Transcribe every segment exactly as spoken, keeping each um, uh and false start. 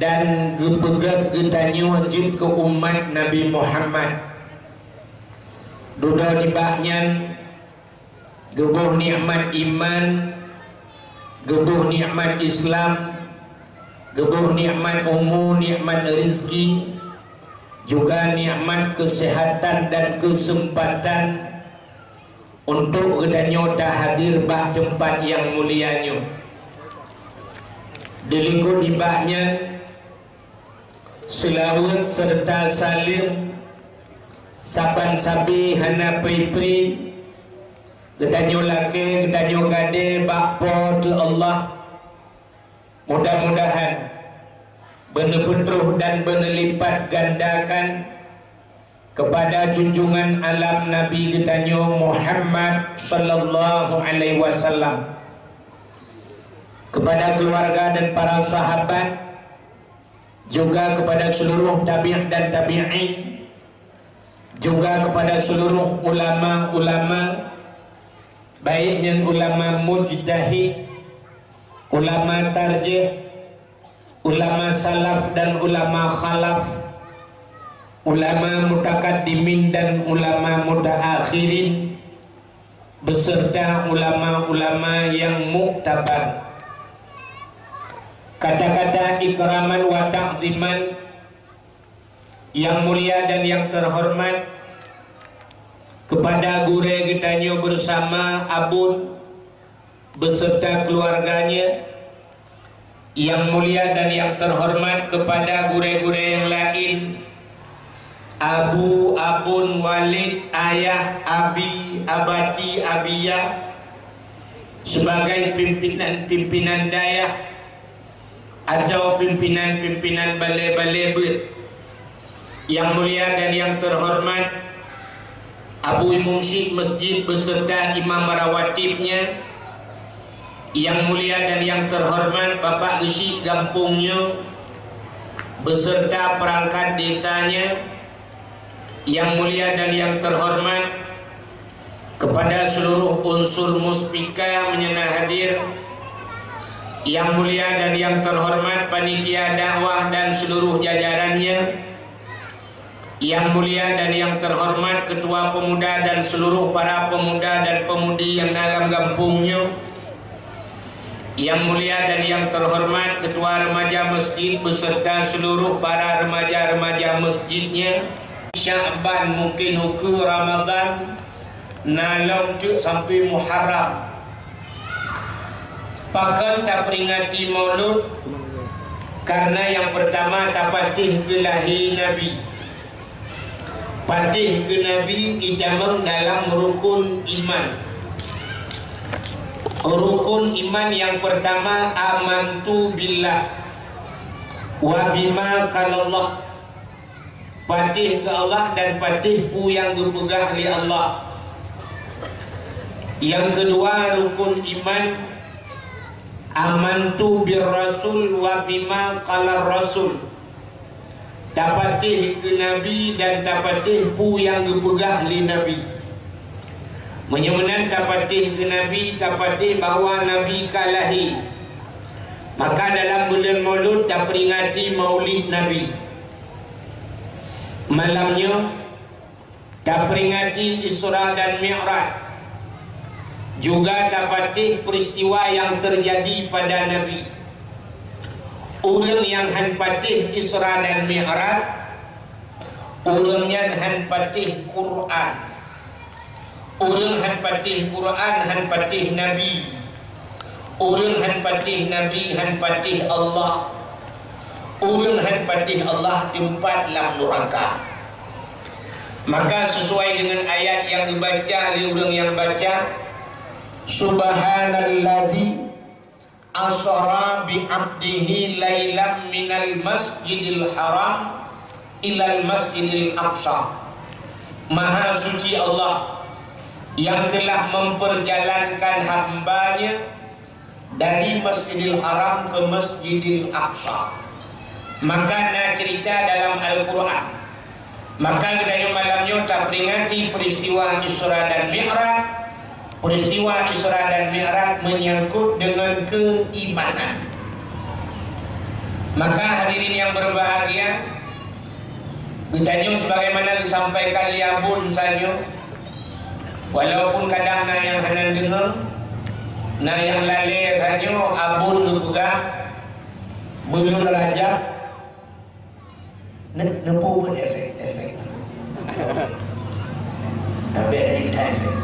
dan geupeugét geutanyoe jeuet keu umat Nabi Muhammad. Dudoe nibak nyan, geuboh nikmat iman, geuboh nikmat Islam, geuboh nikmat umu, nikmat rezeki, juga nikmat keuseuhatan dan keuseumpatan untuk geutanyoe tahadir bak teumpat nyang mulia nyoe. Dilikot nibak nyan, seulaweuet seureuta saleuem saban sabe hana pri-pri geutanyoe lakée, geutanyoe gadée bak Po teu Allah. Mudah-mudahan beuneupeutroh dan beuneulipatgandakan keupada junjungan alam Nabi geutanyoe Muhammad sallallahu alaihi wasallam, keupada keuluwarga dan para sahabat, juga keupada seuluruh tabi' dan tabi'in, juga keupada seuluruh ulama-ulama, baik nyan ulama mujtahid, ulama tarjih, ulama salaf dan ulama khalaf, ulama mutakaddimin dan ulama mutaakhirin, beserta ulama-ulama yang muktabar. Kata-kata ikraman wa ta'ziman, yang mulia dan yang terhormat, kepada gurée geutanyoe bersama Abon beserta keluarganya, yang mulia dan yang terhormat kepada gurée-gurée yang lain, Abu, Abon, Walid, Ayah, Abi, Abati, Abiya, sebagai pimpinan-pimpinan dayah atau pimpinan-pimpinan balé-balé beuet. Yang mulia dan yang terhormat Abu Imum Syik Masjid beserta imam rawatibnya, yang mulia dan yang terhormat Bapak Geuchik gampông nyoe beserta perangkat desanya, yang mulia dan yang terhormat kepada seluruh unsur muspika meunyoe na hadir, yang mulia dan yang terhormat panitia dakwah dan seluruh jajarannya, yang mulia dan yang terhormat ketua pemuda dan seluruh para pemuda dan pemudi yang na lam gampông nyoe, yang mulia dan yang terhormat ketua remaja masjid beserta seluruh para remaja-remaja masjidnya. Sya'ban mungkin ukeue Ramadhan, na lom teuk sampai Muharram. Pakon taperingati Maulud? Karena yang pertama tapatéh keu lahé Nabi. Patéh keu Nabi itamong dalam rukun iman. Rukun iman yang pertama, amantu billah wa bima qalallah. Patéh keu Allah dan patéh peue nyang geupeugah lé Allah. Yang kedua rukun iman, amantu bir rasul wa bima qalar rasul. Tapatéh keu Nabi dan tapatéh peue nyang geupeugah lé Nabi. Meunyoe meunan tapatéh keu Nabi, tapatéh bahwa Nabi ka lahé. Maka dalam buleuen Maulud taperingati Maulid Nabi. Malam nyoe taperingati Isra dan Mi'raj. Juga tapatéh peristiwa yang terjadi pada Nabi. Ureuëng nyang han patéh Isra dan Mi'raj, ureuëng nyan han patéh Quran. Ureuëng han patéh Quran, han patéh Nabi. Ureuëng han patéh Nabi, han patéh Allah. Ureuëng han patéh Allah teumpat lam nuraka. Maka sesuai dengan ayat yang dibaca oleh ureuëng yang baca, Subhanalladzi asra bi abdihi lailam minal masjidil haram ilal masjidil aqsa. Maha suci Allah yang telah memperjalankan hamba-Nya dari Masjidil Haram ke Masjidil Aqsa. Maka na cerita dalam Al-Quran. Maka geutanyoe malam nyoe taperingati peristiwa Isra dan Mi'raj. Peristiwa Isra dan Mi'raj menyangkut dengan keimanan. Maka hadirin yang berbahagia, geutanyoe sebagaimana disampaikan lé Abon sanyoe, walaupun kadang na nyang hana deungoe, na nyang lalée sanyoe, Abon geupeugah, buleuen Rajab, ne-, neupeu buet efek-efek. Tapi ada kita efek.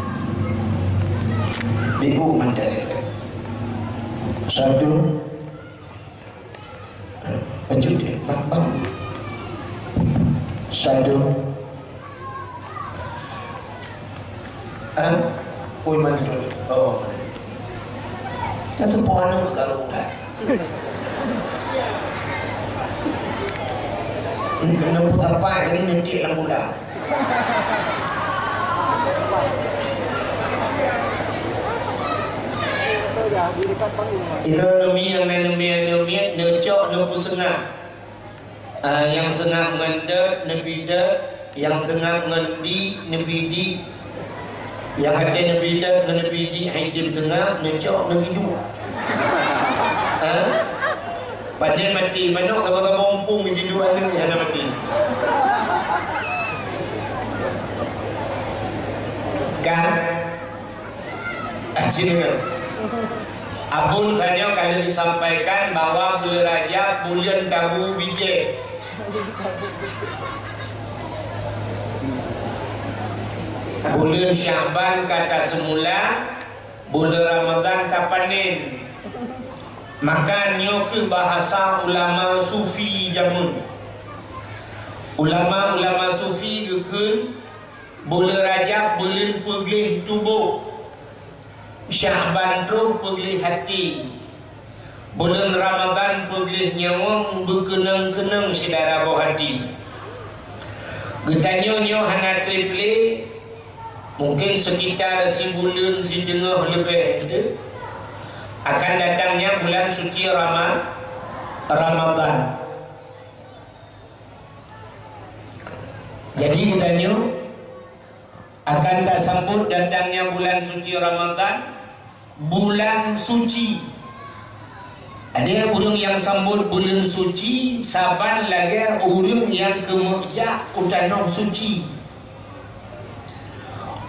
Bihu mantel efek. Satu, Lanjut deh, mak bang. Satu. Ah, oi, mantul. Oh, satu pohon tu kalau udah. Nemu tapai jadi nanti lam bulan. Ilôn neumi nyang na neumi-neumi, neucok neupeuseungab. Ah, nyang seungab ngon dot neubi dot, nyang seungab ngon di neubi di. Nyang até neubi dot ngon neubi di hai tem seungab, neucok neubi dua. Ha? Padahai maté manok, saba-saba umpung jidua aneuk nyang hana maté. Kan? Aci deungoe. Abon sanyoe ka lheueh disampaikan bahwa buleuen Rajab buleuen tabu bijéh. Buleuen Syakban ka taseumula, buleuen Ramadhan tapanen. Maka nyoe kheueh bahasa ulama sufi jameun. Ulama-ulama sufi geukheun, buleuen Rajab buleuen peugleh tuboh, Syakban troh peugleh até, buleuen Ramadhan peugleh nyawöng beukeunong-keunong syedara boh até. Geutanyoe nyoe hana treb lé, mungken sekitar sibuleuen siteungoh leubeh teuh, akan datangnya bulan suci Rama-, Ramadhan. Jadi geutanyoe akan tasambot datangnya bulan suci Ramadhan, bulan suci. Ada ureuëng nyang sambot buleuen suci saban lagée ureuëng nyang keumeuk jak u tanoh suci.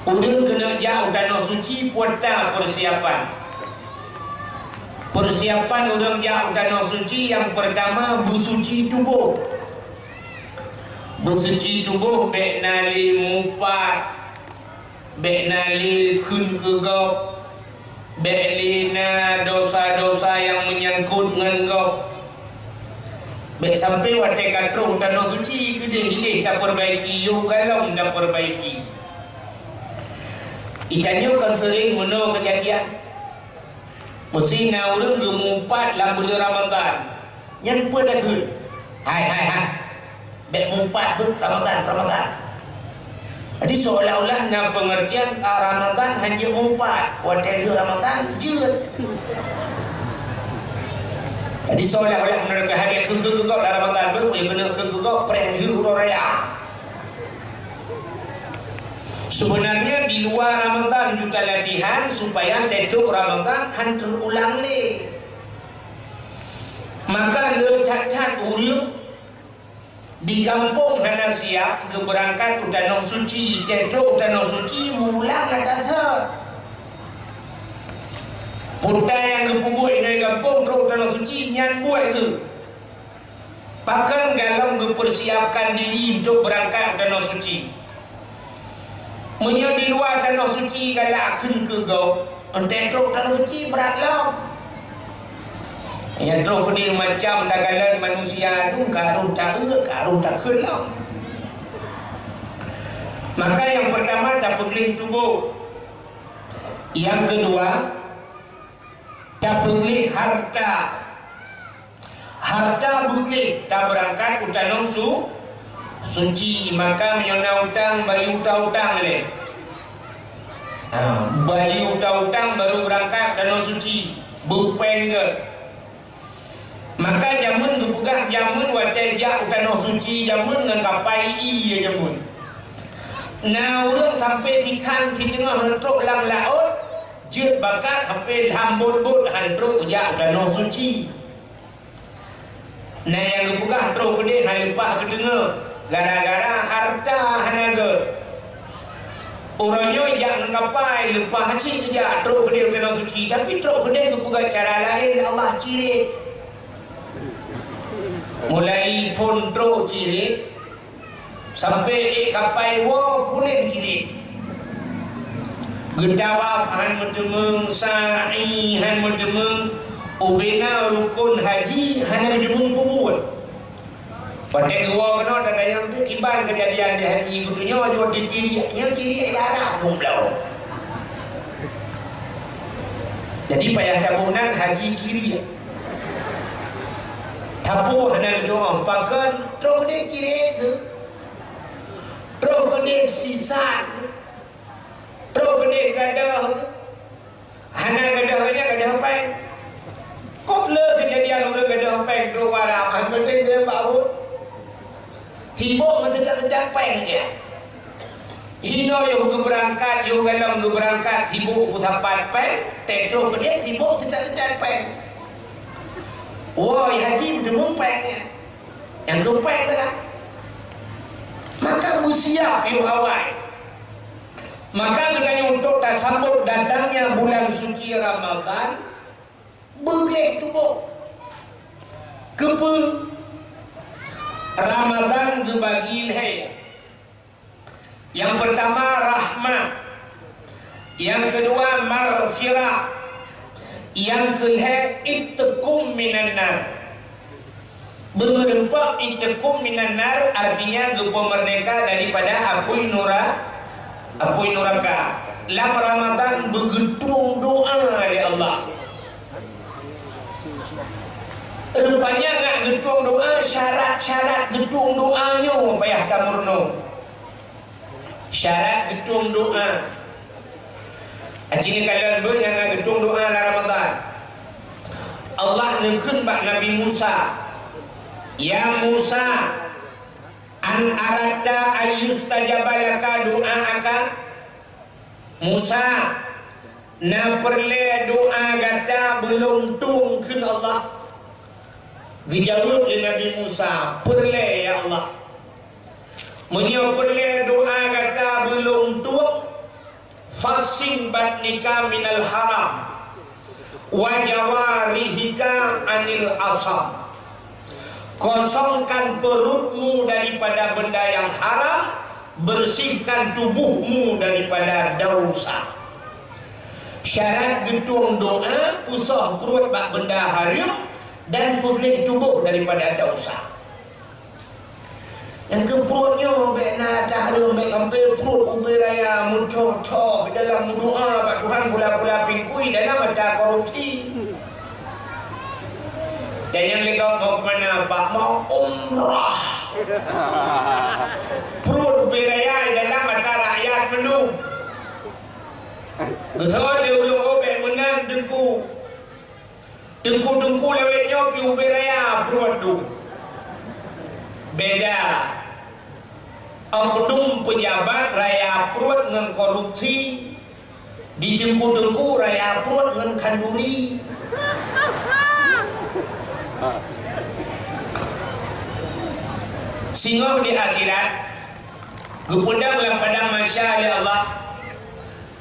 Ureuëng keuneuk jak u tanoh suci peue ta persiapan. Persiapan ureuëng jak u tanoh suci nyang peurtama beusuci tuboh. Beusuci tuboh bék na lé mupat, bék na lé kheun keu gob, bék lé na dosa-dosa nyang meunyangkot ngon gob. Bék sampai watée ka troh tanoh suci keudeh-keudeh tapeurbaiki, yoh galom tapeurbaiki. Geutanyoe kon seuring meunoe keujadian. Meusé na ureuëng geumupat lam buleuen Ramadhan, nyan peue takheun? Hai, hai, hai! Bék mupat beuet Ramadhan, Ramadhan. Jadi seolah-olah na peungeurtian, ah, Ramadhan hana jeuet mupat, watée lheueh Ramadhan jeuet. Jadi seolah-olah meunurot keuhai kheun-kheun keu gob lam Ramadhan, beuet meunyoe keuneuk kheun keu gob preh lheueh uroe raya. Sebenarnya di luar Ramadhan juga latihan supaya teutôk Ramadhan han teurulang lé. Maka le that-that ureuëng di gampông hana siap geubeurangkat u tanoh suci, teutôk u tanoh suci meulang ata sot. Peue ta nyang geupeubuet inong gampông trok u tanoh suci nyan buet geuh. Pakon galom geupeursiapkan diri untuk beurangkat u tanoh suci. Meunyoe di luwa tanoh suci galak kheun keu gob, enteuk trok tanoh suci brat lom. Nyang troh keudeh macam takalon manusia dum ka roh taeu, ka roh takheun lom. Maka nyang peurtama tapeugleh tuboh. Nyang keudua, tapeugleh harta. Harta bukét tabeurangkat u tanoh su-, suci, maka meunyoe na utang, bayeue utang-utang lé. Ha, bayeue utang-utang baru beurangkat u tanoh suci, beupéng gét. Maka jameun geupeugah jameun watée jak u tanoh suci jameun ngon kapai ie jameun. Na ureuëng sampoe sikhan siteungoh neutrok lam laôt, jeuet bakat sampoe lam bot-bot han trok jak u tanoh suci. Na nyang geupeugah trok keudeh hana leupah geuteungoh, gara-gara harta hana gèt. Uroe nyoe jak ngon kapai, leupah cit geujak, trok keudeh u Tanoh Suci, tapi trok keudeh geupeugah cara laén lé Allah, cirit. Mulai phôn trok cirit, sampoe ék kapai woe puléh cirit. Geutawaf hán meuteumeung, sa'i hán meuteumeung, ubena rukon haji hana meuteumeung peubuet. Watèe geuwoe keunoe tatanyong teuh kiban keujadian di haji, geutunyok jeuet di cirit, nyoe cirit Arab dum bloe. Jadi payah taboh nan haji cirit. Tapoh hana geutu'oh, pakon trok keudeh cirit geuh, trok keudeh sisat geuh, trok keudeh gadôh geuh. Hana gadôh nyan gadôh péng. Kok le keujadian ureueng gadôh péng trok u Arab, han penting dia bak buet. Sibok ngon seudak-seudak péng nyan. Hinoe yoh geubeurangkat, yoh galom geubeurangkat, sibok peusapat péng, trok keudeh sibok seudat-seudat péng. Woe haji meuteumeung péng nyan. Nyang keu péng teuka. Maka beusiap yoh awai. Maka geutanyoe untuk tasambot datangnya bulan suci Ramadan, beugleh tuboh. Keupeue? Ramadan geubagi lhèe. Nyang peurtama rahmah, nyang keudua maghfirah, nyang keulhèe itqum minan nar. Beumeurumpok itqum minan nar, artinya geupeumeurdeka daripada apui nura-, apui nuraka. Lam Ramadan beugeutueng doa lé Allah. Rupanya ngat geutueng doa, syarat-syarat geutueng doa nyoe payah tameurunoe. Syarat geutueng doa. Aci neukalon beuh nyang na geutueng doa lam Ramadan. Allah neukheun bak Nabi Musa, "Ya Musa, an aradta an yustajaba laka du'aaka?" Musa, na peureulèe doa gata beulom tueng kheun Allah? Geujaweueb lé Nabi Musa, "Peureulèe, ya Allah." Meunyoe peureulèe doa gata beulom tueng, "Fahsin batnika minal haram, wa jawarihika anil asam." Kosongkan perutmu daripada benda yang haram, bersihkan tubuhmu daripada dosa. Syarat geutueng doa, peusoh pruet bak benda hareuem dan peugleh tuboh daripada dosa. Nyang keu pruet nyoe bèk na tahareuem, bèk sampoe pruet ubé raya meucok-cok dalam meudoa bak Tuhan pula-pula pingkui dalam mata korupsi. Dan nyang lé gob mau keu mana, Pak? Mau umrah. Pruet ubé raya dalam mata rakyat mandum. Geutanyoe lé ureueng, oh, bèk meunan, Teungku. Teungku-teungku lawét nyoe pih ubé raya pruet dum. Beda. Oknum pejabat raya pruet ngon korupsi, di teungku-teungku raya pruet ngon khanduri. Singoh di akhirat, geupeudong lam padang mahsyar lé Allah.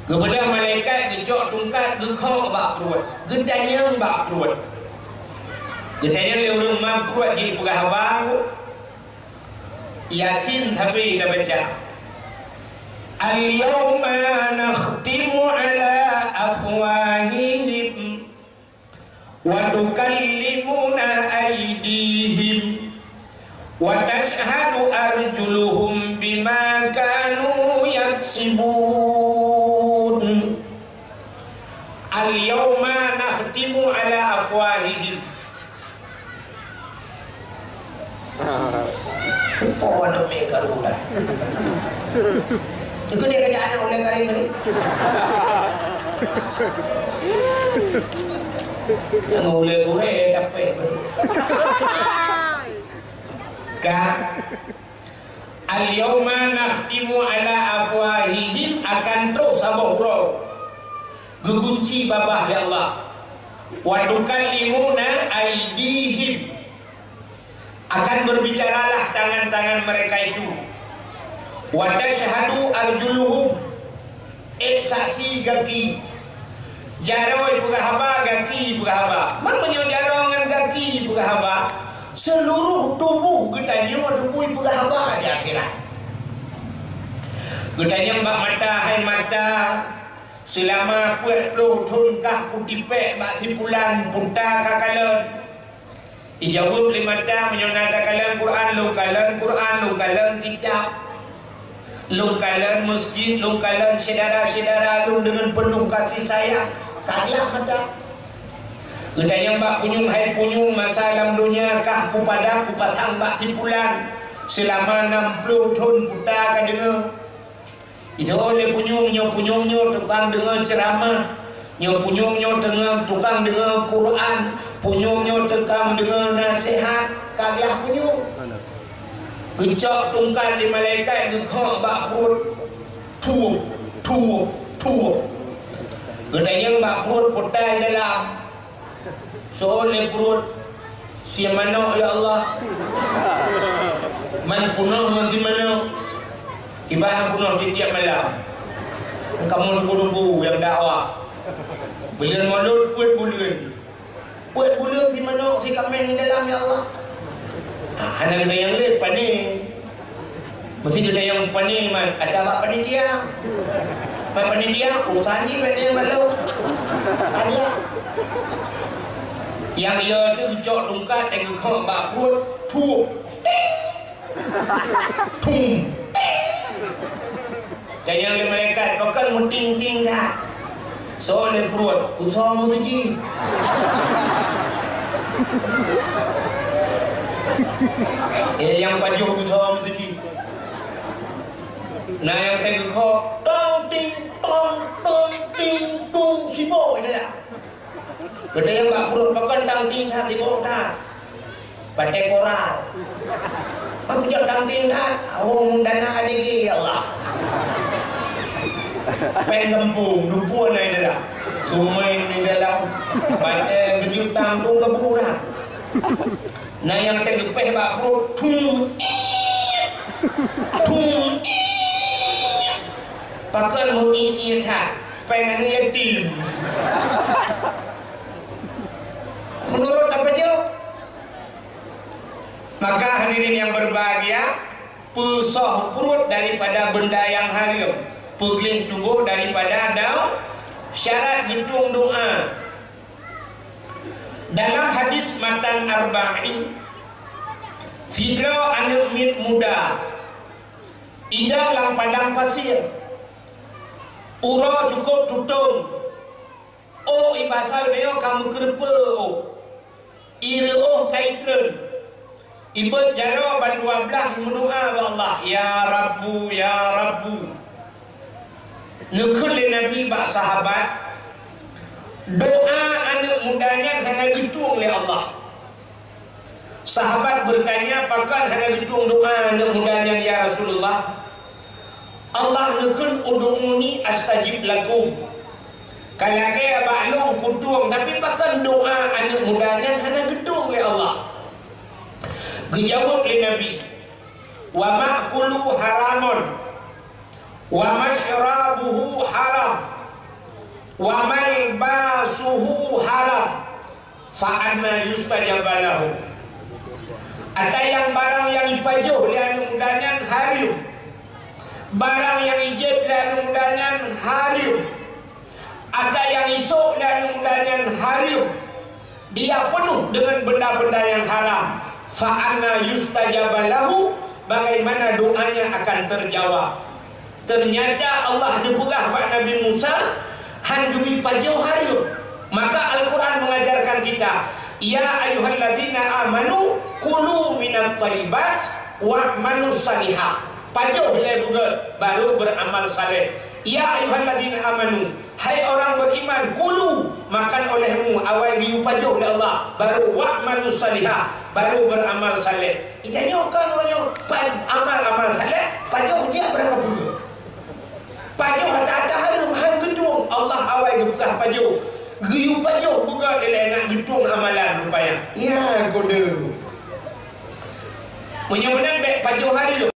Geubeudôh malaikat geucok tungkat geukhok bak pruet, geutanyong bak pruet. Geutanyong lé ureueng man pruet jipeugah haba, Yasin sabe tabaca. Al-yauma nakhtimu ala afwahihim wa tukallimuna aidihim wa tashhadu arjuluhum bima kanu yaksibun. Al-yauma nakhtimu ala afwahihim. Rupa aneuk miet karu dah. Itu dia kerja anak ulai karim tadi. Yang ulai gurèe dapet. Ka. Al-yauma nakhtimu ala afwahihim, akan troh saboh uroe geugunci babah lé Allah. Wa tukallimuna aidihim. Akan berbicaralah tangan-tangan mereka itu. Wa tasyhadu arjuluhum, ék saksi gaki. Jaroe peugah haba, gaki peugah haba. Man meunyoe jaroe ngon gaki peugah haba, seluruh tuboh geutanyoe teupui peugah haba di akhirat. Geutanyong bak mata, "Hai mata, seulama peuet ploh thon kah kutipék bak si pulan, peue ka kalon?" Ijaweueb lé mata, "Meunyoe na takalon Quran, lôn kalon Quran, lôn kalon kitab, lôn kalon masjid, lôn kalon syedara-syedara lôn deungon peunoh kasih sayang." Ka gleh mata. Geutanyong bak punyueng, "Hai punyueng, masa lam donya kah kupadam, kupasang bak si pulan seulama nam ploh thon, peue ka deungoe?" Ijaweueb lé punyueng, "Nyoe punyueng nyoe tukang deungoe ceuramah, nyoe punyueng nyoe teungoh tukang deungoe Quran, punyueng nyoe tukang deungoe naseuhat." Ka gleh punyueng. Geucok tungkat lé malaikat, geukhok bak pruet. Thuep, thuep, thuep. Geutanyong bak pruet, "Peue na dalam?" Seuôt lé pruet, "Si manok, ya Allah." Man peunoh ngon si manok. Kiban peunoh tiep-tiep malam. Kamoe teungku-teungku nyang dakwah. Buleuen Molot peuet buleuen. Peuet buleuen si manok, si kaméng di dalam, ya Allah. Hana geutanyong lé pane. Meusti geutanyong pane, man, ata bak panitia. Man panitia, urusan jih bak nyang balok. Ada. Nyang yo teuh geucok tungkat, teuh geukhok bak pruet, thuep. Ting. Thum. Ting. Tanyong lé malaikat, "Pakon meuting-ting that?" Seuôt lé pruet, "Kusoe meusuci." Eh, nyang pajoh kusoe meusuci. Na nyang teuh geukhok, tong ting tong, tong ting tung, sibok je lah. Geutanyong bak pruet, "Pakon tang ting that, sibok that?" Patéh koral. Aku jak tang ting that, oh, dana A D G, ya Allah. Péng gampông, dupeue na di dalam. Sumeng di dalam. Patéh geujutang tu keu burak. Na nyang teuh geupéh bak pruet, thum, iet. Thum, iet. Pakon meu iet-iet that, péng aneuk yatim. Meunurot apa jeuet? Maka hadirin yang berbahagia, peusoh pruet daripada benda yang haram, peugleh tuboh daripada daun, syarat geutueng doa. Dalam hadis matan Arba'in, sidroe aneuk miet muda, idong lam padang pasir, uroe cukôp tutong, ôh i basa nyoe ka meukeureupeue ôh, i reuôh ka itreun. Ibeuet jaroe bandua blaih meudoa bak Allah, "Ya Rabbu, ya Rabbu." Neukheun lé Nabi bak sahabat, "Doa aneuk muda nyan hana geutueng lé Allah." Sahabat beutanya, "Pakon hana geutueng doa aneuk muda nyan, ya Rasulullah?" Allah neukheun, "Ud'uni astajib lakum." Ka lagèe bak lôn kutueng, tapi pakon doa aneuk muda nyan hana geutueng lé Allah? Geujaweueb lé Nabi, "Wa ma'kuluhu haramun, wa masyrabuhu haram, wa malbasuhu haram, fa anna yustajaba lahu." Ata nyang barang nyang ipajoh lé aneuk muda nyan hareuem, barang nyang ijép lé aneuk muda nyan hareuem, ata nyang isôk lé aneuk muda nyan hareuem, dia peunoh deungon benda-benda nyang haram, fa anna yustajaba lahu, bagaimana doanya akan terjawab? Ternyata Allah neupeugah bak Nabi Musa, han geubri pajoh hareuem. Maka Al-Quran mengajarkan kita, "Ya ayyuhalladzina amanu kulu minat thayyibat wa'malus salihah." Pajoh ilèe beugèt, baru beramal saleh. "Ya ayyuhalladzina amanu," hai orang beriman, "kulu," makan olehmu, awai geuyue pajoh lé Allah, baru "wa'malus salihah," baru beramal saleh. Geutanyoe kon uroe nyoe, pa-, amal-amal saleh, pajoh jak barang kapeue. Pajoh ata-ata hareuem han geutueng, Allah awai geupeugah pajoh. Geuyue pajoh beugèt ilèe nak geutueng amalan rupanya. Ya, kode. Meunyoe meunan bèk pajoh hareuem.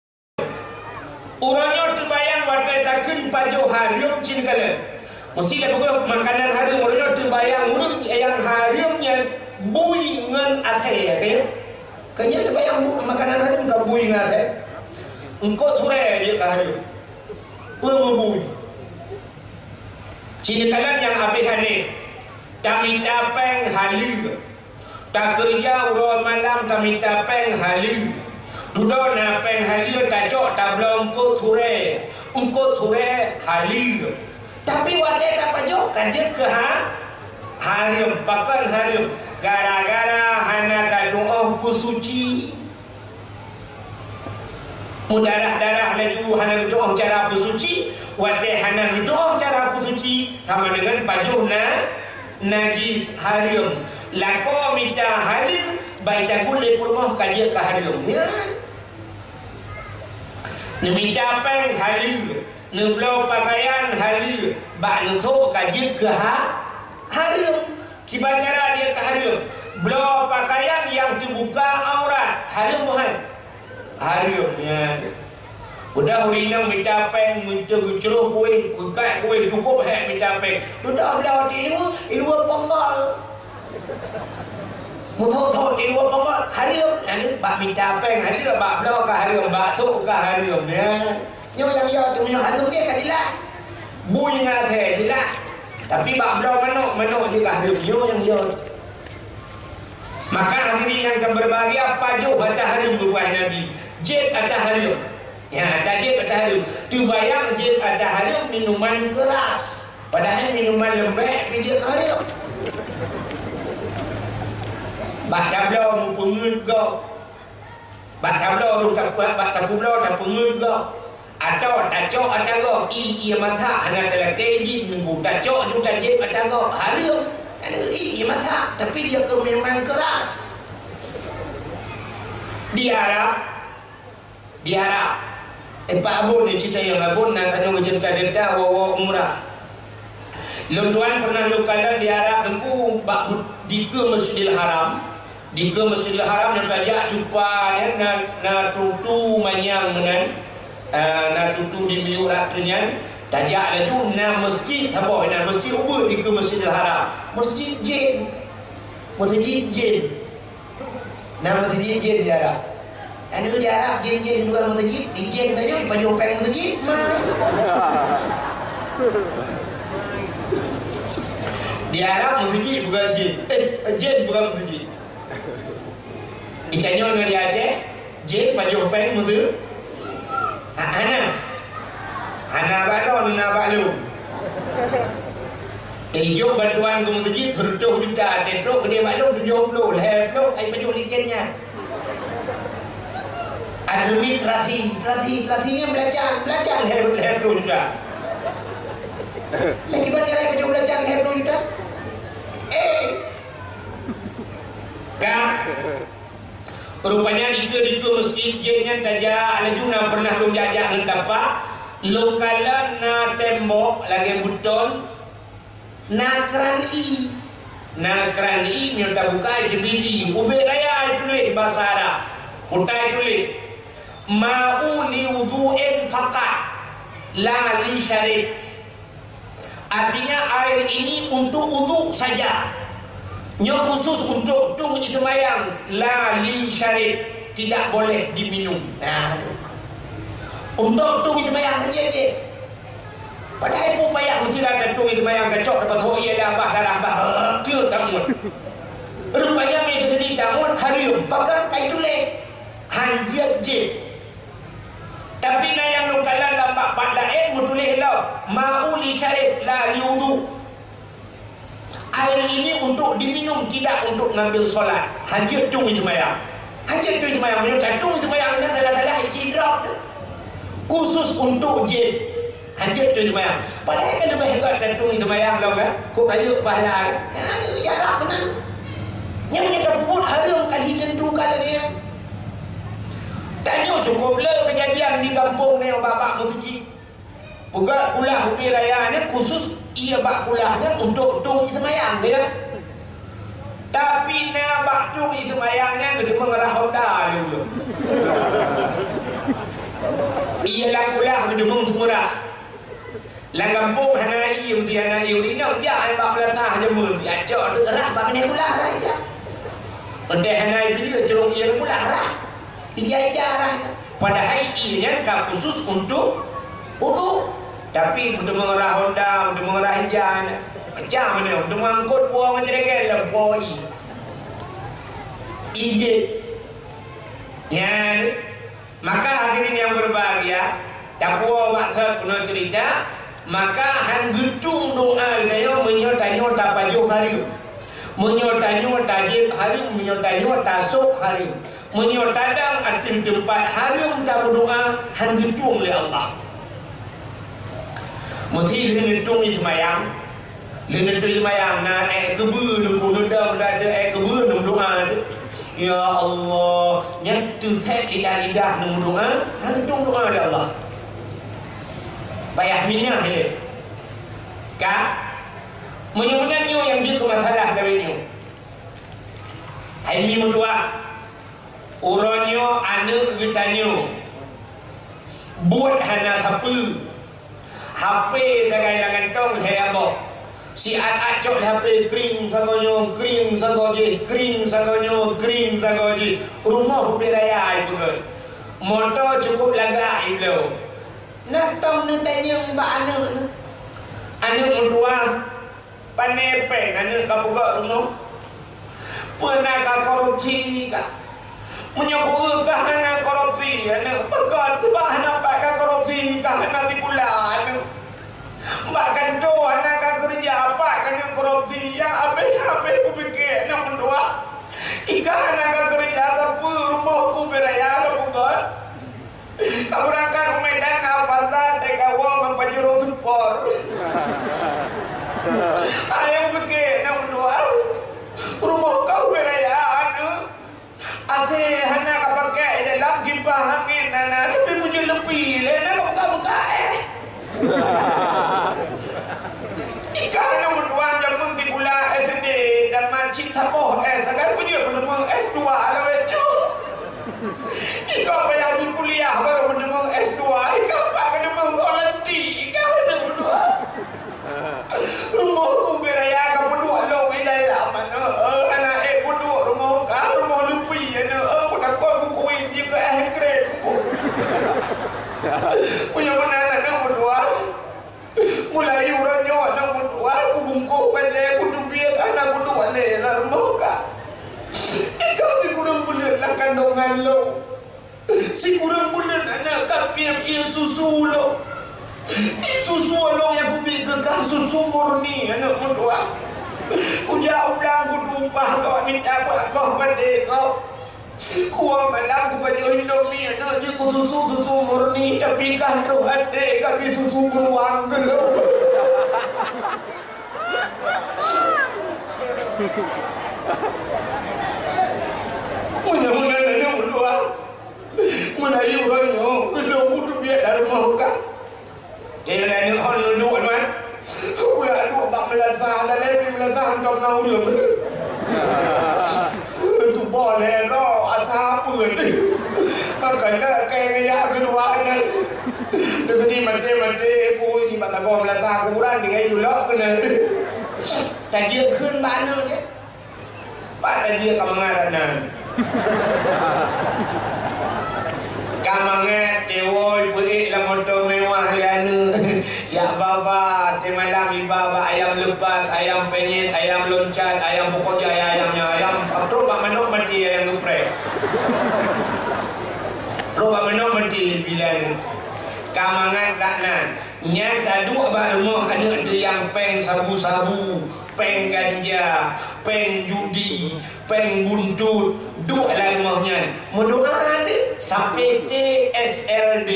Uroe nyoe teubayang watèe takheun pajoh hareuem cit kalon. Meusti tapeugah makanan hareuem, uroe nyoe teubayang ureueng nyang hareuem nyan bui ngon asèe, ka nyan? Ka nyan teubayang bu-, makanan hareuem ka bui ngon asèe. Eungkôt surèe jeuet keu hareuem. Peue meubui? Cit kalon nyang abéh aneuk, tamita péng haleue. Takeureuja uroe malam tamita péng haleue. Dudoe na péng haleue tacok tabloe eungkôt surèe, eungkôt surèe haleue. Tapi watèe tapajoh ka jeuet keu ha-, hareuem. Pakon hareuem? Gara-gara hana tatu'oh peusuci. Meudarah-darah laju hana geutu'oh cara peusuci, watèe hana geutu'oh cara peusuci, sama deungon pajoh na-, najis, hareuem. Lakoe mita haleue, ban tagut lé peurumoh ka jeuet keu hareuem. Nyan. Neumita péng haleue, neubloe pakaian haleue, bak neusôk ka jeuet keu ha-, hareuem. Kiban cara jeuet keu hareuem? Bloe pakaian nyang teubuka aurat, hareuem bukan? Hareuem nyan. Udah ureueng inong mita péng, mita geucroh kuéh, peukat kuéh, cukôp hék mita péng. Dudoe bloe di luwa, di luwa ponggol. Meuthok-thok di luwa ponggol, hareuem. Nyan bak mita péng hareuem, bak bloe ka hareuem, bak sôk ka hareuem. Nyan. Nyoe nyang yo, teuma nyoe hareuem jih ka jeulaih. Bui ngon asèe jeulaih. Tapi bak bloe manok, manok jih ka hareuem. Nyoe nyang yo. Maka hadirin yang berbahagia, pajoh ata hareuem geupeugah Nabi. Jieb ata hareuem. Ya, tajieb ata hareuem. Teubayang jieb ata hareuem minuman keras. Padahai minuman leumbek pih jeuet hareuem. Bak tabloe meupeungeuet gob. Bak tabloe rôh tapuak, bak tapubloe tapeungeuet gob. Atawa tacok ata gob, ié-ié masak hana talakèe jih nunggu tacok ju tajieb ata gob. Hareuem, ié-ié masak, tapi dia keu minuman keras. Di Arab, di Arab. Eh, Pak Abon ni cerita nyang Abon na tanyoe cerita-cerita woe-woe umrah. Lôn tuan pernah lôn kalon di Arab Teungku bak bu-, dikeue Masjidil Haram. Dikeue Masjidil Haram nyang tajak cupa nyan na, na tutu manyang meunan, ah, na tutu di miyueb rot nyan. Tajak laju na masjid saboh, na masjid ubit dikeue Masjidil Haram. Masjid jin. Masjid jin. Na masjid jin di Arab. Anu di Arab jin-jin dua masjid, di jin tanyoe ipajoh péng masjid, ma. Di Arab masjid bukan jin. Eh, jin bukan masjid. Di tanyoe na di Aceh, jin pajoh péng masjid. Ha, hana. Hana bak droe, hana bak lôn. Teuijok bantuan keu masjid seratus juta, teutrok keudéh bak lôn tujoh ploh, lhèe ploh, ai pajoh lé jén nyan. Adeumiet terasi, terasi, terasi nyan beulacan, beulacan lhèe, lhèe ploh juta. Lé kiban nyan ai pajoh beulacan lhèe ploh juta? Eh! Ka. Rupanya dikeue-dikeue masjid jén nyan tajak, laju na pernah lôn jak-jak ngon tapak, lôn kalon na tembok lagèe beuton, na kran ié. Na kran ié, meunyoe tabuka, iteubiet ié. Ubit raya ituléh basa Arab. Utai tuléh, "Ma'u li wudhu'in faqat, la li syarib." Artinya, air ini untuk wudhu saja. Nyoe khusus untuk tueng ié seumayang, la li syarib, tidak boleh diminum. Nah, tu. Untuk tueng ié seumayang saja je. Padahai peue payah meusirat tueng ié seumayang, kacok dapat ho ié dah bah darah bah, keu tamuet. Rupanya meuteujadi tamuet hareuem, pakon kai tuléh. Hanjeuet jih. Tapi na nyang lôn kalon lam bak-bak laén meutuléh lom, "Ma'u li syarib la li wudhu." Air ini untuk diminum, tidak untuk ngambil solat. Hanjeuet tueng ié seumayang. Hanjeuet tueng ié seumayang. Meunyoe tatueng ié seumayang, nyan salah-salah isi drop tu. Khusus untuk jin. Hanjeuet tueng ié seumayang. Padahai kan leubeh gèt tatueng ié seumayang lom kan? Kok kayèe pahala kan? Ya, ya, Arab meunan. Nyang meunyoe tapeubuet hareuem kali tentu ka lagèe nyan. Tanyoe cukôp le keujadian di gampông nyoe bak-bak meuseujid. Peugah kulah ubit raya nyan khusus ié bak kulah nyan untuk tueng ié seumayang, ya. Tapi na bak tueng ié seumayang nyan geuteumeung rah honda lé ulôn. Lam gampông hana ié, meusti hana ié ureueng inong, jak bak meulasah jameun, jak cok teuk rhah bak binéh gula rhah ija. Meusti hana ié pileue, curông ié gula rhah. Ija-ija rhah nyan. Padahai ié nyan ka khusus untuk udhu. Tapi meuteumeung rhah honda, meuteumeung rhah ija nyan. Macam mana? Meuteumeung angkot puwoe ngon jregieng lam puwoe ié. Ijét. Nyan. Maka hadirin yang berbahagia, tapuwoe bak sot keunoe ceurita, maka han geutueng doa geutanyoe meunyoe tanyoe tapajoh hareuem. Meunyoe tanyoe tajieb hareuem, meunyoe tanyoe tasôk hareuem. Meunyoe tadong ateueh teumpat hareuem tameudoa, han geutueng lé Allah. Meusti lheueh neutueng seumayang, lheueh neutueng seumayang, na ék keubeue neupeu neudong, na ék keubeue neumeudoa. Ya Allah, nyan teusét lidah-lidah neumeudoa, han geutueng doa lé Allah. Payah minah lé. Ka? Meunyoe meunan nyoe nyang jeuet keu masalah lawét nyoe. Hai mi meutuah, uroe nyoe aneuk geutanyoe buet hana sapeue. H P sagai lam gantong lhèe boh. Siat-at cok lé H P, kring sagoe nyoe, kring sagoe jih, kring sagoe nyoe, kring sagoe jih. Rumoh ubé raya ipeugöt. Moto cukup lagak ibloe. Na tom neutanyong bak aneuk nyoe. Aneuk meutuah, Pane péng aneuk ka peugöt rumoh? Peue na ka korupsi kah? Meunyoe peue kah hana korupsi aneuk, peugöt keuh bah hana pat ka korupsi kah hana sikula aneuk. Bak kantô hana ka keureuja pat aneuk korupsi, nyang abéh-abéh kupike aneuk meutuah. Ikah hana ka keureuja sapeue rumoh ku ubé raya lôn peugöt. Ka beurangkat u Medan ngon Avanza, teuka woe ngon Pajero Sport. Ayo pike aneuk meutuah. Rumoh ka ubé raya aneuk. Até hana ka pakai, dalam kipah angén hana, tapi meujeuet leupi lé na ka buka-buka éh. Ikah aneuk meutuah jameun sikula S D dan ma cit saboh S, sagai peue jeuet meuneumeung S dua lawét nyoe. Ikah payah jikuliah barô meuneumeung S dua, ikah pat meuneumeung volunteer, ikah aneuk meutuah. Rumoh ku ubé raya ka peuduek lom ilai lam aneuk, eh, hana ék peuduek rumoh ka, rumoh leupi aneuk, eh, peutakot meukuit jih keu éh krém ku. Meunyoe meunan aneuk meutuah. Mulai uroe nyoe aneuk meutuah, kubungkôh bajée, kuteubiet hana kuduek lé lam rumoh ka. Ikah sikureueng buleuen lam kandongan lôn. Sikureueng buleuen aneuk ka piep ié susu lôn. Ié susu lôn nyang kubiet keu kah susu murni aneuk meutuah. Kujak u blang kutumpah gob mita bak goh padé gob. Kuwoe malam kupajoh Indomie aneuk jih kususu susu murni, tapi kah troh até ka bi susu beruang keulôn. Meunyoe meunan aneuk ulôn, meulayeue uroe nyoe, ulôn kuduek biet lam rumoh kah. Di laneuk hon lôn duek nyoe. Ulôn duek bak meulasah, dan lé pih meulasah hantom na ulôn. Tuboh lhèe droe, asa peuet. Makajih kayèe geujak keudua nyan. Teuma maté-maté, peue si bak saboh meulasah kuburan tinggai tulok keunan. Tajeuet kheun bak aneuk jih. Pat tajeuet ka mangat aneuk. Ka mangat, teuwôi peuék lam moto mewah lé aneuk. Jak ba-ba, teumalam iba bak ayam lepas, ayam penyet, ayam loncat, ayam pokok jaya, ayam nyan, ayam trok bak manok mati, ayam geprek. Trok bak manok mati, bilang ka mangat laknat. Nyan taduek bak rumoh aneuk teuh nyang péng sabu-sabu, péng ganja, péng judi, péng buntut, duek lam rumoh nyan. Meudoa teuh sampai T S L D.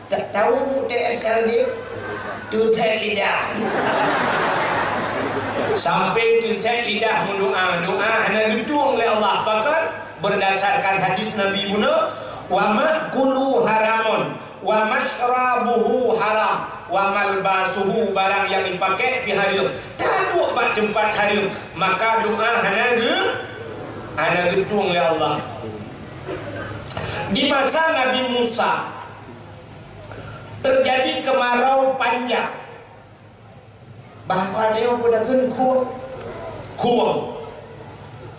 Tak tahu bu T S L D? Teusét lidah. Sampai teusét lidah meudoa, doa hana geutueng lé Allah. Pakon? Berdasarkan hadis Nabi bunoe, "Wa ma'kuluhu haramun, wa masyrabuhu haram, wa malbasuhu," barang nyang jipakék pih hareuem, taduek bak teumpat hareuem, maka doa hana geu-, hana geutueng lé Allah. Di masa Nabi Musa, Teujadi keumarau panjang. Bahasa tanyoe peue takheun khueng. Khueng.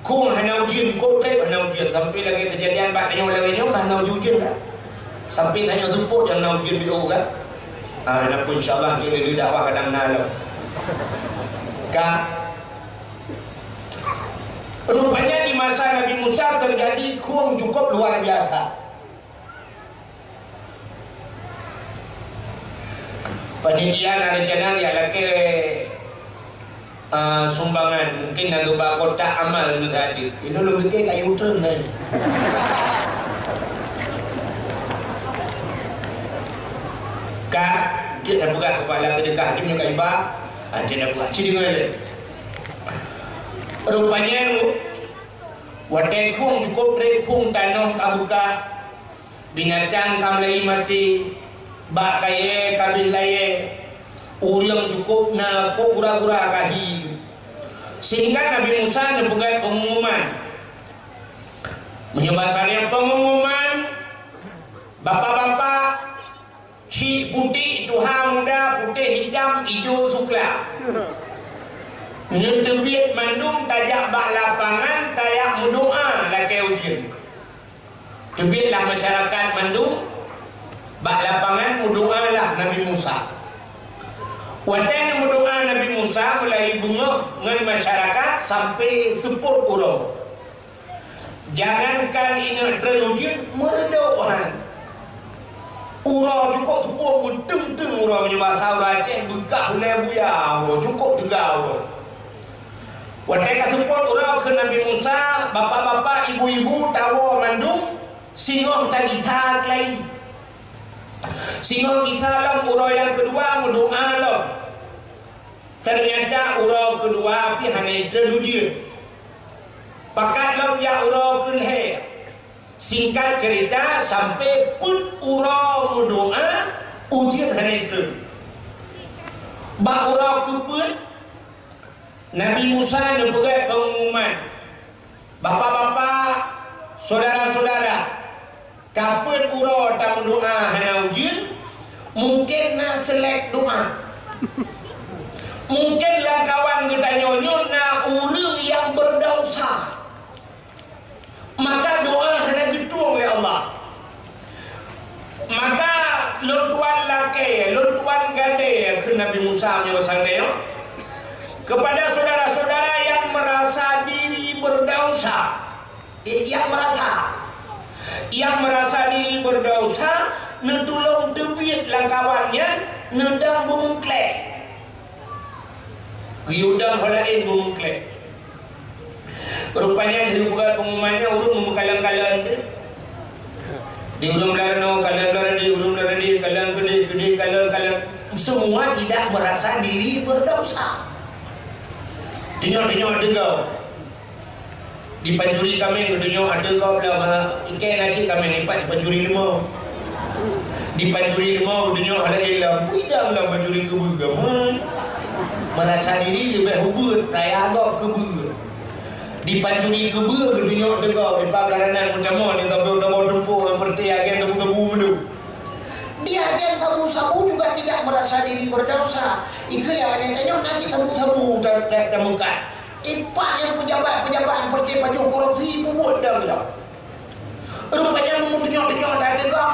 Khueng hana ujeuen, kok trép hana ujeuen. Sampai lagèe keujadian bak tanyoe lagèe nyoe ka hana ujeuen kan? Sampai tanyoe seupôt nyang na ujeuen B O kan? Ah, na pun insya Allah di dakwah kadang na lom. Ka. Rupanya di masa Nabi Musa terjadi khueng cukup luar biasa. Panitia na rencana jak lakèe, ah, sumbangan, mungkin na geuba kotak amal meusaji. Inoe lôn pikir kayu treun nyan. Ka, jeuet na peugah kepala seudeukah, jeuet na iba, ah, jeuet na peugah. Ci deungö lé. Rupanya, watèe khueng cukup trép, khueng tanoh ka beukah, binatang ka mulai maté, bak kayèe ka abéh layèe, ureueng cukup na kok gura-gura ka hi. Sehingga Nabi Musa neupeugöt peungumuman. Meunyoe basa nyan peungumuman, bapak-bapak, chik putéh, tuha muda, putéh hitam, ijo sukla. Neuteubiet mandum tajak bak lapangan, tajak meudoa lakèe ujeuen. Teubietlah masyarakat mandum bak lapangan, meudoalah Nabi Musa. Watèe meudoa Nabi Musa, mulai beungoh ngon masyarakat sampai seupôt uroe. Jangankan ineuk treun ujeuen, meureudok han. Uroe cukup seupôt, meuteung-teung uroe, meunyoe basa ureueng Aceh, beukah ulèe buya uroe, cukup teuga uroe. Watèe ka seupôt uroe kheun Nabi Musa, bapak-bapak, ibu-ibu, tawoe mandum, singoh tagisa keulayi. Singoh gisa lom uroe nyang keudua, meudoa lom. Teunyata uroe keudua pih hana treun ujeuen. Pakat lom jak uroe keulhèe. Singkat cerita, sampai peuet uroe meudoa, ujeuen hana treun. Bak uroe keupeuet, Nabi Musa neupeugöt peungumuman, "Bapak-bapak, syedara-syedara, ka peuet uroe tameudoa hana ujeuen, mungken na seulek doa. Mungken lam kawan geutanyoe nyoe na ureueng nyang beudesya." Maka doa hana geutueng lé Allah. Maka lôn tuan lakèe, lôn tuan gadée, kheun Nabi Musa meunyoe basa geutanyoe, kepada saudara-saudara yang merasa diri berdosa, eh, yang merasa, yang merasa diri berdosa, neutulông teubiet lam kawan nyan, neudong beumeukleh. Geuyue dong ho laén beumeukleh. Rupanya lheueh buka pengumuman nyan ureueng meukalon-kalon teuh. Di ureueng blah runoe, kalon blah di, ureueng blah di, kalon keudeh, keudeh, kalon, kalon. Semua tidak merasa diri berdosa. Teunyoe-teunyoe teuga. Dipancuri kaméng geutunyok ateueh gob lom, ha, ikei na cit kaméng ipat dipancuri leumô. Dipancuri leumô geutunyok hana ilom, peue idang lom pancuri keubeue gaman. Merasa diri leubeh ubeuet raya gob keubeue. Dipancuri keubeue geutunyok ateueh gob, ipat blah ranan meutamong di saboh-saboh tumpôk ngon peureute agen sabu-sabu meundu. Di agen sabu-sabu juga tidak merasa diri berdosa. Ikeu nyang agen tanyoe na cit sabu-sabu ta-, ta-, tameukat. Ipat nyang pejabat-pejabat nyang peureute pajoh korupsi peubuet dong lom. Rupanya meunyoe tunyok-tunyok that teuga,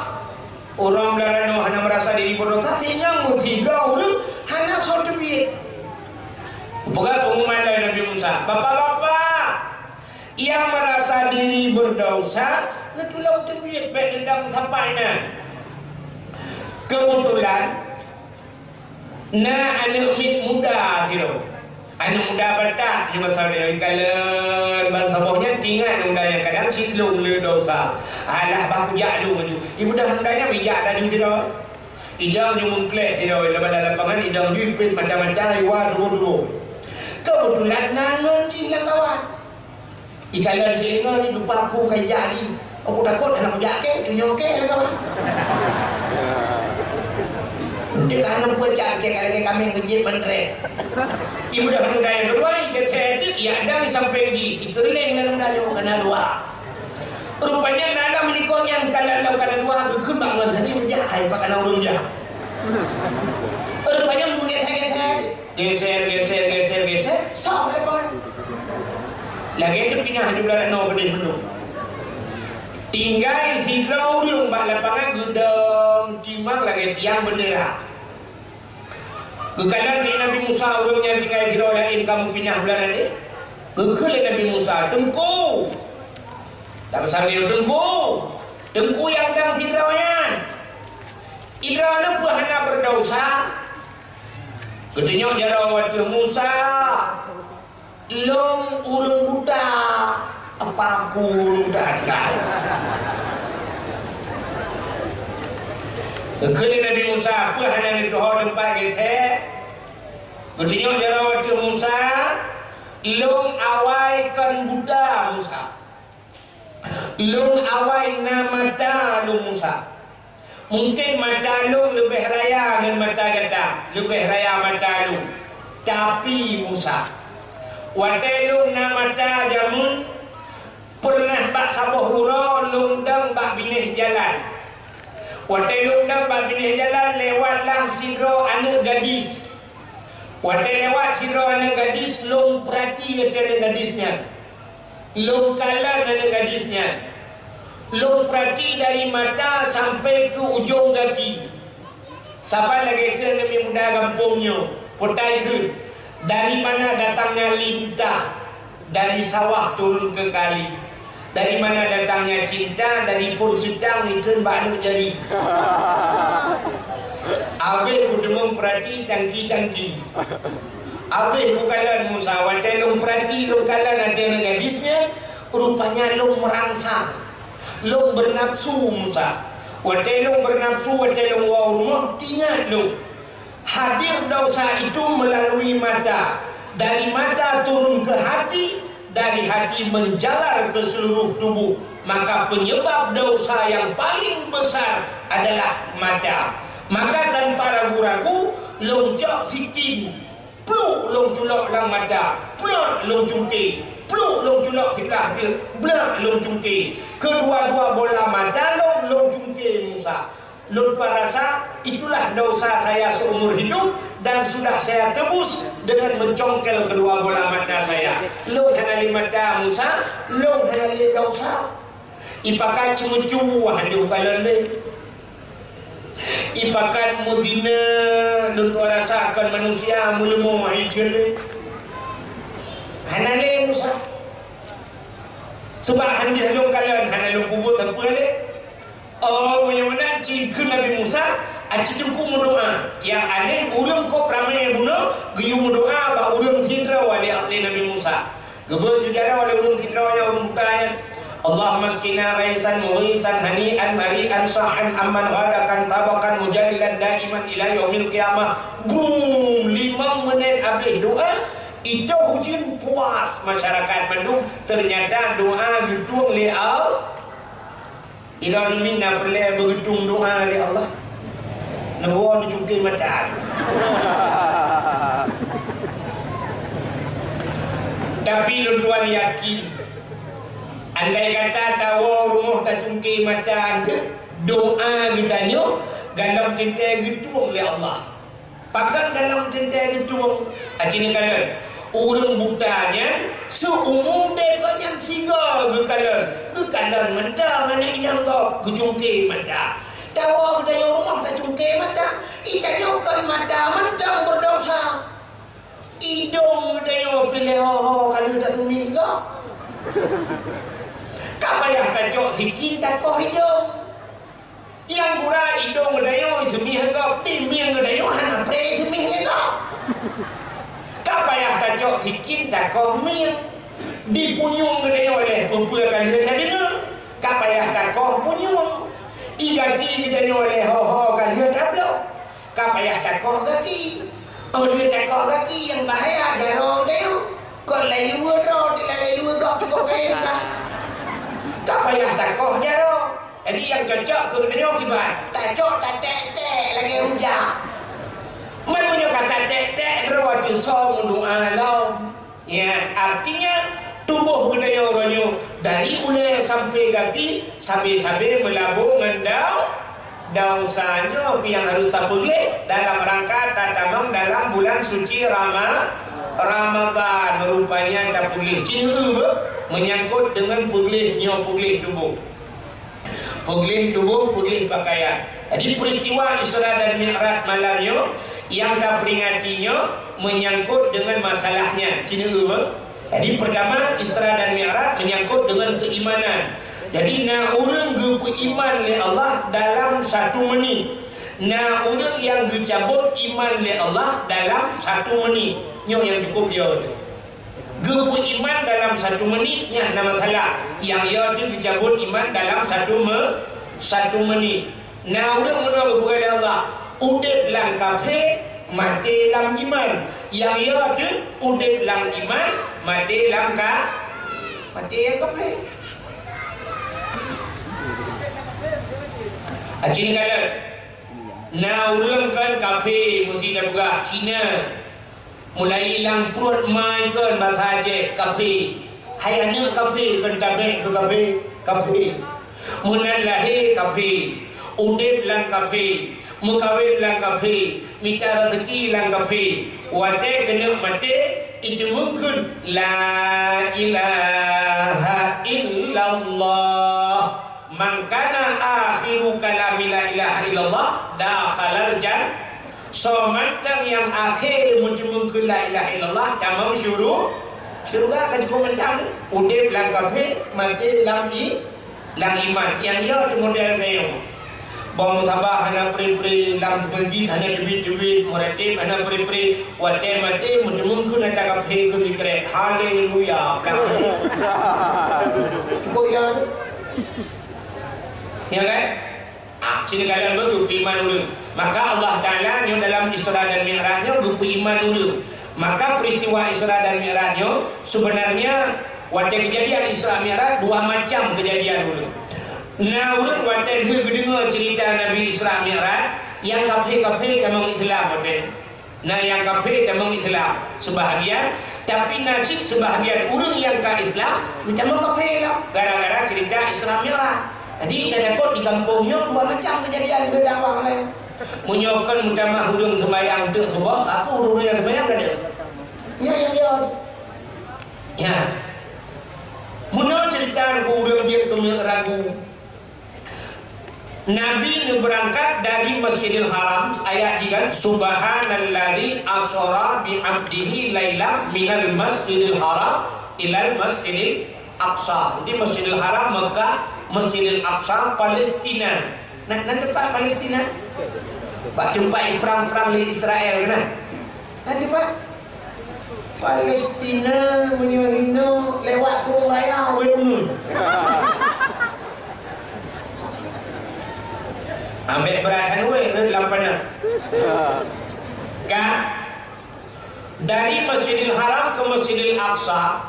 ureueng blah runoe hana merasa diri berdosa, sehingga meusigoe ureueng hana soe teubiet. Peugah pengumuman lé Nabi Musa, "Bapak-bapak yang merasa diri berdosa, neutulông teubiet bèk dendam sapai nyan." Kebetulan, na aneuk miet muda sidroe. Aneuk muda batat, nyoe basa lé kalon bansaboh nyan, tingat aneuk muda nyan kadang cit lôn le dosa. Alah, bah kujak lôn laju. Ibudah aneuk muda nyan bijak laju sidroe. Idong ju meukleh sidroe, lam lapangan idong ju ipét mata-mata, iwa tuwo-tuwo. Kebetulan na ngon jih lam kawan. Ikalon teulingong ni, lupa aku ka ijak jih. Aku takot hana kujak kèe, tunyok kèe lagèe mana. Enteuk ka hana peue jak kèe, ka lagèe kaméng keujeuet mantrek. Ibudah muda nyang keudua, ikeu that teuk, ijak dang sampéng jih, ikeureuléng lam muda nyoe kana dua. Rupanya na lam likot nyan kana lam kana dua, geukheun bangon, hana meujak hai, pat kana ureueng jak. Rupanya meugeser-geser. Geser, geser, geser, geser. Sok lapangan. Lagèe teupinah di bulan nyoe beudeh meunung. Tinggai sidroe ureueng bak lapangan geudong timang lagèe tiang beundera. Geukalon lé Nabi Musa ureueng nyang tinggai sidroe laén ka meupinah bulan nyoe. Geukheun lé Nabi Musa, "Teungku!" Tapeusangkeu, "Teungku! Teungku nyang dong sidroe nyan! Sidroe nyoe peue hana beudesya?" Geutunyok jaroe ateueh Musa, "Lôn ureueng buta, apa aku ureueng buta tinggai?" Geukheun lé Nabi Musa, "Peue hana neutuho teumpat geuthèe?" Geutunyok jaroe ateueh Musa, "Lôn awai kon buta, Musa. Lôn awai na mata lôn, Musa. Mungken mata lôn leubeh raya ngon mata gata, leubeh raya mata lôn. Tapi, Musa, watèe lôn na mata jameun, peureunah bak saboh uroe lôn dong bak binéh jalan. Watèe lôn dong bak binéh jalan, lewatlah sidroe aneuk gadis. Watèe lewat sidroe aneuk gadis, lôn peurati ateueh aneuk gadis nyan. Lôn kalon aneuk gadis nyan. Lôn peurati dari mata sampai keu ujong gaki. Saban lagèe kheun aneuk muda gampông nyoe, peutai kheun, dari mana datangnya lintah, dari sawah turun ke kali. Dari mana datangnya cinta, dari phôn seutang ikheun bak aneuk jari." Abéh kudeungoe peurati tangki-tangki. Abéh kukalon Musa, watèe lôn peurati, lôn kalon ateueh aneuk gadis nyan, rupanya lôn meurangsang. Lôn beunafsu Musa. Watèe lôn beunafsu, watèe lôn woe u rumoh, teuingat lôn. Hadir dosa itu melalui mata, dari mata turun ke hati, dari hati menjalar ke seluruh tubuh, maka penyebab dosa yang paling besar adalah mata. Maka tanpa ragu-ragu, lôn cok sikin, pluk lôn culok lam mata, plak lôn cungke, pluk lôn culok siblah teuk, blak lôn cungke. Kedua-dua bola mata lôn, lôn cungke Musa. Lôn tuan rasa, itulah dosa saya seumur hidup dan sudah saya tebus dengan mencongkel kedua bola mata saya. Lôn hana lé mata Musa, lôn hana lé dosa. Ipakat ceumeucue, hana lé kalon lé. Ipakat meuzina, lôn tuan rasa kon manusia meuleumo, hana lé. Hana lé Musa. Sebab hana lôn kalon, hana lôn peubuet sapeue lé. Oh, meunyoe meunan cit kheun Nabi Musa, aci teungku meudoa. Nyang aneh, ureueng kôb ramé bunoe geuyue meudoa bak ureueng sidroe lé, lé Nabi Musa. Geubeuet ju jaroe lé ureueng sidroe nyang ureueng buta nyan, "Allahumma asqina ghaisan mughisan hani'an mari'an sa'an amman ghadakan tabakan mujalilan daiman ila yaumil qiyamah." Bum! Limong menit abéh doa, itôh ujeuen puas masyarakat mandum. Ternyata doa geutueng lé Allah. Ilôn min na peureulèe beugeutueng doa lé Allah. Neuwoe neucungke mata. Tapi lôn tuan yakin, andai kata tawoe rumoh tacungke mata, doa geutanyoe galom teuntèe geutueng lé Allah. Pakon galom teuntèe geutueng? Aci neukalon, ureueng buta nyan, seuumu dèk gobnyan sigoe geukalon, geukalon mantong aneuk inong gob, geucungke mata. Tawoe geutanyoe rumoh tacungke mata, i tanyoe kon mata mantong beudesya. Idong geutanyoe piléh ho-ho ka lheueh taseumih gob. Ka payah tacok sikin takoh idong. Nyang gura idong geutanyoe seumih lé gob, di mieng geutanyoe hana pré seumih lé gob. Ka payah tacok sikin takoh mieng. Di punyueng geutanyoe lé peue-peue ka lheueh tadeungoe, ka payah takoh punyueng. Di gaki geutanyoe lé ho-ho ka lheueh tablok, ka payah takoh gaki. Oh lheueh takoh gaki nyang bahaya jaroe geutanyoe. Kon lai luweue droe, di lai luweue gob cukôp kayém ka. Ka payah takoh jaroe. Jadi nyang cocok keu geutanyoe kiban, tacok tatek-tek lagèe rujak. Man meunyoe ka tatek-tek droe teuh soe meudoa lom. Ya, artinya tuboh geutanyoe uroe nyoe dari ulèe sampoe gaki sabe-sabe meulabo ngon dau-, Desya nyoe nyang harus tapeugléh dalam rangka tatamong dalam bulan suci Rama-, Ramadan. Rupanya tapeugléh cit nyoe menyangkut dengan peugléh nyoe, peugléh tuboh. Peugléh tuboh, peugléh pakaian. Jadi peristiwa Isra dan Mi'raj malam nyoe nyang taperingati nyoe menyangkut dengan masalahnya. Cit nyoe Jadi, pertama, Isra dan Mi'raj menyangkut dengan keimanan. Jadi, na ureuëng geupeuiman lé Allah dalam satu menit. Na ureuëng nyang geucabot iman lé Allah dalam satu menit. Nyoe nyang cukup dia tu. Geupeuiman dalam satu menit, nyan hana masalah. Nyang ya tu geucabot iman dalam satu me-, satu menit. Na ureuëng meunoe geupeugah lé Allah, udeb lam kafé, maté lam iman. Nyang ya teuk udeb lam iman, maté lam ka-, maté lam kafé. Aci neukalon, na ureuëng kon kafé, meusi tapeugah Cina. Mulai lam pruet ma kon basa Aceh, kafé. Hai aneuëk kafé, kon tabek keu kafé, kafé. Meunan lahé kafé, udeb lam kafé, meukawen lam kafé, mita raseuki lam kafé. Watée keuneuk maté, iteumeung kheun, "La ilaha illallah." "Man kana akhiru kalami la ilaha illallah, dakhalal jan-" Soe mantong nyang akhé meuteumeung keu la ilaha illallah, tamong syuru-, syeuruga. Ka jipeumentang udeb lam kafé, maté lam i-, lam iman. Nyang yo teu model nyoe. Bang sabar hana pri-pri, lam teumeugi hana teubiet-teubiet, meuratéb hana pri-pri, watée maté meuteumeung keu ata kafé keu dikret. Haleluya. Goyang. Ya kan? Ah, sini kalian baru beriman dulu. Maka Allah Ta'ala nyoe dalam Isra dan Mi'raj nyoe geupeuiman dulu. Maka peristiwa Isra dan Mi'raj nyoe sebenarnya watée kejadian Isra Mi'raj dua macam kejadian dulu. Na ureuëng watée lheueh geudeungoe cerita Nabi Isra Mi'raj, nyang kafé-kafé tamong Islam watée. Na nyang kafé tamong Islam sebahagian, tapi na cit sebahagian ureuëng nyang ka Islam meutamong kafé lom gara-gara cerita Isra Mi'raj. Jadi, tatakot di gampông nyoe dua macam kejadian keu dakwah laén. Meunyoe kon meutamah ureuëng seumayang teuk suboh, aku ureuëng nyang seumayang ka deuh. Nyan nyang dia. Ya. Meunyoe cerita ureuëng jeuet keu ragu, Nabi neubeurangkat dari Masjidil Haram, ayat jih kan, "Subhanalladzi asra bi 'abdihi lailam minal Masjidil Haram ilal Masjidil Aqsa." Jadi, Masjidil Haram, Mekah, Masjidil Aqsa, Palestina. Nan, nan teumpat Palestina? Bak teumpat iprang-prang lé Israel, nah. Nan teumpat? Palestina meunyoe hinoe lewat Krueng Raya, wéh uneun. Ambek beuratan wéh rhot lam paneuk. Ka dari Masjidil Haram ke Masjidil Aqsa,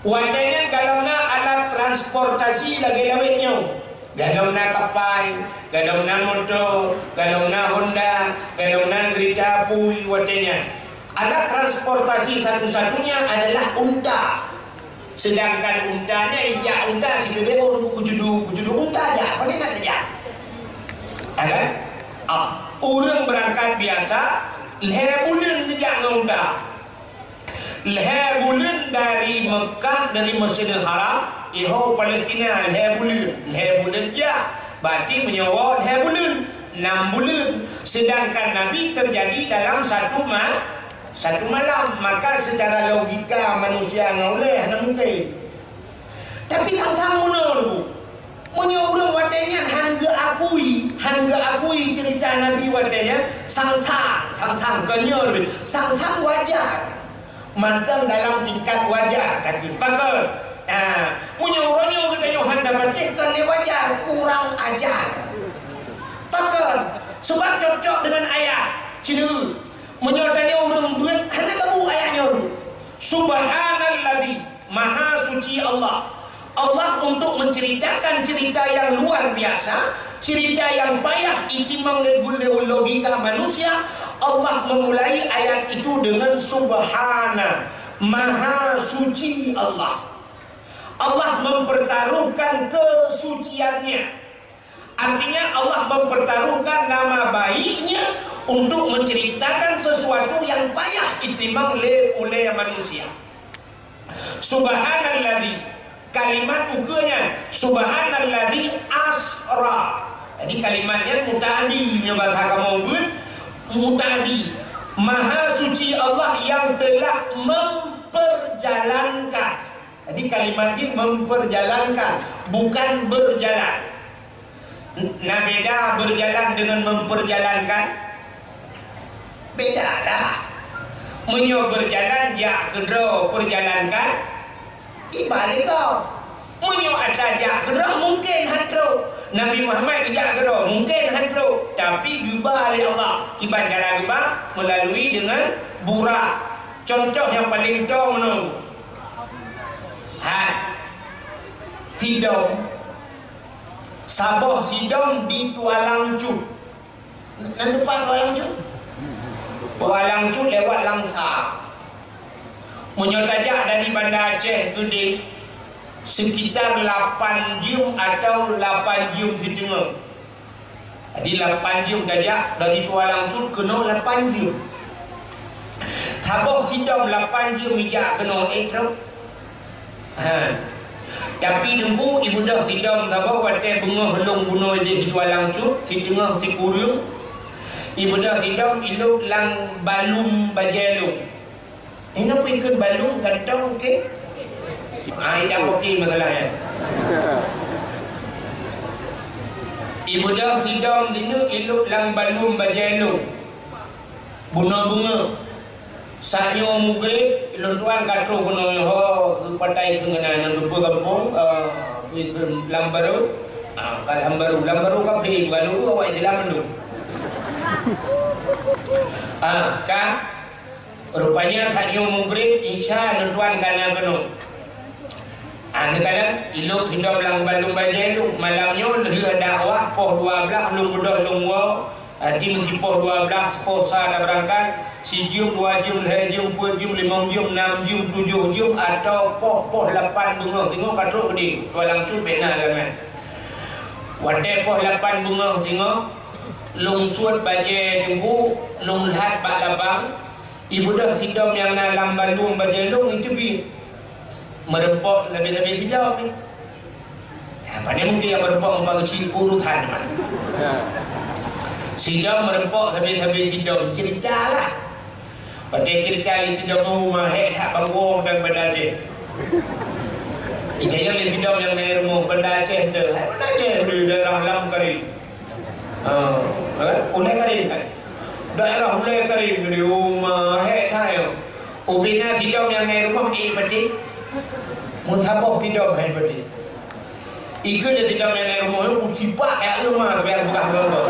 watée nyan galom na alat transportasi lagée lawét nyoe. Galom na kapai, galom na moto, galom na Honda, galom na geurita apui watée nyan. Alat transportasi satu-satunya adalah unta. Sedangkan unta nyan ijak unta sibeubaih ureuëng kujudu, kujudu unta jak, pane na tajak. Ya kan? Ah, ureuëng beurangkat biasa, lhée buleuen geujak ngon unta. Lhée buleuen dari Mekah, dari Masjidil Haram, iho Palestina lhée buleuen, lhée buleuen jak. Berarti meunyoe lhée buleuen, enam buleuen. Sedangkan Nabi terjadi dalam satu ma-, satu malam. Maka secara logika manusia ngon ulée hana mungkin. Tapi sang-sang meunoe, Bu. Meunyoe ureuëng watée nyan han geuakui, han geuakui cerita Nabi watée nyan, sang-sang, sang-sang, kon nyoe, sang-sang wajar. Mantong dalam tingkat wajar, ka kheun. Pakon? Ah, meunyoe uroe nyoe geutanyoe han tapatéh, kon lé wajar, kurang ajar. Pakon? Sebab cocok dengan ayat. Cina, meunyoe tanyoe ureuëng beuet, hana gabuk ayat nyoe. Subhanalladzi, Maha Suci Allah. Allah untuk menceritakan cerita yang luar biasa, cerita yang payah itimang lé gule logika manusia, Allah memulai ayat itu dengan Subhana, Maha Suci Allah. Allah mempertaruhkan kesuciannya. Artinya, Allah mempertaruhkan nama baiknya untuk menceritakan sesuatu yang payah diterima oleh, oleh manusia. Subhanalladzi, kalimat ukeue nyan, subhanalladzi asra. Jadi, kalimat nyan muta'addi, meunyoe bahasa kamoe beuet, muta'addi. Maha suci Allah yang telah memperjalankan. Jadi, kalimat jih memperjalankan, bukan berjalan. Na beda berjalan dengan memperjalankan? Beda lah. Meunyoe berjalan, jak keudroe, perjalankan, iba lé gob. Meunyoe atra jak keudroe, mungken han trok. Nabi Muhammad geujak keudroe, mungken han trok. Tapi geuba lé Allah. Kiban cara geuba? Melalui dengan burak. Contoh nyang paleng toe meunoe. Hai. Sidom. Saboh sidom di Tualang Cut. Nan teumpat Tualang Cut? Tualang Cut lewat Langsa. Meunyoe tajak dari Banda Aceh keudeh, sekitar lapan jeuem atau lapan jeuem siteungoh. Jadi, lapan jeuem tajak dari Tualang Cut keunoe lapan jeuem. Saboh sidom lapan jeuem ijak keunoe, eh, trok. Ha. Tapi Teungku, ibeudôh sidom saboh watée beungoh lôn bunoe di Tualang Cut, siteungoh sikureueng, ibeudôh sidom ilôb lam balum bajée lôn. Inoe peue ikheun balum, kantong, oke? Ah, idang oke masalahnya. Ibeudôh sidom sineuk ilôb lam balum bajée lôn. Bunoe beungoh. Saat nyoe mugrib, lôn tuan ka troh keunoe, ho, patai keu meunan, nang dupeue gampông, eh, lam baru. Ah, ka lam baru, lam baru kaphé, bukan dulu awak Islam mandum. Ah, ka. Rupanya saat nyoe mugrib, Isya, lôn tuan ka na keunoe. Ah, neukalon, ilôb sidom lam balum bajée lôn. Malam nyoe lheueh dakwah poh dua blaih lôn beudôh lôn woe. Até meusipoh dua blaih, sipoh sa tabeurangkat, sijeuem, dua jeuem, lhée jeuem, peuet jeuem, limong jeuem, nam jeuem, tujoh jeuem, atau poh-poh lapan beungoh singoh ka trok keudeh, Tualang Cut bék na halangan. Watée poh lapan beungoh singoh, lôn suet bajée Teungku, lôn lhat bak labang, ibeudôh sidom nyang na lam balum bajée lôn iteubiet. Meureumpok sabe-sabe sidom. Pane mungken nyang meureumpok ngon pageucit urusan, man. Sidom meureumpok sabe-sabe sidom, cerita lah. Watée cerita lé sidom, oh, mahé that bangkong dan Banda Aceh. Itanyong lé sidom nyang na rumoh Banda Aceh tu, hai Banda Aceh di daerah Lam Karim. Ha, kan? Ulée Karim kan? Daerah Ulée Karim di rumah, hek thai. Ubena sidom nyang ngai rumoh, eh, pati. Meusaboh sidom hai pati. Ikeu dia sidom nyang ngai rumoh, ku cipak yak rumah, biar buka gombo.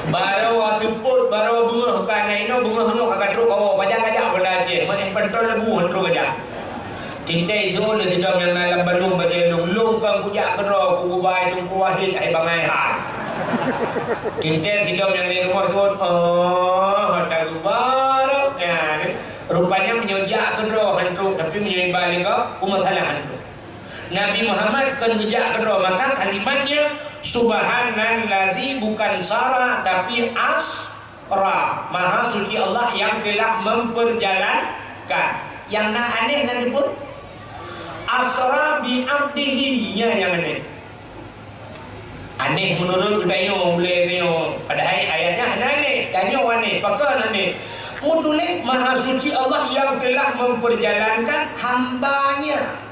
Baru seupôt, baru beungoh ka na inoe, beungoh nyoe ka trok kawoe, pajan kajak Banda Aceh, meu'eh pentol lebu trok kajak. Tintée jeuet lé sidom nyang na lam balum bajée lôn, lôn kon kujak keudroe, kugubai Teungku Wahid hai bangai hai. Tintée sidom nyang lé rumoh jeuet, oh, tageuba rot nyan. Rupanya meunyoe jak keudroe han trok, tapi meunyoe iba lé gob, peue masalah han trok. Nabi Muhammad kon geujak keudroe, maka kalimatnya, Subhanalladzi, bukan sara, tapi as-, Ra, Maha Suci Allah yang telah memperjalankan. Nyang na aneh nan dipun? Asra bi abdihi, nyan nyang aneh. Aneh menurut geutanyoe, ulée tanyoe. Padahai ayatnya hana aneh. Tanyoe aneh, pakon aneh. Meutuléh Maha Suci Allah yang telah memperjalankan hamba-Nya.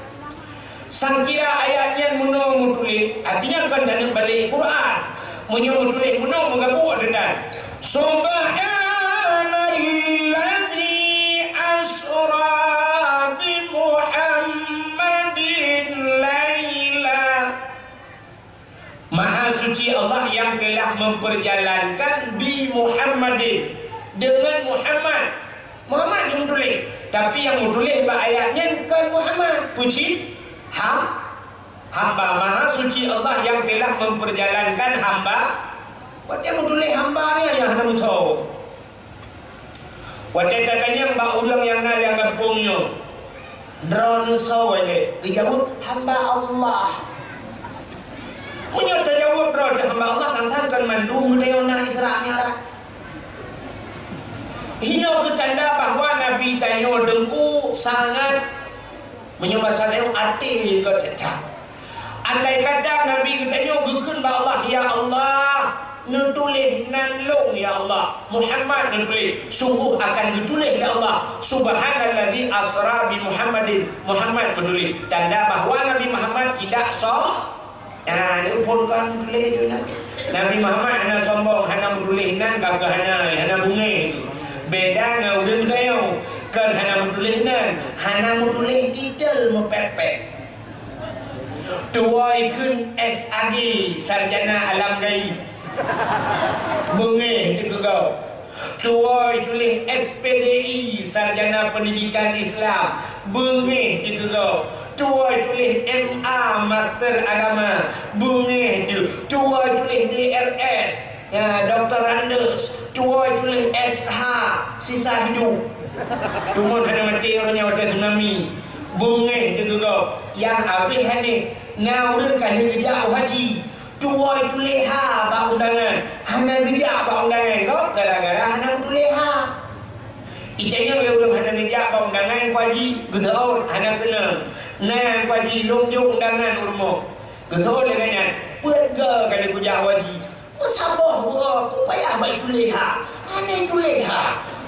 Sangkira ayat nyan meunoe meutuléh, artinya kon taneuk balek Quran. Meunyoe meutuléh meunoe meugabuk teutan. Subhanalladzi asra bi Muhammadin laila. Maha Suci Allah yang telah memperjalankan bi Muhammadin, dengan Muhammad. Muhammad nyang tuléh, tapi nyang meutuléh bak ayat nyan kon Muhammad, peue cit? Ham-, hamba. Maha Suci Allah yang telah memperjalankan hamba. Watée meutuléh hamba nyan nyang hana meusoe. Watée tatanyong bak ureuëng nyang na lam gampông nyoe, "Droeneuh soe lé?" Geujaweueb, "Hamba Allah." Kan mandum geutanyoe na Isra Mi'raj. Inoe keu tanda bahwa Nabi tanyoe teungku sangat, meunyoe basa tanyoe, até geuh that-that. Andai kata Nabi geutanyoe geukheun bak Allah, "Ya Allah, neutuléh nan lôn, ya Allah." Muhammad neutuléh, sungguh akan geutuléh lé Allah, "Subhanalladzi asra bi Muhammadin." Muhammad meutuléh. Tanda bahwa Nabi Muhammad tidak som-, Nah, di phon kan tuléh tu na. Nabi Muhammad hana sombong, hana meutuléh nan ka keuh hana, hana beungéh tu. Beda ngon ureuëng tanyoe, kan hana meutuléh nan, hana meutuléh titel meupék-pék. Tuwoe kheun S A G, Sarjana Alam Gaib. Beungéh teuh keu gob. Tuwoe tuléh S P D I, Sarjana Pendidikan Islam, beungéh teuh keu gob. Tuwoe tuléh M A, Master Agama, beungéh teuh. Tuwoe tuléh D R S, ya, Doktorandus. Tuwoe tuléh S H, sisa hidup. Teuma hana maté ureuëng nyan watée tsunami. Beungéh teuh keu gob. Nyang abéh hana, na ureuëng ka lheueh geujak u haji. Tuwoe tuléh ha bak undangan, hana geujak bak undangan gob gara-gara hana meutuléh ha. Itanyong lé ureuëng hana neujak bak undangan Teungku Haji, geuseuôt hana keunong. Na Teungku Haji, lôn jok undangan u rumoh. Geuseuôt lagée nyan, peuet goe ka lheueh kujak Teungku Haji. Meusaboh uroe, peue payah bak ituléh ha. Hana ituléh ha.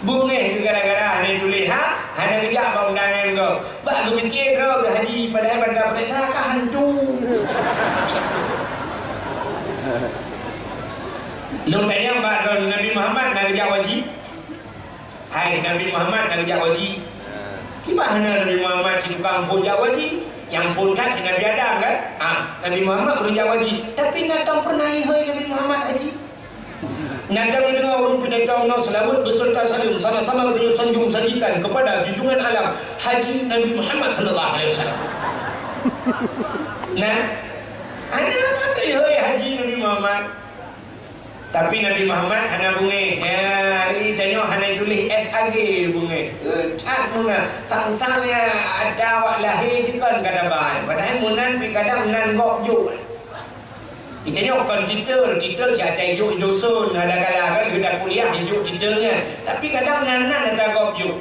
Beungéh geuh gara-gara hana ituléh ha, hana geujak bak undangan gob. Bak geupike droe geuh haji, padahai ban tapeuriksa ka hantu. Lôn tanyong bak droe, Nabi Muhammad na geujak haji? Hai, Nabi Muhammad na geujak haji? Kiban hana Nabi Muhammad cit tukang phon jak haji? Nyang phon that cit Nabi Adam kan? Ha, Nabi Muhammad ureuëng jak haji. Tapi na tom pernah ihôi Nabi Muhammad haji? Nyan ka neudeungoe ureuëng peudatang nyoe seulaweuet beserta saleuem sama-sama geutanyoe sanjong sajikan kepada junjungan alam Haji Nabi Muhammad sallallahu alaihi wasallam. Nah, hana mantong hai Haji Nabi Muhammad. Tapi Nabi Muhammad hana beungéh. Ya, di tanyoe hana tuléh S A G beungéh. Eh, that meunan. Sang-sang ya ada awak lahé dikon kada ban. Padahai meunan pi kadang nan gob jok. Geutanyoe kon titel, titel siat tajok i dusun, ada kala kan geuda kuliah jok titel nyan. Tapi kadang nan-nan ata gob jok.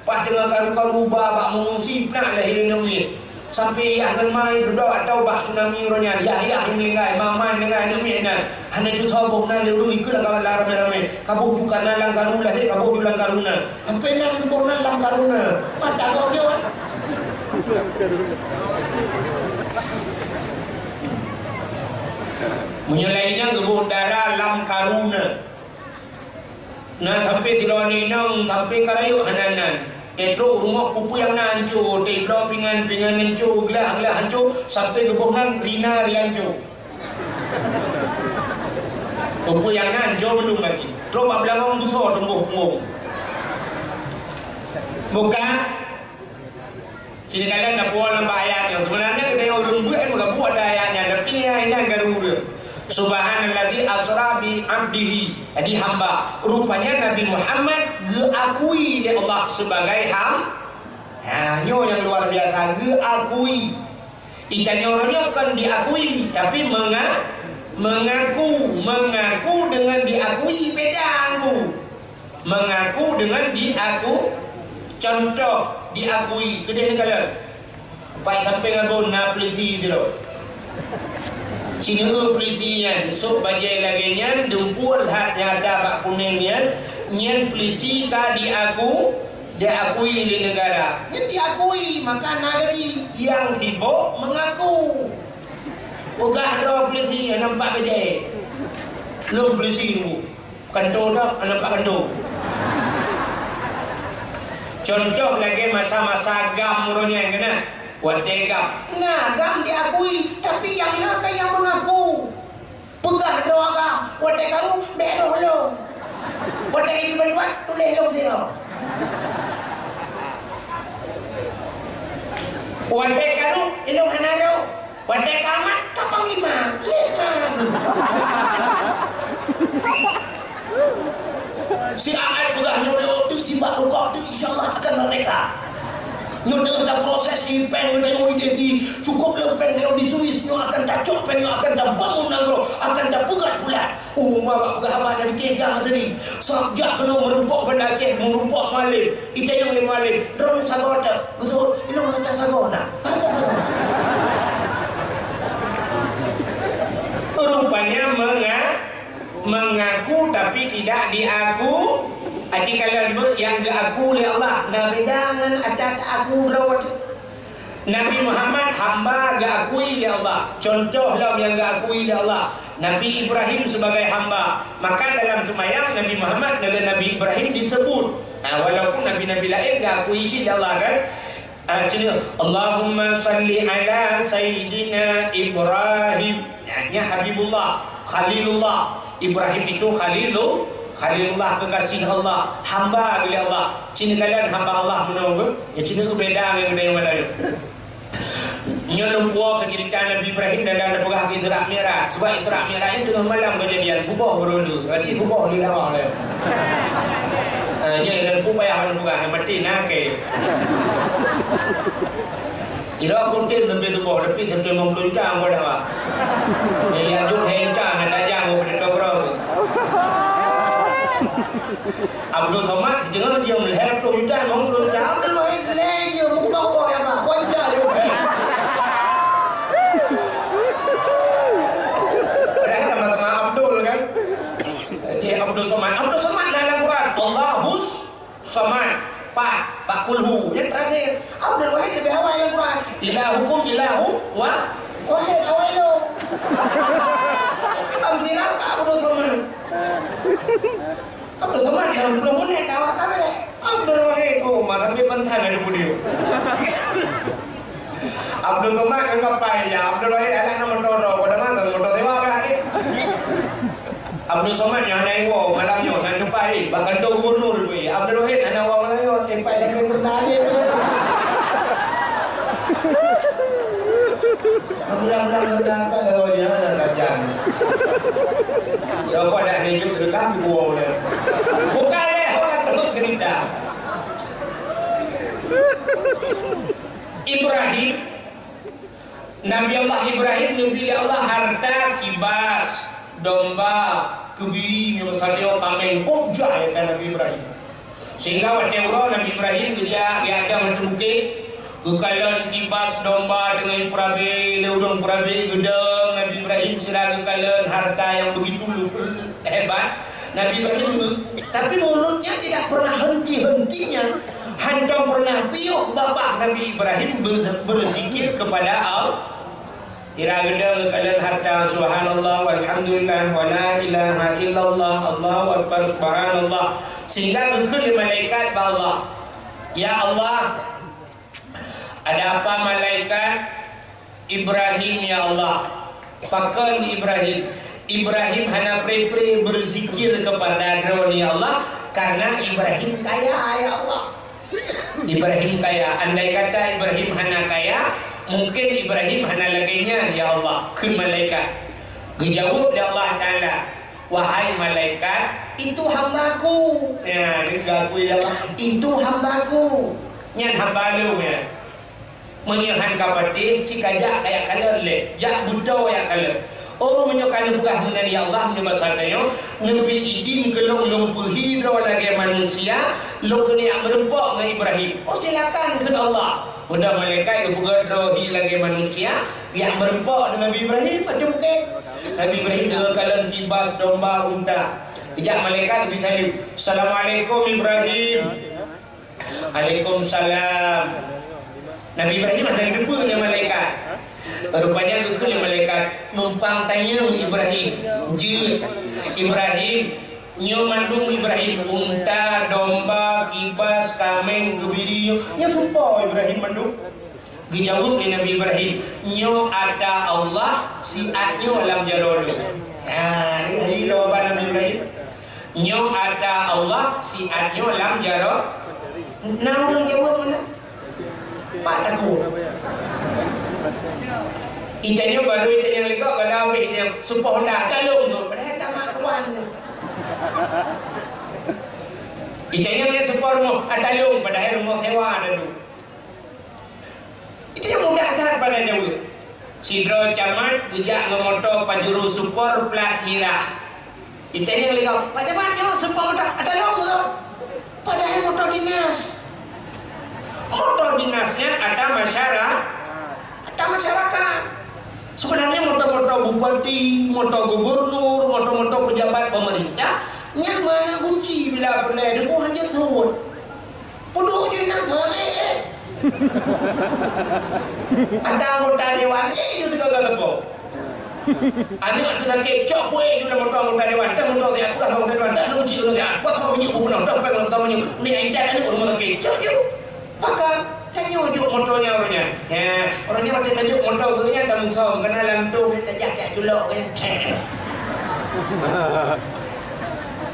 Paih teungoh karu-karu ba bak mengungsi, plah lahé aneuk miet. Sampai yah ngon ma dudoe atau bak tsunami uroe nyan, yah-yah nyang meuninggai, ma-ma nyang meuninggai aneuk miet nyan. Hana tusoe boh nan lé ureuëng ikeu lam ramé-ramé. Kaboh ju kana lam karu lahé, kaboh ju lam karu na. Sampai nan geuboh nan lam karu na. Mata gob jok. Meunyoe laén nyan geuboh dara lam karu na. Na sampai tiloe inong sampai ka rayeuk hana nan. Teutrok rumoh peue-peue nyang na hanco, teuh bloe pingan-pingan hanco, glah-glah hanco, sampai geuboh nan rina ri hanco. Peue-peue nyang na hanco mandum lagi. Trok bak beulangong busoe tumboh punggong. Bukan? Sini kadang na puan lam ayat nyoe. Sebenarnya kita yang ureuëng buet meugabuh ada ayat nyan, tapi ya ini garu dia. Subhanalladzi asra bi abdihi. Jadi hamba. Rupanya Nabi Muhammad geukui lé Allah sebagai ham-, ha, nyoe nyang luar biasa, geukui. Itanyoe nyoe kon diakui, tapi menga-, mengaku, mengaku dengan diakui beda, Angku. Mengaku dengan diaku, contoh diakui, keudeh neukalon. Pai sampai ngabon na peulisi sidroe. Sineuk peulisi nyan, sôk bajée lagée nyan, deumpue that nyata bak puneng nyan, nyan peulisi ka diaku, diakui lé negara. Nyan diakui, maka na gaji nyang sibok mengaku. Peugah droe peulisi nyang nampak bajée. Lôn peulisi nunggu. Kantô dak, aneuk bak kantô. Contoh lagée masa-masa GAM uroe nyan keunan. Watée GAM. Nah, GAM diakui, tapi nyang na ka nyang mengaku. Peugah droe GAM, watée karu, bék roh lôn. Watée ibi bantuan, tuléh lôn sidroe. Watée karu, ilôn hana roh. Watée ka mat, ka panglima, lima. Si Aat peugah nyoe, "Teuk sibak rukok teuk, insya Allah akan merdeka." Nyoe teungoh taproses i péng, nyoe tanyoe idéh di, cukup le péng nyoe di Swiss, nyoe akan tacok péng, nyoe akan tabangun nanggroe, akan tapeugöt pulan. Oh, babah peugah haba dari tiga tadi. Sabab jak keunoe meurumpok Banda Aceh, meurumpok Mualem. Itanyong lé Mualem, "Droeneuh sagoe teuh?" Geuseuôt, "Ilôn hana sagoe na." Hana sagoe. Rupanya menga-, mengaku tapi tidak diaku. Aci kalon beuh nyang geuaku lé Allah. Na beda ngon ata taaku droe. Nabi Muhammad hamba geuakui lé Allah. Contoh lom nyang geuakui lé Allah, Nabi Ibrahim sebagai hamba. Maka dalam seumayang Nabi Muhammad dengan Nabi Ibrahim disebut. Ha, walaupun nabi-nabi laén geuakui cit lé Allah kan. Ha, cina, "Allahumma salli ala Sayyidina Ibrahim." Nyan, nyan Habibullah, Khalilullah. Ibrahim itu Khalilu-, Khalilullah, kekasih Allah, hamba geuh lé Allah. Cina kalon hamba Allah meunoe geuh, ya cina beda ngon geutanyoe Meulayu. Nyoe lôn puwoe keu ceurita Nabi Ibrahim dan, dan peugah Isra Mi'raj. Sebab Isra Mi'raj nyan teungoh malam keujadian, tuboh baru lheueh. Berarti tuboh lheueh awak lé. Ha, nyan lôn payah lôn peugah, nyang maté na kèe. Ira putih lebih tuboh, tapi satu lima puluh juta angkot awak. Jadi, ajuk hai juta, nak tajang, oh, pada tograu. Abdul Somad, deungoe dia meuleher puluh juta, lima puluh juta. Abdul Wahid, lé dia, meukuba-kuba ya, Pak. Kuat juta dia. Padahal sama-sama Abdul, kan? Jadi, Abdul Somad. Abdul Somad dalam Quran. Allahus Somad. Pat. Pak Kulhu. Yang terakhir. Abdul Wahid lebih awal dalam Quran. Ilahukum ilahun wa-, wahid. Awal lo. Abdul Somad. Abdul Somad dalam puluh menit dah awak kafir, eh. Abdul Wahid, oh, malam dia pentan ada video. Abdul Somad kan kapai, ya, Abdul Wahid anak nama Toro, kau dengar kan motor sewa dah, eh. Abdul Somad yang naik wow, malam nyo, nak tupai, bahkan tu gubernur tu, eh. Abdul Wahid anak wow malam nyo, tempat yang rendah, eh. Mudah-mudahan rendah apa kalau dia nak tajam. Ya, kau dah hidup dekat gua udah. Bukan leh orang terus cerita. Ibrahim, Nabi Allah Ibrahim neubri lé Allah harta kibas, domba, keubiri, misalnya kaméng, oh, jak ya kan Nabi Ibrahim. Sehingga watèe uroe Nabi Ibrahim geujak, geujak dong ateueh bukét, geukalon kibas domba teungoh jipeurabe lé ureueng peurabe, geudong Nabi Ibrahim sira geukalon harta nyang begitu lu-, hebat. Nabi Ibrahim, tapi mulutnya tidak pernah henti-hentinya, hantom pernah piôh babah Nabi Ibrahim ber-, berzikir kepada Allah. Sira geudong geukalon harta, subhanallah, walhamdulillah, wala ilaha illallah, Allahu akbar, subhanallah. Sehingga geukheun lé malaikat bak Allah, "Ya Allah, ada apa malaikat?" "Ibrahim, ya Allah." "Pakon Ibrahim?" "Ibrahim hana pre-pre berzikir kepada Droeneuh, ya Allah, karena Ibrahim kaya, ya Allah." Ibrahim kaya. Andai kata Ibrahim hana kaya, mungkin Ibrahim hana lagèe nyan, ya Allah, kheun malaikat. Geujaweueb lé Allah Taala, "Wahai malaikat, itu hamba-Ku." Ya, dia akui lé Allah, "Itu hamba-Ku." Nyan hamba lôn, ya. Meunyoe han ka patéh, ci ka jak jak kalon lé, jak beutôi jak kalon. Oh, meunyoe ka neupeugah meunan, ya Allah, meunyoe basa tanyoe, neubri idin keu lôn, lôn peuhi droe lagèe manusia, lôn keuneuk jak meurumpok ngon Ibrahim. Oh, silakan, kheun Allah. Udah malaikat geupeugah droe hi lagèe manusia, jak meurumpok deungon Nabi Ibrahim, ateueh bukét. Nabi Ibrahim deungon kalon kibas, domba, unta. Geujak malaikat geubri saleuem. "Assalamualaikum, Ibrahim." "Waalaikumsalam." Nabi Ibrahim hana geuteupeue nyan malaikat. Rupanya geukheun lé malaikat, "Numpang tanyong Ibrahim." Jeuet. "Ibrahim, nyoe mandum Ibrahim, unta, domba, kibas, kaméng, keubiri, nyoe soe Ibrahim mandum?" Geujaweueb lé Nabi Ibrahim, "Nyoe ata Allah, siat nyoe lam jaroe lôn." Nah, nyoe jawaban Nabi Ibrahim. "Nyoe ata Allah, siat nyoe lam jaroe." Na ureueng jaweueb meunan? Pat takue. Itanyong baru itanyong lé gob, kalau habéh itanyong, "Soe po Honda?" "Ata lôn tu." Padahai tamat wan tu. Itanyong lé, "Soe po rumoh?" "Ata lôn." Padahai rumoh sewa ata lôn. Itu yang mudah kan pada jaweueb. Sidroe camat geujak ngon moto Pajero Sport plat mirah. Itanyong lé gob, "Pak Camat, nyoe Sport moto?" "Ata lom, Bang." Padahai moto dinas. Moto dinas nyan ata masyara-, ata masyarakat. Sebenarnya moto-moto bupati, moto gubernur, moto-moto pejabat pemerintah, nyan meunan gunci bila peureulèe deungon hanjeuet thon. Peuduek jih nang thon, eh, eh. Ada anggota dewan, eh, itu tiga kali lepo. Aneuk tu sakét, cok kueh dulu moto anggota dewan, dah moto siap, peugah anggota dewan, dah nunggu siap, peugah minyeuk bunoe, dah peng moto minyeuk, ni intat aneuk rumah sakét, cok, cok. Pakon, tanyoe jok moto nyan ureueng nyan. Ya, ureueng nyan watèe tajok moto geuh nyan dah musom, keunan lam tu, tajak-jak culok geuh nyan.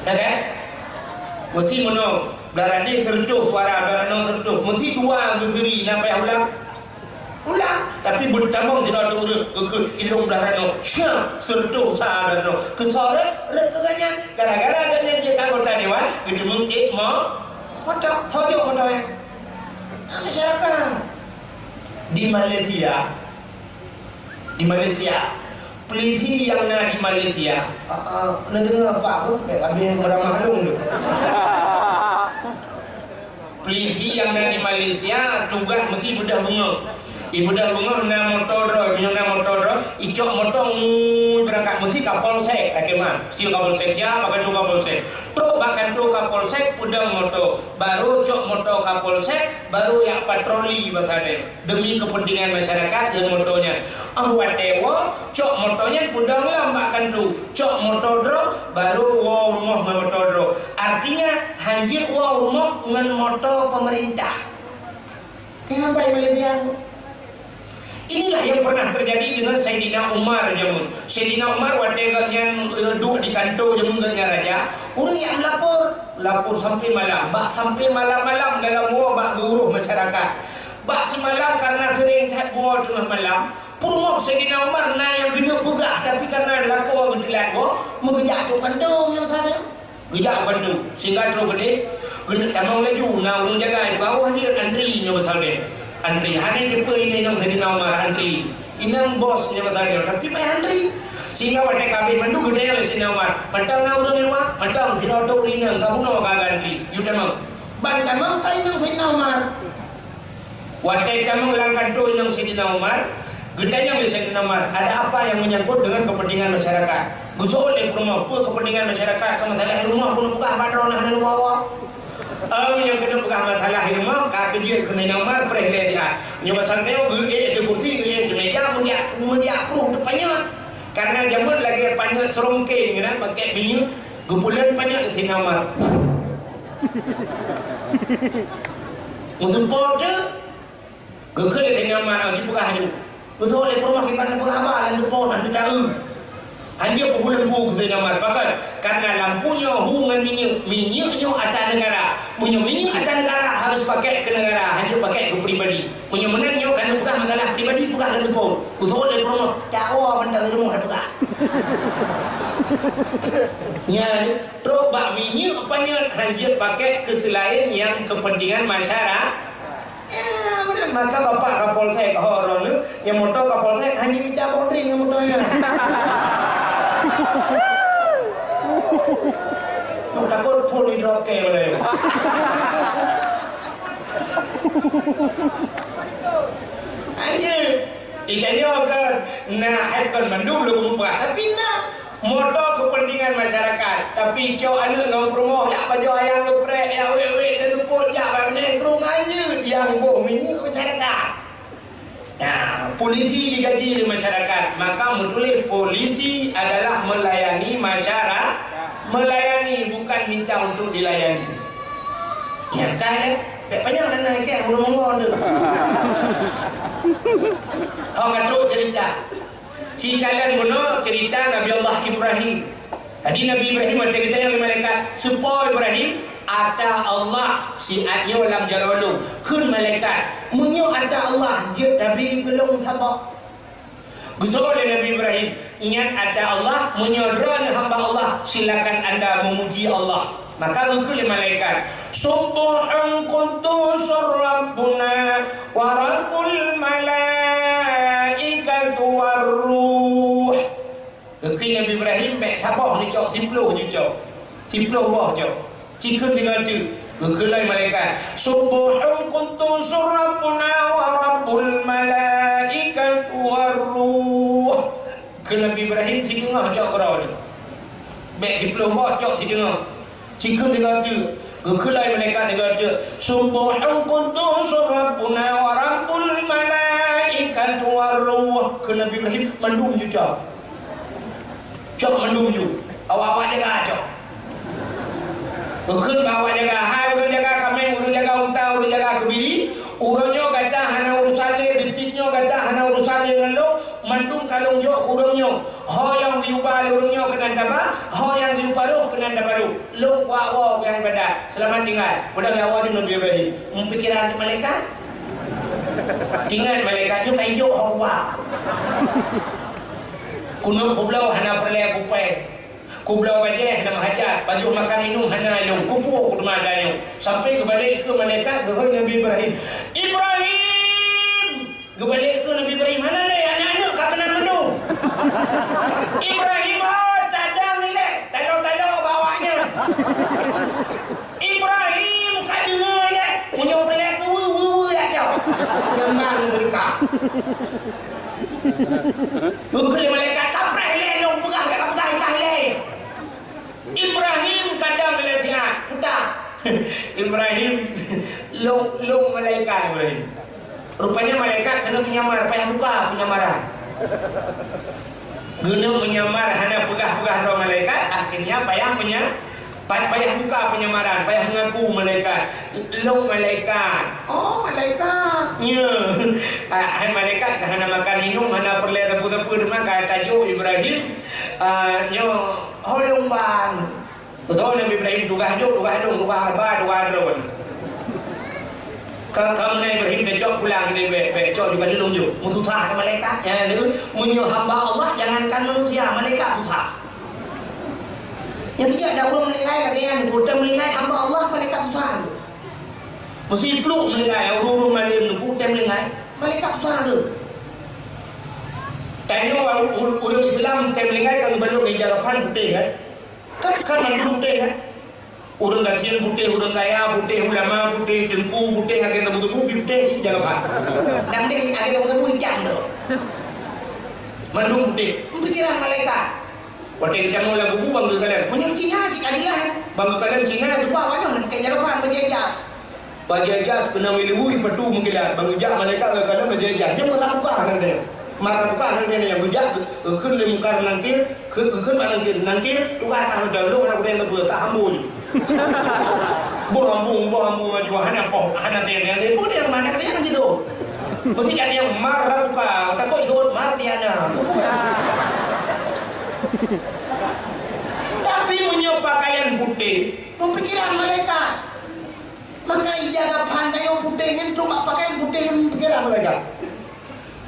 Ya kan? Meusi meunoe, blah radeh seureutôh suara, blah ranoe seureutôh. Meusi dua geuseuri, na payah ulang? Ulang. Tapi beutamong sidroe ureueng geukheun ilong blah ranoe, syah, seureutôh sa blah ranoe. Keusoe rhot, rhot keu gobnyan. Gara-gara gobnyan jeuet anggota dewan, geuteumeung ék mo-, moto, soe jok moto nyan. Nah, masyarakat. Di Malaysia, Di Malaysia, polisi nyang na di Malaysia, ah, ah, neudeungoe apa, apa? Bèk kami meuramah lôn tu. Polisi nyang na di Malaysia tugaih meusti beudôh beungoh. Ibeudôh beungoh na moto droe, meunyoe na moto droe, icok moto ngui beurangkat meusti Kapolsek, lakèe meunan. Meusti Kapolsek, jak bak kantor Kapolsek. Trôk bak kantor Kapolsek, peudong moto. Barô cok moto Kapolsek, barô jak patroli bak saboh. Demi kepentingan masyarakat ngon moto nyan. Óh watèe woe, cok moto nyan peudong lom bak kantu, cok moto droe, barô woe rumoh ngon moto droe. Artinya, hanjeuet woe rumoh ngon moto pemerintah. Nyan bai meuleubihan. Inilah yang pernah terjadi dengan Saidina Umar jameun. Saidina Umar watèe gobnyan, eh, duek di kanto jameun gobnyan raja, ureueng nyang meulapor, lapor sampai malam. Bak sampai malam-malam dalam woe bak geuuroh masyarakat. Bak simalam karena seuring that woe teungoh malam, peurumoh Saidina Umar na nyang keuneuk peugah, tapi karena lakoe geuteulat woe, meugeujak ateueh kantô nyang sabe. Geujak ateueh kantô, sehingga trôk keudéh, keuneuk tamong laju, na ureueng jaga di bawah jih antri nyoe pasal deh. Antri, hana teupeue inong Saidina Umar antri. Inong bos nyoe pasal deh, tapi payah antri. Sehingga watèe ka abéh mandum geutanyong lé Saidina Umar, "Mantong na ureueng di luwa?" "Mantong, sidroe tôh ureueng inong ka bunoe ka antri." Yue tamong. Ban tamong ka inong Saidina Umar. Watèe tamong lam kantô inong Saidina Umar, geutanyong lé Saidina Umar, "Ada apa yang menyangkut dengan kepentingan masyarakat?" Geuseuôt lé peurumoh, "Peue kepentingan masyarakat? Keu masalah rumoh keuneuk peugah ban droeneuh hana neuwoe-woe." Em, nyang keuneuk peugah masalah rumoh, ka keujeuet keu Saidina Umar, preh lé siat. Nyoe pasal nyoe geuék ateueh kursi, geuék ateueh meuja, meuja, meuja pruh teupanyöt. Karena jameun lagèe panyöt seurongkeng, kan, pakèk minyeuk. Geupulan panyöt Saidina Umar. Meuteupô teuk, geukheun lé Saidina Umar, "Ci peugah aju." Beutôi lé peurumoh kiban peugah haba lam teupô, hana teueu. Hanjeuet peuhu lampu keu Saidina Umar. Pakon? Karena lampu nyoe hu ngon minyeuk. Minyeuk nyoe atra negara. Meunyoe minyeuk atra negara, harus pakèk keu negara, hanjeuet pakèk keu pribadi. Meunyoe meunan nyoe ka neupeugah masalah pribadi, peugah lam teupô. Beutôi lé peurumoh, dakwa mantong di rumoh tapeugah. Nyan, trôk bak minyeuk panyöt hanjeuet pakèk keu seulaén nyang kepentingan masyara-, eh, meunan maka Bapak Kapolsek, ho, droeneuh, nyang moto Kapolsek hanjeuet mita boh drink ngon moto nyan. Nyoe takot phôn di drop ke mana. Hanjeuet. Itanyoe kan na ikon mandum lôn peugah, tapi na moto kepentingan masyarakat. Tapi cok aneuk ngon peurumoh, jak pajoh ayam luprek, jak wék-wék dan seupôt, jak bak nègru ngon jeuet nyang boh minyeuk masyarakat. Nah, polisi digaji lé masyarakat, maka meutuléh polisi adalah melayani masyara-, melayani, bukan minta untuk dilayani. Ya kan, eh? Bèk panyang dan naik, eh, ulôn ngomong tu. Ho, ka trôk cerita. Ci kalon bunoe cerita Nabi Allah Ibrahim. Jadi Nabi Ibrahim watèe geutanyong lé malaikat, "Soe po Ibrahim?" "Ata Allah, siat nyoe lam jaroe lôn." Kheun malaikat, "Meunyoe ata Allah, jeuet tabi keu lôn saboh." Geuseuôt lé Nabi Ibrahim, "Nyan ata Allah, meunyoe droeneuh hamba Allah, silakan anda memuji Allah." Maka geukheun lé malaikat, "Subbuhun quddusun Rabbuna wa Rabbul malaikati war ruh." Geukheun Nabi Ibrahim, "Bèk saboh neucok, siplôh ju cok. Siplôh boh cok." Ci kheun sigoe teuk. Geukheun lé malaikat, "Subbuhun quddusun Rabbuna wa Rabbul malaikati war ruh." Kheun Nabi Ibrahim, "Sideungoe cok keudroe nyoe. Bèk siplôh boh, cok sideungoe." Ci kheun sigoe teuk. Geukheun lé malaikat sigoe teuk, "Subbuhun quddusun Rabbuna wa Rabbul malaikati war ruh." Kheun Nabi Ibrahim, "Mandum ju cok. Cok mandum ju. Awak-awak jaga cok." Geukheun bak awak jaga, "Hai ureueng jaga kaméng, ureueng jaga unta, ureueng jaga keubiri, uroe nyoe gata hana urusan lé, detik nyoe gata hana urusan lé ngon lôn, mandum ka lôn jok keu ureueng nyoe. Ho nyang geuyue ba lé ureueng nyoe keunan taba, ho nyang geuyue paroh keunan taparoh. Lôn kuat woe nyang ibadat. Seulamat tinggai." Padahai awak nyoe Nabi Ibrahim. Meupikiran keu malaikat? Ingat malaikat nyoe ka ijok ho kuat. Keuneuk kubloe hana peureulèe kupèe. Kubloe bajèe hana meuhajat, pajoh makan minum hana lôn, kupuwoe kuteuma tanyoe. Sampai geubalek keu malaikat geukheun Nabi Ibrahim. "Ibrahim!" Geubalek keu Nabi Ibrahim, "Hana lé, aneuk-aneuk ka meunan mandum." Ibrahim, oh, tadong ilèe, talo-talo bak awak nyan. Ibrahim ka deungö ilèe, meunyoe peureulèe keu weu, weu, weu, ya, cok. Jamban geureuka. Geukheun lé malaikat, "Kapreh ilèe lôn peugah, ka peugah ikah ilèe." Ibrahim kadang ilèe teuingat, "Puta." Ibrahim, "Lôn, lôn malaikat Ibrahim." Rupanya malaikat keuneuk menyamar, payah buka penyamaran. Geuneuk menyamar hana peugah-peugah droe malaikat, akhirnya payah menya-, pa-, payah buka penyamaran, payah mengaku malaikat. "Lôn malaikat." "Oh, malaikat." "Nyo." Ah, hai malaikat ka hana makan minum, hana peureulèe sapeue-sapeue, teuma ka tajok Ibrahim, ah, nyoe, "Ho lôn ban." Beutôi Nabi Ibrahim tugaih jok, tugaih dong, tugaih ba, tugaih droe. Ka, ka meunan Ibrahim tacok pulang, dia bèk, bèk cok juga lôn jok. Meususah ada malaikat. Ya, dia, meunyoe hamba Allah, jangankan manusia, malaikat susah. Nyang keujeuet dak ureueng meuninggai lagèe nyan, ureueng meuninggai hamba Allah, malaikat susah tu. Meusi pluek meuninggai, ureueng-ureueng malém tu, ureueng meuninggai, malaikat susah tu. Tanyoe ureueng, ureueng Islam tém meuninggai kan balok ija kafan putéh kan? Kan, kan mandum putéh kan? Ureueng gasien putéh, ureueng kaya putéh, ulama putéh, teungku putéh, akhé teungku-teungku pih putéh ija kafan. Nyang penting akhé teungku-teungku itam tu. Mandum putéh. Pikiran malaikat. Watèe geutanyoe lam kubu bang geukalon. Meunyoe Cina cit ka jeulaih. Bang geukalon Cina tuha awak nyoe lakèe ija kafan bajèe jas. Bajèe jas keunong ileubui patu meukilat. Bang geujak malaikat geukalon bajèe jas. Nyan meusabuka hana geutanyoe. Meusabuka hana geutanyoe nyang geujak geukheun lé Mungkar Nangkir, kheun, geukheun bak Nangkir. Nangkir, tugaih that meudalu hana geutanyoe teupeue, that ambo jih. Boh ambo, boh ambo maju hana poh, hana teueng-teueng. Peue teueng mana teueng jitu? Meusti jadi nyang mar buka, takot disebut Mardiana. Tapi meunyoe pakaian putéh, peupikiran malaikat. Maka ija kafan tanyoe putéh nyan trok bak pakaian putéh nyan peupikiran malaikat.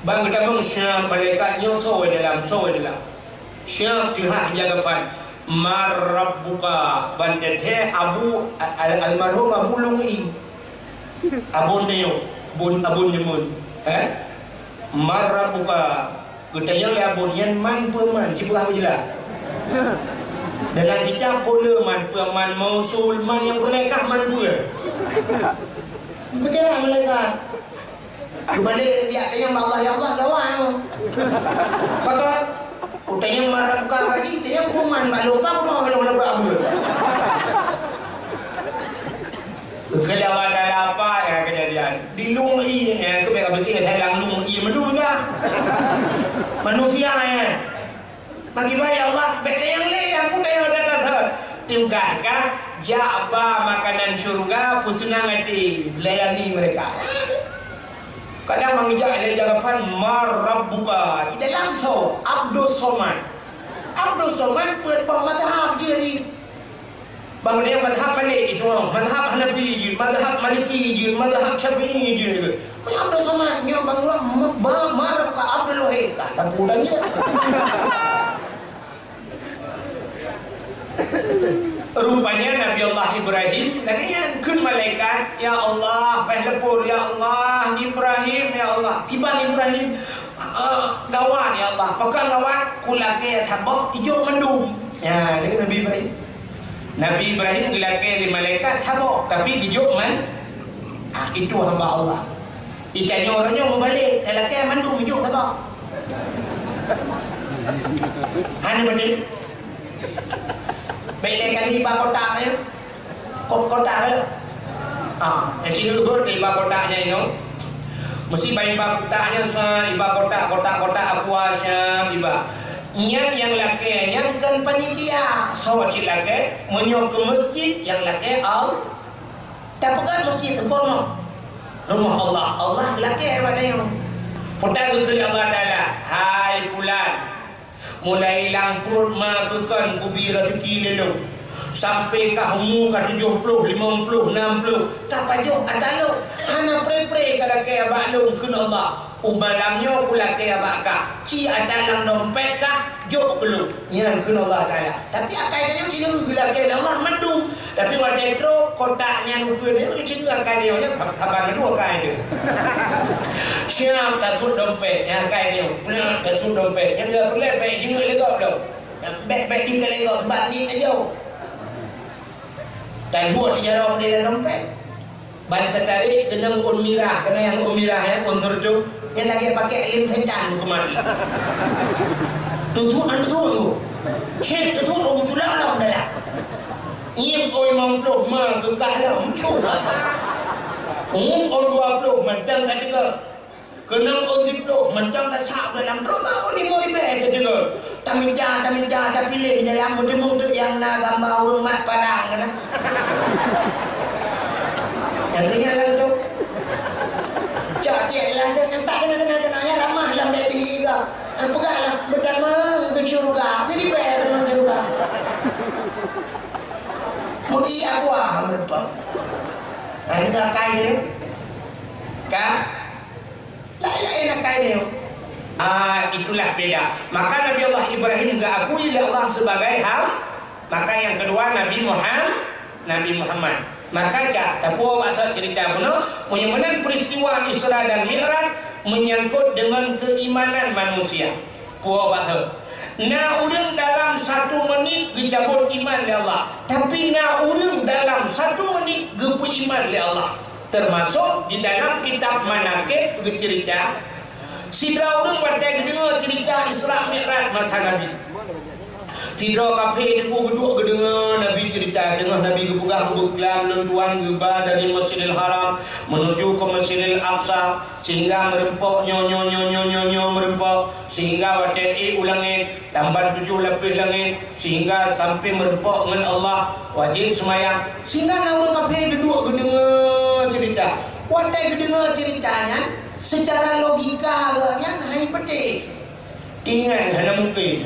Bang geutamong siap malaikat nyoe soe dalam, soe dalam. Siap teuhah ija kafan. "Man rabbuka?" Ban teuthée Abu, al-, almarhum Abu Lung I. Abon tanyoe, bun, abon jameun. Eh? "Man rabbuka?" Geutanyong lé abon nyan man peue man, ci peugah beujeulaih. Dalam kitab peue le man peue man mausul man nyang peureulèe kah man peue. Pikiran malaikat. Geubalek jak tanyong bak Allah, "Ya Allah, gawa nyoe." Pakon? Kutanyong man rabbuka bak jih, tanyong peue man bak lôn, pakon lôn hana peue. Keu Allah Taala apa nyang keujadian? Di Lung I nyan, keu bèk ka beutôi that lam Lung I meudum ka. Manusia nyan. Bagi baik ya Allah, bèk tanyong lé, aku tanyong data thon. Tugaih kah jak ba makanan syurga, peuseunang até, layani mereka. Kadang meungeujak lé ija kafan, "Man rabbuka?" Di dalam soe? Abdus Somad. Abdus Somad peuet boh mazhab jih. Bang, ada nyang mazhab Malik itu, mazhab Hanafi jih, mazhab Maliki jih, mazhab Syafi'i jih. Meunyoe Abdul Somad, nyoe bang ureueng ma-, ma-, mar ka Abdul Wahid, ka tabu lagi. Rupanya Nabi Allah Ibrahim lagèe nyan kheun malaikat, "Ya Allah, payah leupur, ya Allah, Ibrahim, ya Allah, kiban Ibrahim, eh, gawat, ya Allah, pakon gawat, kulakèe saboh ijok mandum." Ya, lagèe Nabi Ibrahim. Nabi Ibrahim geulakèe lé malaikat saboh, tapi geujok man-, ah, itu hamba Allah. Itanyoe uroe nyoe meubalek, talakèe mandum ijok saboh. Hana beutôi. Bèk lé kali iba kotak nyan. Ko-, kotak nyan. Ah, nyang sinoe beuet iba kotak nyan inoe. Meusti iba, iba kotak nyan sa, iba kotak, kotak, kotak aqua siap iba. Nyan nyang lakèe nyan kon panitia. Soe cit lakèe? Meunyoe keu masjid nyang lakèe Allah. Tapeugah masjid teuh peurumoh. Rumoh Allah, Allah lakèe bak tanyoe. Peue geukheun Allah Taala, "Hai pulan, mulai lam pruet ma keu kon kubi raseuki lé lôn, sampoe kah umu ka tujoh ploh, limong ploh, nam ploh, ka pajoh ata lôn, hana pré-pré ka lakèe bak lôn," kheun Allah. "U malam nyoe kulakèe bak kah, ci ata lam dompet kah, jok keu lôn." Nyan kheun Allah Taala. Tapi akai tanyoe sineuk geulakèe lé Allah mandum. Tapi watèe trok kotak nyan ukeue nyoe, sineuk akai nyoe, nyan saban mandum akai nyoe. Siap tasut dompet, nyan akai nyoe. Beuna tasut dompet. Nyan ka peureulèe bèk jingeuk lé gob lom. Bèk, bèk dikeue lé gob, sabab nit aja. Dan buet di jaroe di dalam dompet. Ban teutarek keunong ôn mirah, keunong nyang ôn mirah, ya, ôn seureutoh. Nyan lagèe pakèk lem setan keumarin. Tutut an tutut tu. Syek tutut ôn tulang lam dalam. Ngieng ôn limong ploh ma keu kah lam, muncul. Ngieng ôn dua ploh mantong ka teuka. Keunong ôn siplôh, mantong tasak u dalam, trok bak ôn limong ribèe teudeungoe. Tamita, tamita, tapiléh dalam, meuteumé teuk nyang na gamba ureueng mat padang keunan. Nyang keu nyan lam tu. Cok tiek lam tu, nampak keunan, keunan, keunan, ya ramah lam bèk dihi ka. Eh, peugah lah, beutamong keu syeuruga. Jadi bèk tamong syeuruga. Meugi aqua meureumpok. Nah, ini akai dia. Ka? Laén-laén akai nyoe. Ah, itulah beda. Maka Nabi Allah Ibrahim geukui lé Allah sebagai ham-, maka nyang keudua Nabi Muham-, Nabi Muhammad. Maka cak, tapuwoe bak soe ceurita bunoe, meunyoe meunan peristiwa Isra dan Mi'raj menyangkut deungon keuimanan manusia. Puwoe bak soe. Na ureueng dalam satu menit geucabot iman lé Allah, tapi na ureueng dalam satu menit geupeuiman lé Allah. Teumasok di dalam kitab Manaqib geuceurita, sidroe ureueng watèe geudeungoe ceurita Isra Mi'raj masa Nabi. Sidroe kafé teungku geuduek geudeungoe Nabi ceurita, teungoh Nabi geupeugah, "Beukeuklam lôn tuan geuba dari Masjidil Haram meunuju keu Masjidil Aqsa, sehingga meureumpok nyoe, nyoe, nyoe, nyoe, nyoe, nyoe meureumpok, sehingga watèe ék u langèt, lamban tujoh lapéh langèt, sehingga sampoe meureumpok ngon Allah, wajéb seumayang." Sehingga na ureueng kafé geuduek geudeungoe ceurita. Watèe geudeungoe ceurita nyan, seucara logika geuh nyan hai peutéh. Ingat, hana mungkin.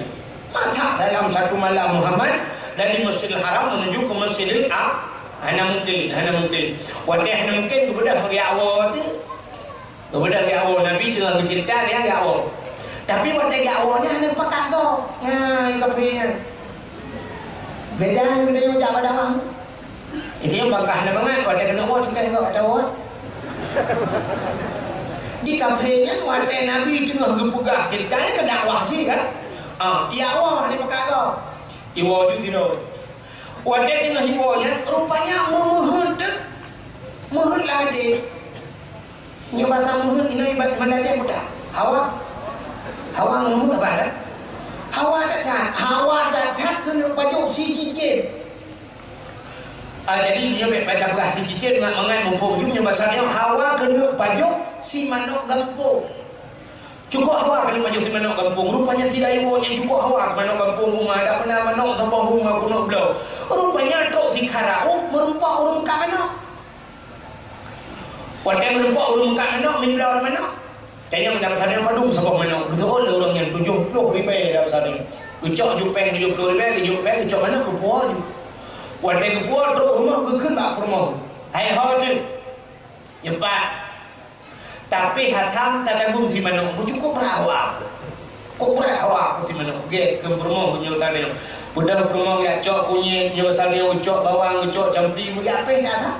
Masa dalam satu malam Muhammad dari Masjidil Haram menuju ke Masjidil Aqsa? Hana mungkin, hana mungkin. Watèe hana mungkin, geubeudôh bagi awak tu. Kemudian geujak woe, Nabi teungoh geuceurita, geujak woe. Tapi watèe geujak woe nyan hana pakat gob. Nyan, kafé nyan. Beda ngon geutanyoe jak bak dakwah. Geutanyoe bangka hana mangat, watèe keuneuk woe cukai gob ata woe. Di kafé nyan watèe Nabi teungoh geupeugah ceurita nyan keu dakwah cit kan. Ah, jak woe hana pakat gob. Iwoe ju tiroe. Watèe teungoh iwoe nyan, rupanya meumeuheuet teuk. Meuheuet lam até. Nyoe basa meuheuet inoe ibarat mandajeh buta. Hawa. Hawa ngon meuheuet apa dah? Hawa that-that. Hawa that-that keuneuk pajoh sicicém. Ah, jadi nyoe bèk pada peugah sicicém mangat-mangat muphom jih nyoe basa nyoe hawa keuneuk pajoh si manok gampông. Cukôp hawa keuneuk pajoh si manok gampông. Rupanya sidai woe nyang cukôp hawa keu manok gampông uma, dak meunan manok saboh uma keuneuk bloe. Rupanya trok si karaoh meureumpok ureueng ka manok. Watèe meureumpok ureueng ka manok, mibloe manok. Tanyoe meudapat sabe padum saboh manok. Geuteuôt lé ureueng nyan tujoh ploh ribèe dapat sabe. Geucok ju péng tujoh ploh ribèe, geujok péng, geucok manok, geupuwoe ju. Watèe geupuwoe trok rumoh geukheun bak peurumoh. Hai ho teuh. Nyeumpat. Tapi hasam tadagong si manok. Cukôp brat hawa. Kok brat hawa si manok. Gèt keu peurumoh geunyoe sabe. Beudôh peurumoh geujak cok kunyét, nyoe sabe geucok bawang, geucok campli, geujak péh that.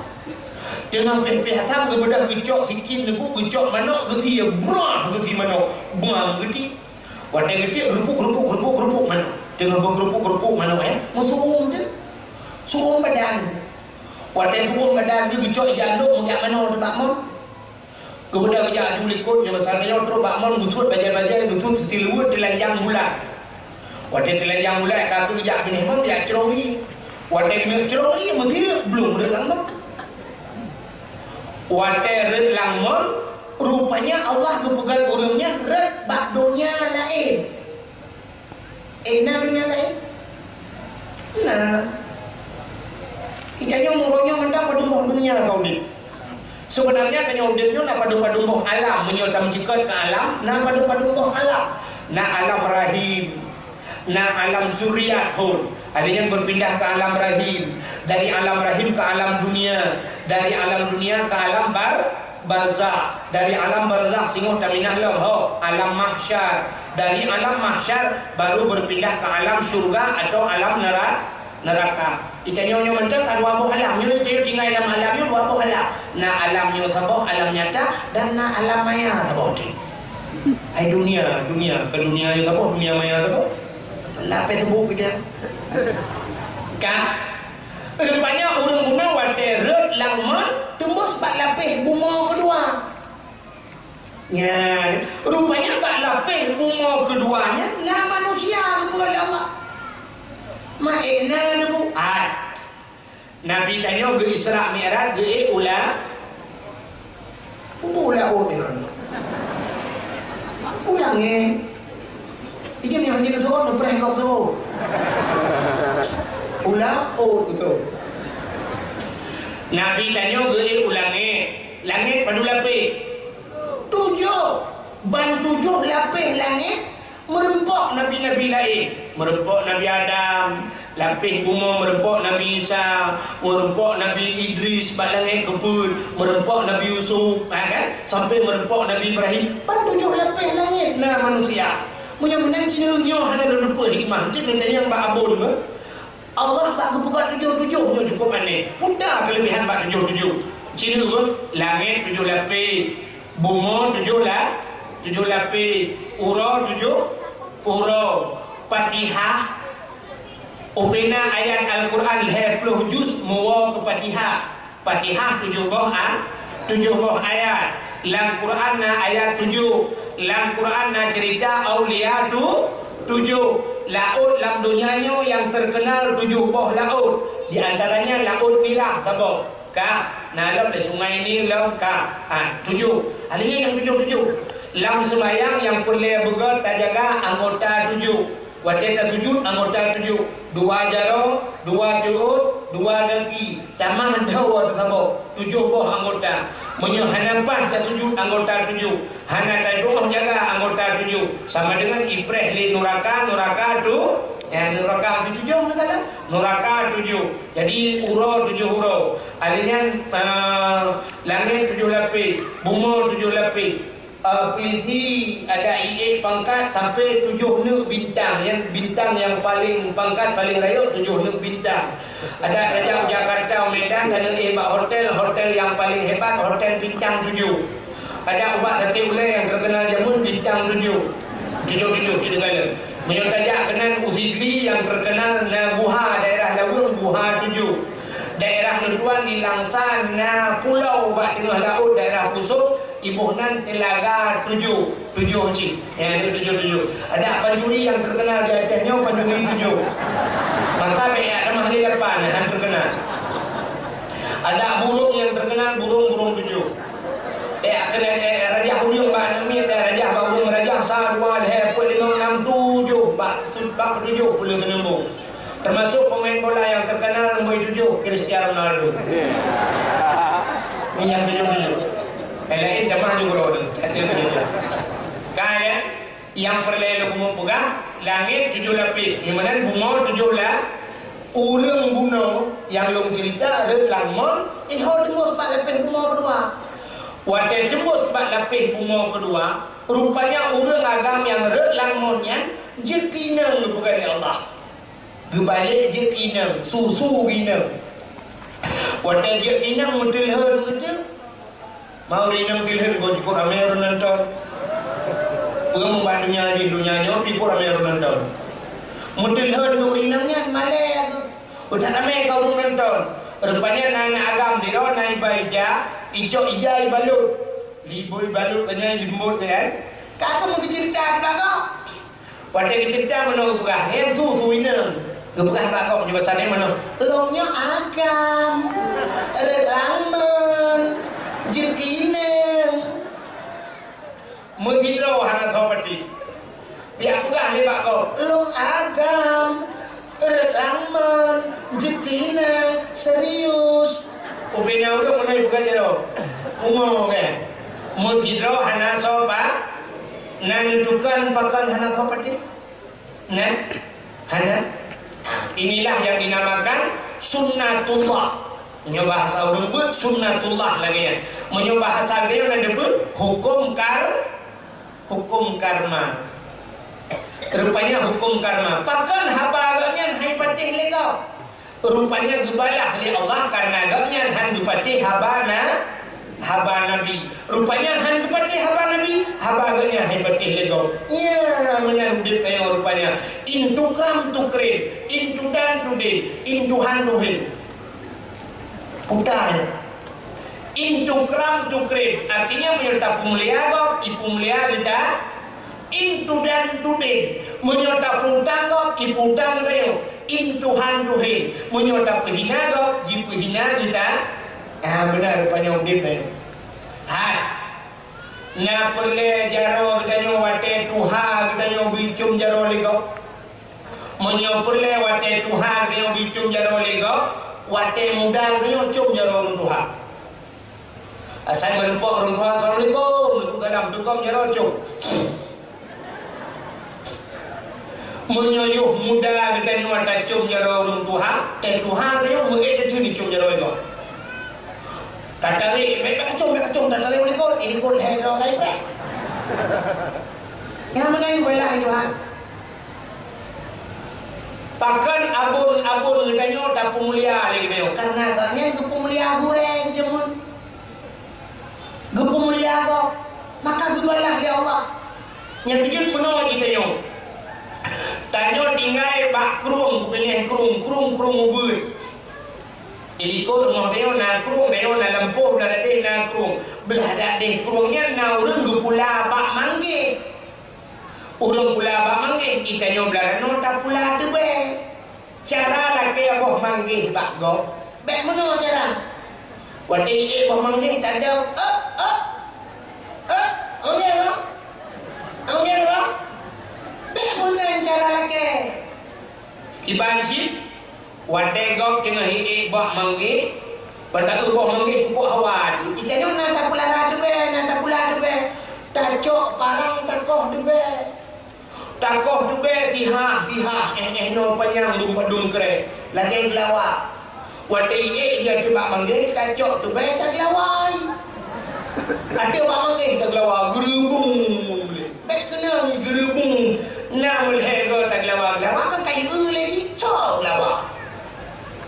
Teungoh péh-péh that, geubeudôh geucok sikin, geucok manok, geusie, brah, geusie manok, buang geuti. Watèe geuti, geurupuk, geurupuk, geurupuk, geurupuk manok. Teungoh beugeurupuk-geurupuk manok, eh, meusu'uem teuh. Su'uem badan. Watèe su'uem badan, geucok ija andok, meugak manoe teubak mon. Geubeudôh geujak aju likot, nyoe masa nyoe trok bak mon, geusuet bajèe-bajèe, geusuet sisi luweue teulanjang bulat. Watèe teulanjang bulat, ka keuh geujak binéh mon, geujak crông ié. Watèe geuneuk crông ié, meusireuk blông rhot lam mon. Watèe rhot lam mon, rupanya Allah geupeugöt ureueng nyan rhot bak donya laén. Eh, na donya laén? Na. Geutanyoe uroe nyoe mantong padum boh donya ka udép. Seubeunarnya tanyoe udép nyoe na padum-padum boh alam. Meunyoe tameuceukeut keu alam, na padum-padum boh alam. Na alam rahim, na alam zuriat phôn. Ada nyang berpindah ke alam rahim, dari alam rahim ke alam dunia, dari alam dunia ke alam bar-, barzakh. Dari alam barzakh singoh taminah lom, ho, alam mahsyar. Dari alam mahsyar baru berpindah ke alam syurga atau alam nera-, neraka. Geutanyoe nyoe mantong ka dua boh alam. Nyoe geutanyoe tinggai lam alam nyoe dua boh alam. Na alam nyoe saboh, alam nyata, dan na alam maya saboh. Hai dunia, dunia, ke dunia nyoe saboh, dunia maya saboh. Lapeh teubuk kita. Kan? Rupanya ureueng bunoe watèe rhot lam mon teumbus bak lapeh bumoe keudua. Nyan, rupanya bak lapeh bumoe keudua nyan na manusia geupeugah lé Allah. Maék na neubuat. Nabi tanyoe geu-Isra Mi'raj geuék u la-, u laôt nyan. U langèt. Ijin nyang jadi turun neupreh gob tu. U laôt tu. Nabi tanyoe geuék u langèt. Langèt padum lapeh? Tujoh. Ban tujoh lapeh langèt meureumpok nabi-nabi laén. Meureumpok Nabi Adam, lapeh bumoe meureumpok Nabi Isa, meureumpok Nabi Idris bak langèt keupeuet, meureumpok Nabi Yusuf, ha kan? Sampai meureumpok Nabi Ibrahim. Ban tujoh lapeh langèt na manusia. Meunyoe meunan sineuk nyoe hana lôn teupeu hikmah, cit neutanyong bak Abon meuh. Allah bak geupeugah tujoh-tujoh nyoe cukup aneh. Peue ta keuleubehan bak tujoh-tujoh? Sineuk meuh, langèt tujoh lapeh, bumoe tujoh la-, tujoh lapeh, uroe tujoh uroe, Fatihah, ubena ayat Al-Quran lhèe ploh juz meuwoe keu Fatihah. Fatihah tujoh boh a-, tujoh boh ayat. Lam Quran na ayat tujoh. Lam Quran na ceurita aulia tu-, tujoh. Laôt lam donya nyoe nyang teukeunal tujoh boh laôt. Di antaranya Laôt Mirah saboh. Ka, na lom lé Sungai Nil lom ka. Ah, tujoh. Akhirnya nyang tujoh-tujoh. Lam seumayang nyang peureulèe beugöt tajaga anggota tujoh. Watèe tasujut anggota tujoh, dua jaroe, dua ceuôt, dua gaki, tamah dhoe teusaboh, tujoh boh anggota. Meunyoe hana paih tasujut anggota tujoh, hana tadroe jaga anggota tujoh, sama deungon ipreh lé nuraka, nuraka tu, ya, nuraka api tujoh na kala, nuraka tujoh. Jadi uroe tujoh uroe. Ada nyan, ah, langèt tujoh lapeh, bumoe tujoh lapeh. Eh, peulisi adak ié pangkat sampai tujoh neuk bintang. Nyan bintang nyang paleng pangkat paleng rayeuk tujoh neuk bintang. Adak tajak u Jakarta, u Medan, taneuk éh bak hotel, hotel nyang paleng hebat, hotel bintang tujoh. Adak ubak sate ulèe nyang teukeunal jameun bintang tujoh. Tujoh-tujoh cit gala. Meunyoe tajak keunan u Sigli nyang teukeunal na guha daerah Laweueng, guha tujoh. Daerah lôn tuan di Langsa na pulo bak teungoh laôt, daerah Pusong, iboh nan Telaga Tujoh, tujoh cit. Ya, ada tujoh-tujoh. Ada pancuri nyang teukeunal di Aceh nyoe, pancuri tujoh. Maka bèk jak tamah lé lapan, nyang teukeunal. Ada burông nyang teukeunal, burông-burông tujoh. Eh, akhirnya, eh, rajah ureueng bak aneuk miet, eh, rajah bak ureueng rajah, sa, dua, lhèe, peuet, limong, nam, tujoh, bak, bak tujoh puluh teuneubông. Termasuk pemain bola yang terkenal nombor tujuh, Cristiano Ronaldo. Ini yang tujuh-tujuh. Yang lain jamaah juga orang tu. Tak ada tujuh-tujuh. Kan, ya? Nyang peureulèe lôn peugah, langèt tujoh lapéh, di mana bumoe tujoh la-, ureueng bunoe nyang lôn ceurita rhot lam mon, iho teumbus bak lapéh bumoe keudua. Watèe teumbus bak lapéh bumoe keudua, rupanya ureueng agam nyang rhot lam mon nyan jeuet keu inong geupeugah lé Allah. Geubalek jeuet keu inong, su-su keu inong. Watèe jeuet keu inong meuteulhon meuteuk. Mau inong teulhon, kon cukôp ramé ureueng nonton. Peue bak donya jih, donya nyoe pih cukôp ramé ureueng nonton. Meuteulhon ureueng inong nyan malèe geuh. Udah ramé ka ureueng nonton. Rupanya na aneuk agam sidroe na iba ija, icok ija ibalot. Libôi balot ka nyan leumbot kan. Ka keuh meukeuseudeue bak gob. Watèe geuceurita meunoe geupeugah, "Lhèe su-su inong." Geupeugah bak gob nyoe basa nyan meunoe, "Lôn nyoe agam, rot lamon, jeuet keu inong." Meusidroe hana soe patéh. Pihak peugah lé bak gob, "Lôn agam, rot lamon, jeuet keu inong, serius." Ubena ureueng meunoe peugah jaroe. Pungo kan. Meusidroe hana soe pa-, na neutukang pakon hana soe patéh. Nah, hana. Inilah yang dinamakan sunnatullah. Meunyoe bahasa ureueng beuet, sunnatullah lagèe nyan. Meunyoe bahasa geutanyoe na teupeue, huköm kar-, huköm karma. Rupanya huköm karma. Pakon haba gobnyan han patéh lé gob? Rupanya geubalah lé Allah karena gobnyan han geupatéh haba na-, haba Nabi. Rupanya han geupatéh haba Nabi, haba gobnyan han patéh lé gob. Nyan meunan udép tanyoe rupanya. Into kram to krim, into dan to den, into han to hen. Puta nyoe. Into kram to krim, artinya meunyoe tapeumulia gob, ipeumulia geuta. Into dan to den, meunyoe tapeuutang gob, ipeutang geutanyoe. Into han to hen, meunyoe tapeuhina gob, jipeuhina geuta. Ah, beuna rupanya udép nyoe. Hai. Na peureulèe jaroe geutanyoe watèe tuha geutanyoe bri com jaroe lé gob. Meunyoe peureulèe watèe tuha geutanyoe bri com jaroe lé gob, watèe muda geutanyoe com jaroe ureueng tuha. Asai meurumpok ureueng tuha, "Assalamualaikum." Waalaikumsalam. Tukang jaroe com. Meunyoe yoh muda geutanyoe tacom jaroe ureueng tuha, teuh tuha geutanyoe meuék teuh nicom jaroe gob. Tatarek, "Bèk, bèk kacom, bèk kacom," tatarek u likot, i likot lhèe droe ka ipreh. Nyang meunan beulah i Tuhan. Pakon abon-abon geutanyoe tapeumulia lé geutanyoe? Kareuna gobnyan geupeumulia gurèe geujameun. Geupeumulia gob, maka geubalah lé Allah. Nyang keujeuet meunoe jitanyoe. Tanyoe tinggai bak krueng, piléh krueng, krueng-krueng ubeuet. Di likot rumoh tanyoe na krueng, tanyoe na lampôh, blah dat deh na krueng. Blah dat deh krueng nyan na ureueng geupula bak manggèh. Ureueng pula bak manggèh, geutanyoe blah ranoe tapula teubèe. Cara lakèe boh manggèh bak gob, bèk meunoe cara. Watèe jiék boh manggèh tadong, "Ôk, ôk, ôk, manggèh, Bang. Manggèh, Bang." Bèk meunan cara lakèe. Kiban cit, watèe gob teungoh jiék bak manggèh, bak taeu boh manggèh cukup hawa, geutanyoe na tapeulara teubèe, na tapula teubèe. Tacok parang takoh teubèe. Takoh teubèe sihah-sihah, éh-éh noe panyang dum padum krèk, lagèe geulawa. Watèe iék ija teubak manggèh, tacok teubèe tageulawa. Ateueh bak manggèh tageulawa, geureubung. Bèk keunong geureubung. Na meulhèe goe tageulawa, geulawa kan kayu lé jicok geulawa.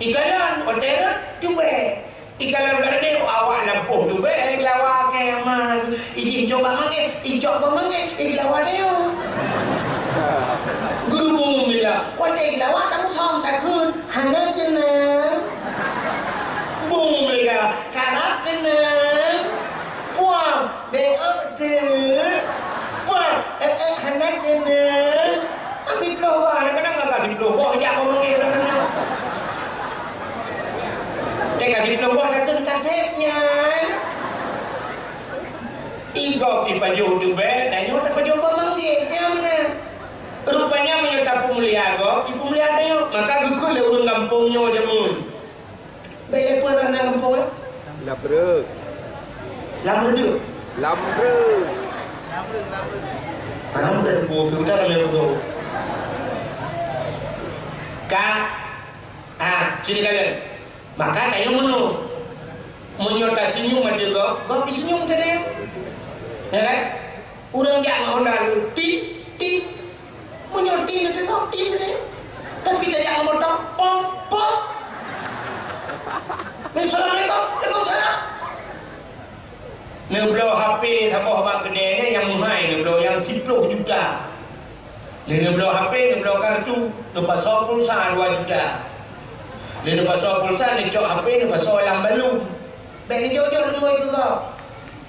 Ikalon watèe rhot teubèe. Ikalon gardèe awak lampôh teubèe geulawa keuman. Ijih cok bak manggèh, icok bak manggèh, igeulawa nyoe. Geureubung bila. Watèe geulawa tamusang takheun, hana keunong. Bung bila, karab keunong. Puang, beuôt teuk. Puang, ék-ék hana keunong. Ka siploh boh, kadang-kadang ka siploh boh jak bak manggèh kadang-kadang. Teuka siploh boh takheun kaseb nyan. Igob ipajoh teubèe, tanyoe tapajoh bak manggèh, nyan meunan. Rupanya meunyoe tapeumulia gob, ipeumulia tanyoe, maka geukheun lé ureueng gampông nyoe jameun. Bèk lé peue rana gampông, eh? Lamreu. Lamreu. Lamreu. Lamreu. Lamreu. Ka. Ah, sini kalian. Maka tanyoe meunoe. Meunyoe taseunyum ateueh gob, gob jiseunyum ateueh tanyoe. Ya kan? Ureueng jak ngon honda, tit, tit. Meunyoe tit ateueh gob, tit ateueh tanyoe. Tapi tajak ngon Neubloe H P saboh bak keudè nyan nyang meuhai neubloe nyang siplôh juta. Lheueh neubloe H P, neubloe kartu, neupasoe pulsa dua juta. Lheueh neupasoe pulsa, neucok H P, neupasoe lam balum. Bèk neujok-jok leumo keu gob.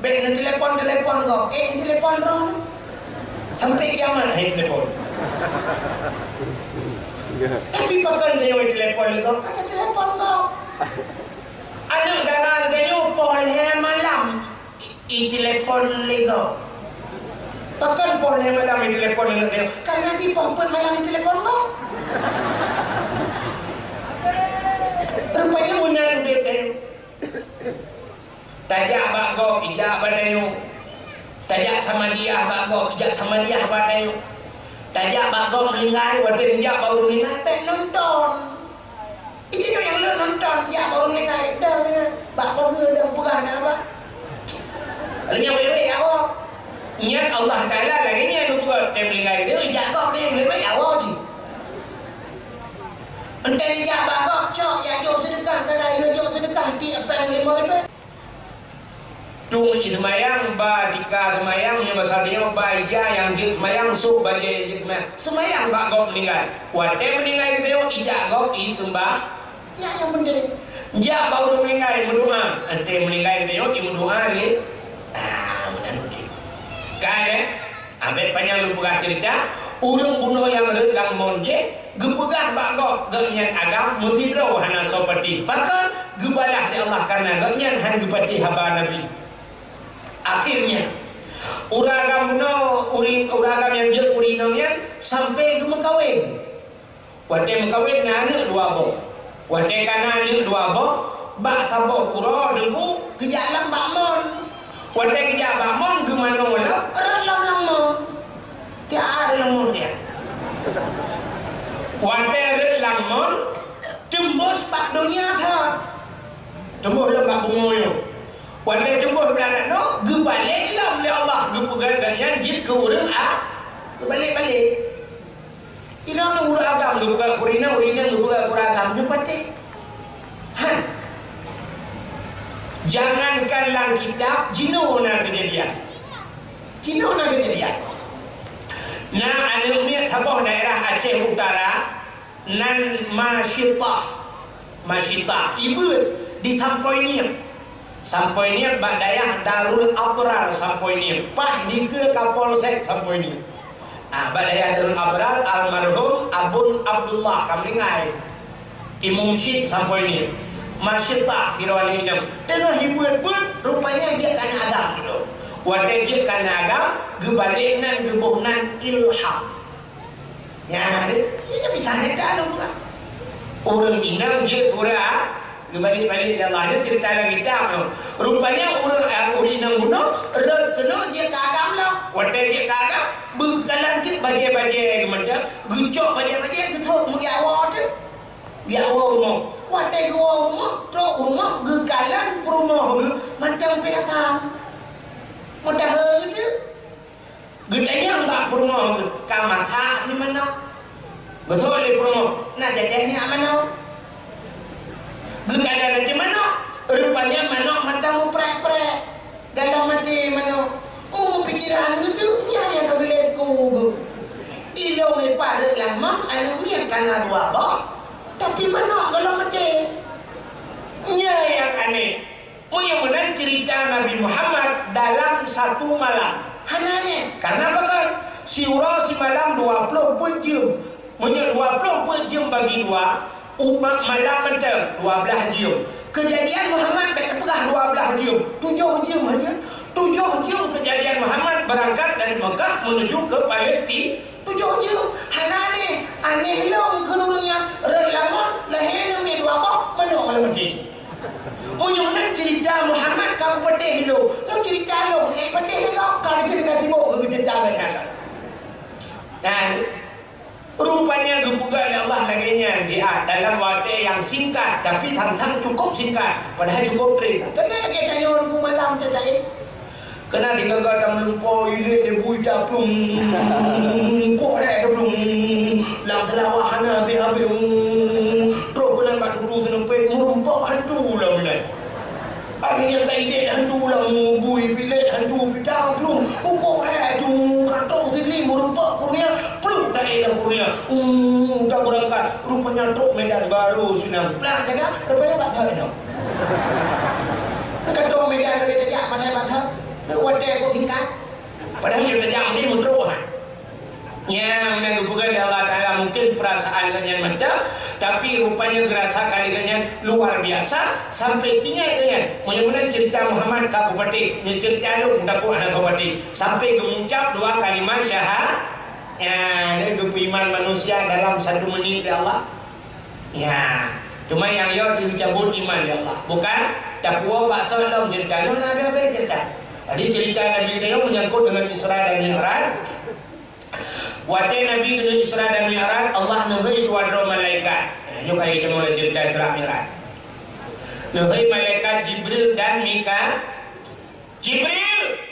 Bèk neutelepon-telepon gob. Eh, telepon droe. Sampai kiamat hai telepon. Tapi pakon tanyoe telepon lé gob, ka teutelepon gob. Aneuk dara tanyoe poh lhèe malam i-, itelepon lé gob. Pakon poh lhèe malam itelepon lé gob? Karena jipoh peuet malam itelepon gob. Rupanya meunan udép tanyoe. Tajak bak gob, ijak bak tanyoe. Tajak samadiah bak gob, ijak samadiah bak tanyoe. Tajak bak gob meuninggai, watèe neujak bak ureueng meuninggai, bèk nonton. Itu nyang lôn nonton, jak bak ureueng meuninggai. Dah, dah. Bak pageue dah peugah na, bah. Lagèe nyan wèk-wèk awak. Nyan Allah Taala lagèe nyan geupeugah, teuh meuninggai teuh, jak gob deh, wèk-wèk awak cit. Entah dijak bak gob, cok, jak jok seudeukah, tagai lheueh jok seudeukah, tiep péng limong ribèe. Tueng jih seumayang, ba tika seumayang, nyoe basa tanyoe ba ija nyang jeuet seumayang, sôk bajèe nyang jeuet seumayang. Seumayang bak gob meuninggai. Watèe meuninggai geutanyoe ijak gob i seumbah. Nyan nyang penting. Jak bak ureueng meuninggai meudoa. Watèe meuninggai geutanyoe i meudoa lé. Ah, meunan udép. Ka lheueh? Ah, bèk panyang lôn peugah ceurita, ureueng bunoe nyang rhot lam mon jih, geupeugah bak gob, gobnyan agam meusidroe hana soe patéh. Pakon? Geubalah lé Allah kareuna gobnyan han geupatéh haba Nabi. Akhirnya, ureueng agam bunoe, ureueng, ureueng agam nyang jeuet ureueng inong nyan sampai geumeukawen. Watèe meukawen na aneuk dua boh. Watèe ka na aneuk dua boh, bak saboh uroe teungku geujak lam bak mon. Watèe geujak bak mon geumanoe lom, rhot lom lam mon. Tiep rhot lam mon tiep. Watèe rhot lam mon, teumbôh bak donya that. Teumbôh lom bak bumoe nyoe. Watèe teumbôh bak donya nyoe, geubalek lom lé Allah geupeugah gobnyan jeuet keu ureueng a-, geubalek-balek. Inong ureueng agam geupeugah keu ureueng inong, ureueng inong geupeugah keu ureueng agam, nyoe patéh. Han. Jangankan lam kitab, jinoe na keujadian. Jinoe na keujadian. Na aneuk miet saboh daerah Aceh Utara, nan Masyitah. Masyitah, i beuet di Sampoiniep. Sampoiniep bak dayah Darul Abrar Sampoiniep, paih dikeue Kapolsek Sampoiniep. Ah, bak dayah Darul Abrar almarhum Abon Abdullah ka meuninggai. Imum Syik Sampoiniep. Masyitah, sidroe aneuk inong. Teungoh i beuet-beuet, rupanya jeuet keu aneuk agam dulu. Watèe jeuet keu aneuk agam, geubalek nan, geuboh nan Ilham. Nyan, nyan kisah nyata lôn peugah. Ureueng inong jeuet keu ureueng, geubalek-balek lé Allah. Nyoe ceurita lam kitab nyoe. Rupanya ureueng, eh, ureueng inong bunoe rhot keunoe jeuet keu agam lom. Watèe jeuet keu agam, beukalon teuk bajèe-bajèe geuh mantong, geucok bajèe-bajèe geusôk meugiak woe teuk. Giak woe rumoh. Watèe geuwoe rumoh, trok rumoh geukalon peurumoh geuh mantong pih asam. Meudahé teuk. Geutanyong bak peurumoh geuh, "Ka masak cit manok?" Geutanyong lé peurumoh, "Na jadeh nyak manok?" Geukalon cit manok, rupanya manok mata meuprek-prek. Dalam até manok, "Oh, pikiran geuh tu, nyan nyang ka geulét ku geuh." Ilôn lé parek lam mon, aneuk miet ka na dua boh, tapi manok gohlom até. Nyan nyang aneh. Meunyoe meunan ceurita Nabi Muhammad dalam satu malam. Hana nyan. Karena apa kan? Siuroe simalam dua ploh peuet jeuem. Meunyoe dua ploh peuet jeuem bagi dua, umat malam mantong dua blaih jeuem. Keujadian Muhammad bèk teupeugah dua blaih jeuem, tujoh jeuem hanya. Tujoh jeuem keujadian Muhammad beurangkat dari Mekah menuju ke Palestina. Tujoh jeuem, hana aneh. Aneh lom keu ureueng nyan rhot lam mon, lahé aneuk miet dua boh, manok malam mati. Meunyoe nan ceurita Muhammad ka geupatéh lom, nyoe ceurita lom, eh, patéh lé gob, ka geuceurita sibok keu ceurita lagèe nyan. Dan rupanya geupeugah lé Allah lagèe nyan di a-, dalam watèe nyang singkat, tapi sang-sang cukup singkat, padahai cukup treb. Keunan lagèe tanyoe Teungku malam teuh, eh. Keunan sigaga tameulumpoe ilèe lé bui taplung, koh lé taplung, lam seulawah hana habéh-habéh. Trok keunan bak tulu seuneupet, meurumpok hantu lam inan. Angén nyang ka ilèe hantu lam bui pilèe. Rupanya trok Medan baru sunang. Plah jaga, rupanya bak thon nyoe. Ka trok Medan lagèe tajak padahai bak thon. Watèe kok singkat. Padahai nyoe tajak meunan meutrok ha. Nyan meunan geupeugah lé Allah Taala, mungkin peurasaan geuh nyan mantong, tapi rupanya geurasakan lé geuh nyan luar biasa sampai tinggai geuh nyan. Meunyoe meunan cerita Muhammad ka kupatéh, nyoe cerita lôn takot hana kupatéh. Sampai geuucap dua kalimat syaha-, Nyan, lé geupeuiman manusia dalam satu menit lé Allah. Ya, cuma nyang yo teucabut iman lé Allah. Bukan tapuwoe bak soe lom cerita. Nyoe na habéh-habéh cerita. Jadi cerita Nabi geutanyoe menyangkut dengan Isra dan Mi'raj. Watèe Nabi geuneuk Isra dan Mi'raj, Allah neuhôi dua droe malaikat. Ya, nyoe kali teurimong cerita Isra Mi'raj. Neuhôi malaikat Jibril dan Mika-, Jibril!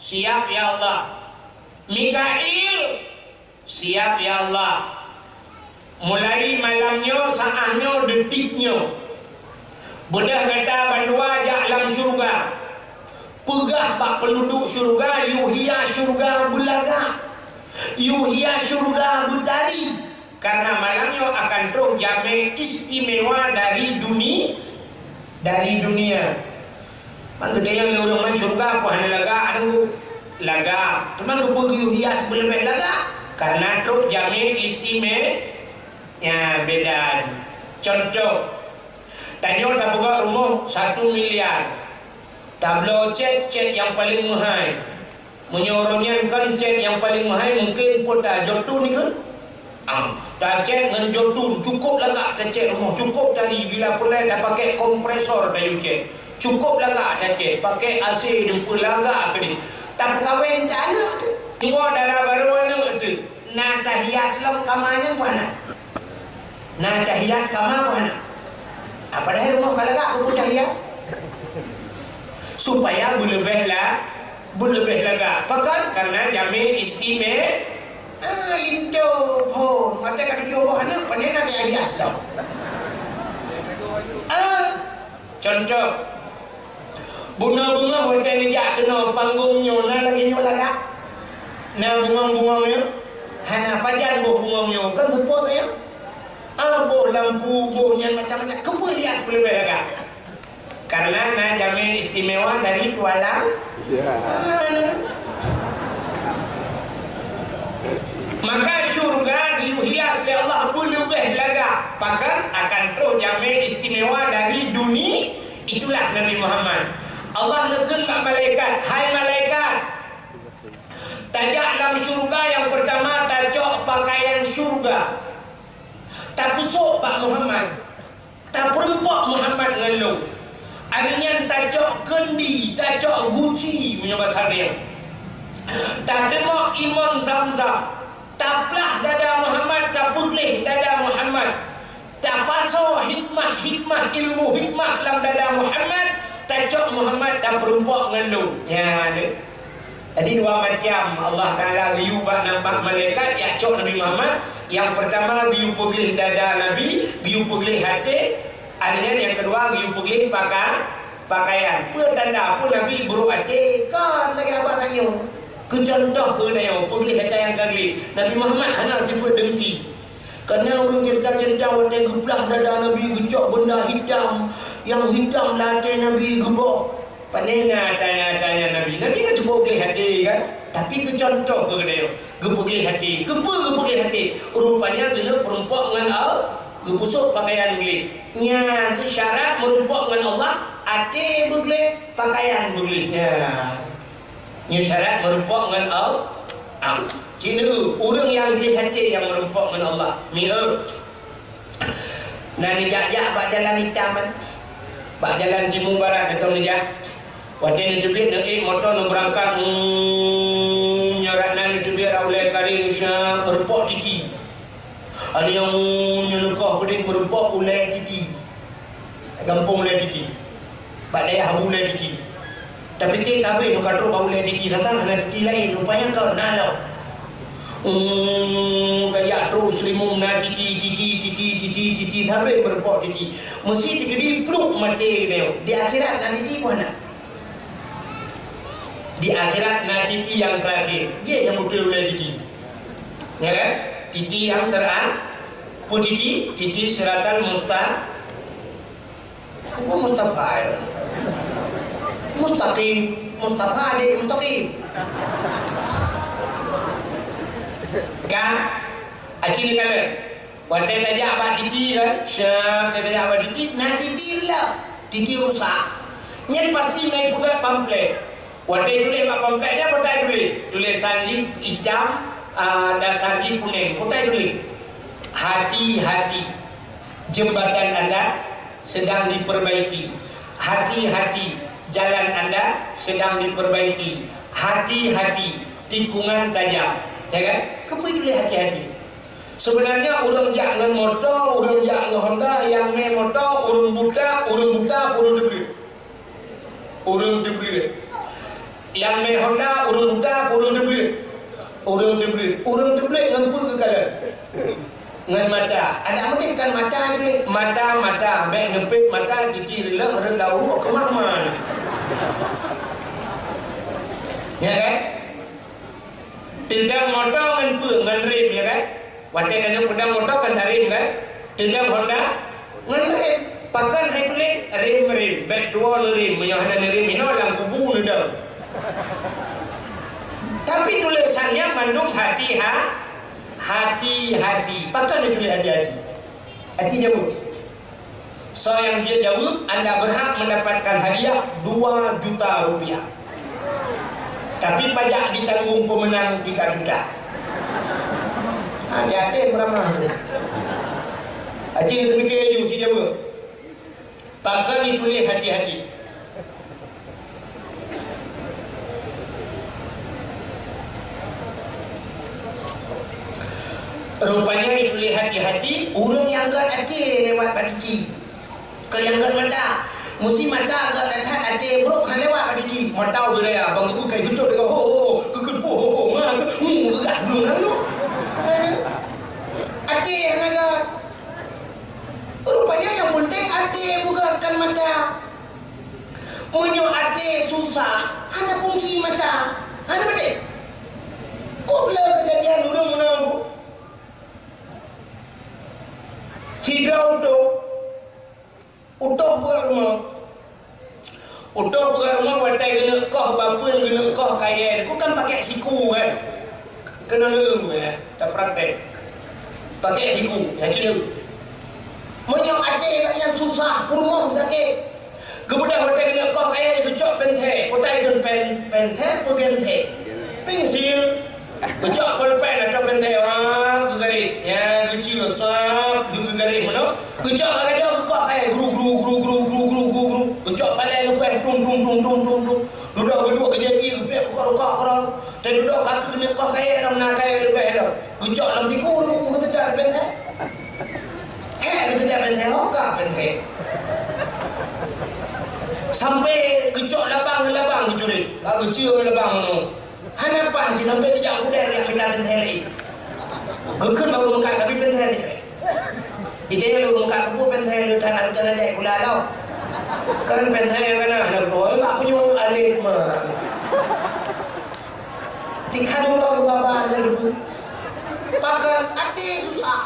Siap, ya Allah. Mikail, siap, ya Allah. Mulai malam nyoe, saat nyoe, detik nyoe, beudôh gata bandua jak lam syeuruga. Peugah bak peunduduek syeuruga, yue hias syeuruga beulagak, yue hias syeuruga beutari. Karena malam nyoe akan troh jamé istimewa dari duni-, dari dunia. Man geutanyoe lé ureueng man syeuruga peue hana lagak, aneuk? Lagak. Teuma keupeue geuyue hias beuleubeh lagak? Karena troh jamé istime-, ya, beda jih. Contoh, tanyoe tapeugah rumoh satu miliar. Tabloe cét, cét nyang paleng meuhai. Meunyoe uroe nyan kon cét nyang paleng meuhai, mungken peue ta jotun ikeu? Ah, tacét ngon jotun, cukôp lagak tacét rumoh, cukôp tari, bila peureulèe tapaké kompresor tayue cét. Cukôp lagak tacét, paké A C dan peue lagak keudéh. Tapeukawen ta aneuk teuh. Iwoe dara barô aneuk teuh. Na tahias lom kama nyan peue hana? Na tahias kama peue hana? Ah, padahai rumoh ka lagak, keupeue tahias? Supaya beuleubeh la-, beuleubeh lagak. Pakon? Karena jamé istime-, ah, linto phon. Watèe ka tujoh boh aneuk, pane na tahias lom. Ah, Contoh, bunoe-bunoe watèe neujak keunoe panggong nyoe na lagèe nyoe lagak? Na bungong-bungong nyoe? Hana. Pajan boh bungong nyoe? Kan seupôt nyoe? Ah, boh lampu, boh nyan macam-macam. Keupeue hias beuleubeh lagak? Karena na jamé istimewa dari tualang. Ya. Ah, na. Maka syurga dihias lé Allah beuleubeh lagak, pakon? Akan troh jamé istimewa dari duni-, itulah Nabi Muhammad. Allah neukheun bak malaikat, "Hai malaikat, tajak lam syurga nyang peurtama tacok pakaian syurga, tapeusôk bak Muhammad." Tapeureumpok Muhammad ngon lôn. Akhé nyan tacok keundi, tacok guci meunyoe basa nyoe. Tateumok imon Zamzam. Taplah dada Muhammad, tapeugleh dada Muhammad. Tapasoe hikmah-hikmah, ilmu hikmah lam dada Muhammad, tacok Muhammad tapeureumpok ngon lôn. Nyan. Jadi dua macam Allah Taala geuyue bak nabak malaikat jak cok Nabi Muhammad. Nyang peurtama geuyue peugleh dada Nabi, geuyue peugleh até. Akhé nyan nyang keudua geuyue peugleh paka-, pakaian. Peue tanda peue Nabi brôk até? Kon lagèe abah tanyoe. Keu contoh keuh nyoe, peugleh ata nyang ka gleh. Nabi Muhammad hana sifeuet dengki. Kana ureueng cerita-cerita watèe geuplah dada Nabi geucok benda hitam, nyang hitam lam até Nabi geuboh. Pane na tanya-tanya Nabi. Nabi kan cukup gleh até kan? Tapi keu contoh keu geutanyoe, geupeugleh até. Keupeue geupeugleh até? Rupanya keuneuk peurumpok ngon Allah, geupeusôk pakaian gleh. Nyan syarat meurumpok ngon Allah, até beugleh, pakaian beugleh. Nyan. Nyoe syarat meurumpok ngon Allah. Am. Cit neu, ureueng nyang gleh até nyang meurumpok ngon Allah. Mi'raj. Na neujak-jak bak jalan itam kan. Bak jalan timu barat atau neujak. Watèe neuteubiet neuék moto neubeurangkat, hmm, nyoe rot nan neuteubiet rot ulèe kareng, sa meurumpok titi. Ada nyang nyoe neukoh keudéh meurumpok ulèe titi. Gampông ulèe titi. Bak dayah Abu Ulèe Titi. Tapi keu kabeh nyang ka trok bak Ulèe Titi, datang hana titi laén, rupanya ka na lom. Hmm, ka jak trok Seulimeum na titi, titi, titi, titi, titi, sabe meurumpok titi. Meusi teukeudi pluek maté geutanyoe. Di akhirat na titi peue hana? Di akhirat na titi nyang teurakhir. Jih nyang beutôi ulèe titi. Ya kan? Titi nyang tera-, Peue titi? Titi siratal musta-, apa Mustafa ya? Mustaqim. Mustafa adik mustaqim. Kan? Aci ni kalian. Watèe tajak bak titi kan? Syah, watèe tajak bak titi, na titi lah. Titi rusak. Nyan pasti na peugah pamflet. Watèe tuléh bak pamflet nyan, peue tuléh? Tulésan jih itam, ah, dasan jih kunéng. Peue tuléh? Hati-hati, jembatan Anda sedang diperbaiki. Hati-hati, jalan Anda sedang diperbaiki. Hati-hati, tikungan tajam. Ya kan? Keupeue tuléh hati-hati? Sebenarnya ureueng jak ngon moto, ureueng jak ngon Honda, nyang mè moto, ureueng buta, ureueng buta, ureueng teubleuet. Ureueng teubleuet. Nyang mè Honda, ureueng buta, ureueng teubleuet. Ureueng teubleuet. Ureueng teubleuet ngon peue geukalon? Ngon mata. Adak meudeh kan mata teubleuet. Mata, mata. Bèk neupet mata, titi reuloh, reuloh, keumah-keumah. Ya kan? Teudong moto ngon peue? Ngon rem, ya kan? Watèe taneuk peudong moto kan tarem kan? Teudong Honda ngon rem. Pakon hai tuléh? Rem, rem. Bèk tuwoe neurem. Meunyoe hana neurem inoe lam kubu neudong. Tapi tulésan nyan mandum hati-ha-, hati-hati. Pakon hai tuléh hati-hati? Aci jaweueb. Soe nyang jeuet jaweueb, anda berhak mendapatkan hadiah dua juta rupiah. Tapi pajak ditanggung pemenang tiga juta. Ha, di até meuramah tu. Aci ni teupike laju, ci jaweueb. Pakon dituléh hati-hati. Rupanya dituléh hati-hati, ureueng nyang gèt até lewat bak titi. Keu nyang gèt mata. Meusé mata gèt that-that até brok hana lewat bak titi. Mata ureueng raya, bang guru kai geutot deungon ho, ho, ho, keu, keu, ho, ho, ho, ma, keu, mu, keu gèt, belum lalu. Até hana gèt. Rupanya nyang penting até bukan mata. Meunyoe até susah, hana fungsi mata. Hana beutôi? Kok le keujadian ureueng meunan, Bu? Sidroe utôh, utôh peugah rumoh. Utôh peugah rumoh watèe geuneuk koh bapeuen, geuneuk koh kayèe, ku kan pakai siku kan. Keuneuk leueng, ya, tapraktek. Pakai siku, ya, cina. Meunyoe até gobnyan susah, peurumoh sakét. Geubeudôh watèe geuneuk koh kayèe, geucok penthé. Peue ta kheun pen-, penthé, peue genthé? Pensil. Geucok polpen atau penthé, wah, geugaréh. Ya, geucue, sat, geu-, geugaréh meunoe. Geucok ka gadoh geukoh kayèe, gru, gru, gru. Geucok palèe leupah, tung, tung, tung. Dudoe geuduek keu jaki, geupék bukon rukok keudroe. Teududoe ka keuneuk koh kayèe lom, na kayèe leubeh lom. Geucok lam siku, lu, geuteudak penthé. Eh, geuteudak penthé, oh, ka penthé. Sampai geucok labang, labang geucuri. Ka geucue labang nyoe. Hana paih cit sampai geujak u Dayeh mita penthé lé. Geukheun bak ureueng meukat, tapi penthé teukrek. Jitanyong lé ureueng meukat, "Peue penthé lôn hana rencana jai kula lom?" Kan penthé nyang kana, hana geutuwoe, mak punyueng alet mah. Tingkat dua ke baba ada dulu. Pakon até susah.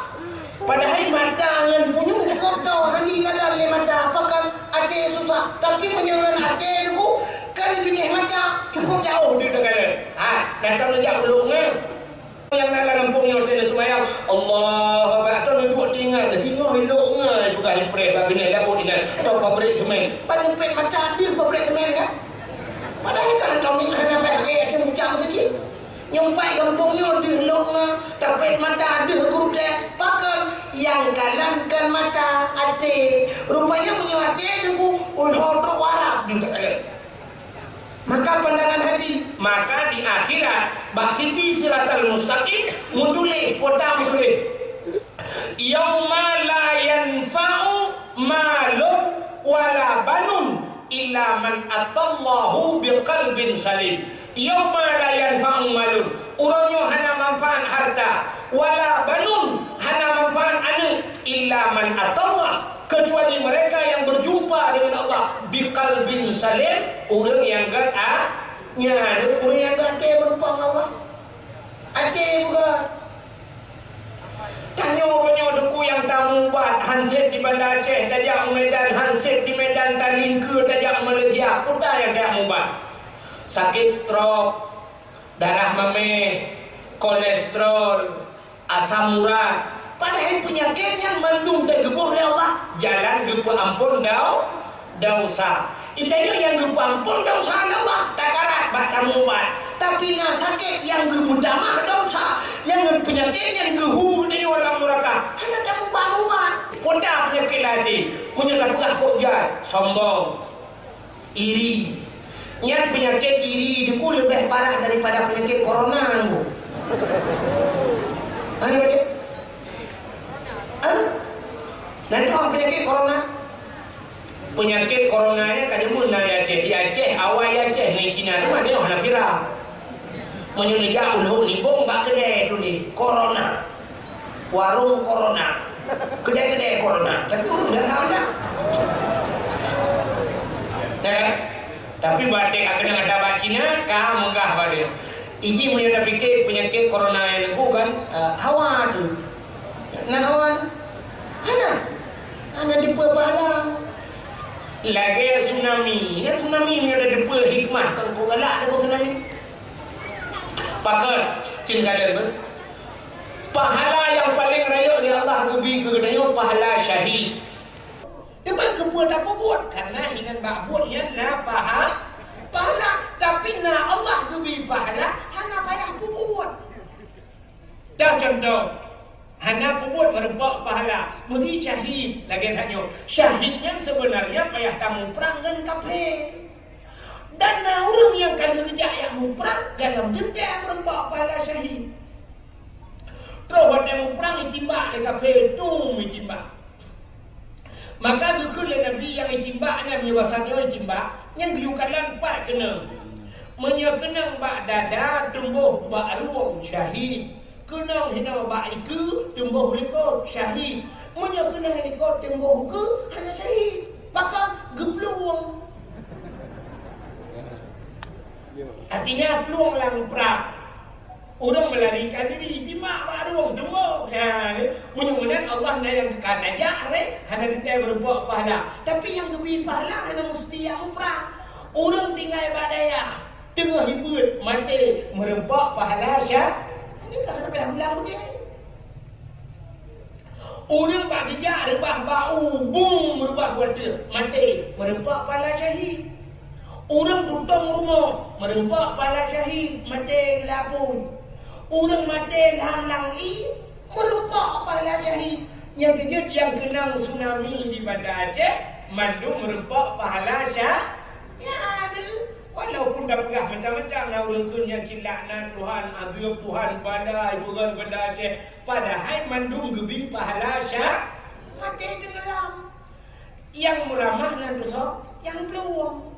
Padahai mata ngon punyueng cukôp tho, hana jikalon lé mata. Pakon até susah. Tapi meunyoe ngon até dulu, kan leubeh mata cukôp jauh di teukalon. Ha, datang jak ulok ngon. Nyang na lam gampông nyoe teuh seumayang, Allahu Akbar, atau neuduek tingan, singoh ilok ngai peugah ipreh bak binéh laôt inan, atau pabrik semen. Ban neupet mata deuh pabrik semen kan? Padahai kan atau ni hana payah raya teuh bujang sikit. Nyumpai gampông nyoe deuh lok ngai, tapet mata deuh gurutée. Pakon? Nyang kalon kon mata, até. Rupanya meunyoe até deungon, ui, ho trok warak deuh takalon. Maka pandangan hati, maka di akhirat, bak titi siratal mustaqim, meutuléh, kota meutuléh. Yauma la yanfa'u malun wala banun illa man atallahu biqalbin salim. Yauma la yanfa'u malun, uroe nyoe hana manfaat harta, wala banun, hana manfaat aneuk, illa man atallah, kecuali mereka yang berjumpa dengan Allah biqalbin salim, ureuëng nyang gét a-, nyan ureuëng nyang gét até meurumpok ngon Allah. Até buka. Tanyoe uroe nyoe Teungku Tameuubat han sép di Banda Aceh, tajak u Medan, han sép di Medan, talingkeue tajak u Malaysia. Peue nyang tajak meuubat? Sakét stroke, darah maméh, kolesterol, asam urat. Padahai peunyakét nyan mandum teugeubôh lé Allah, jalan geupeuampôn dau-, desya. Geutanyoe nyang geupeuampôn desya lé Allah, takarat bak tameuubat. Tapi na sakét nyang geumeutamah desya, nyang peunyakét nyang geuhu geutanyoe lam nuraka, hana tameuubat-ubat. Peue peunyakét até? Meunyoe tapeugah kok jai, sombong, iri. Nyan peunyakét iri teungku leubeh parah daripada peunyakét corona nyan, Bu. Hana beutôi? Hah? Na dua peunyakét corona? Peunyakét corona nyan ka deungoe na di Aceh. Di Aceh, awai di Aceh ngon Cina, cuma nyoe hana viral. Meunyoe neujak u Lhok Libong bak keudè tuléh corona. Warong corona. Keudè-keudè corona. Tapi ureueng biasa aja. Ya kan? Tapi batek akeunong ata bak Cina, ka meugah bak dia. Iji meunyoe tapike peunyakét corona nyan nunggu kan, eh, hawa tu. Na hawa? Hana. Hana dipeue pahala. Lagèe tsunami. Ya tsunami meunyoe tadipeue hikmah, kan kok galak deungon tsunami. Pakon, cen kalon beuh. Pahala nyang paleng rayeuk lé Allah geubri keu geutanyoe pahala syahid. Teuma keupeue tapeubuet? Karena hinan bak buet nyan na paha-, pahala. Tapi na Allah geubri pahala, hana payah peubuet. Dah contoh, hana peubuet meureumpok pahala, meusé syahid lagèe that nyoe. Syahid nyan sebenarnya payah tamuprang ngon kafé. Dan na ureueng nyang ka lheueh geujak jak muprang, dan lam teuntèe meureumpok pahala syahid. Troh watèe muprang jitimbak lé kafé, dum jitimbak. Maka geukheun lé Nabi nyang jitimbak nyan, meunyoe basa nyoe jitimbak, nyang geuyue kalon pat keunong. Meunyoe keunong bak dada, teumboh bak rueng, syahid. Keunong hinoe bak ikeue, teumboh likot, syahid. Meunyoe keunong likot, teumboh ukeue, hana syahid. Pakon? Geuplueng. Artinya, plueng lam prang. Ureueng meularikan diri, jimak bak rueng, teumboh. Nyan, meunyoe meunan Allah na nyang teuka tajak, reh, hana teuntèe meureumpok pahala. Tapi nyang geubri pahala hana musti nyang muprang. Ureueng tinggai bak dayah, teungoh hibuet, maté, meureumpok pahala syah-, ini ka hana payah ulang beudé. Ureueng bak geujak reubah bak u, bung, meurubah watèe, maté, meureumpok pahala syahid. Ureueng tutong rumoh, meureumpok pahala syahid, maté geulapui. Ureueng maté lam langét, meureumpok pahala syahid. Nyang keujeuet nyang keunong tsunami di Banda Aceh, mandum meureumpok pahala syah-, ya, deuh. Walaupun tapeugah macam-macam, na ureueng kheun nyan cit laknat Tuhan, azeub Tuhan, bala, ipeugah Banda Aceh. Padahai mandum geubri pahala syah-, maté teungoh lam. Nyang meuramah nan tusoe, nyang plueng.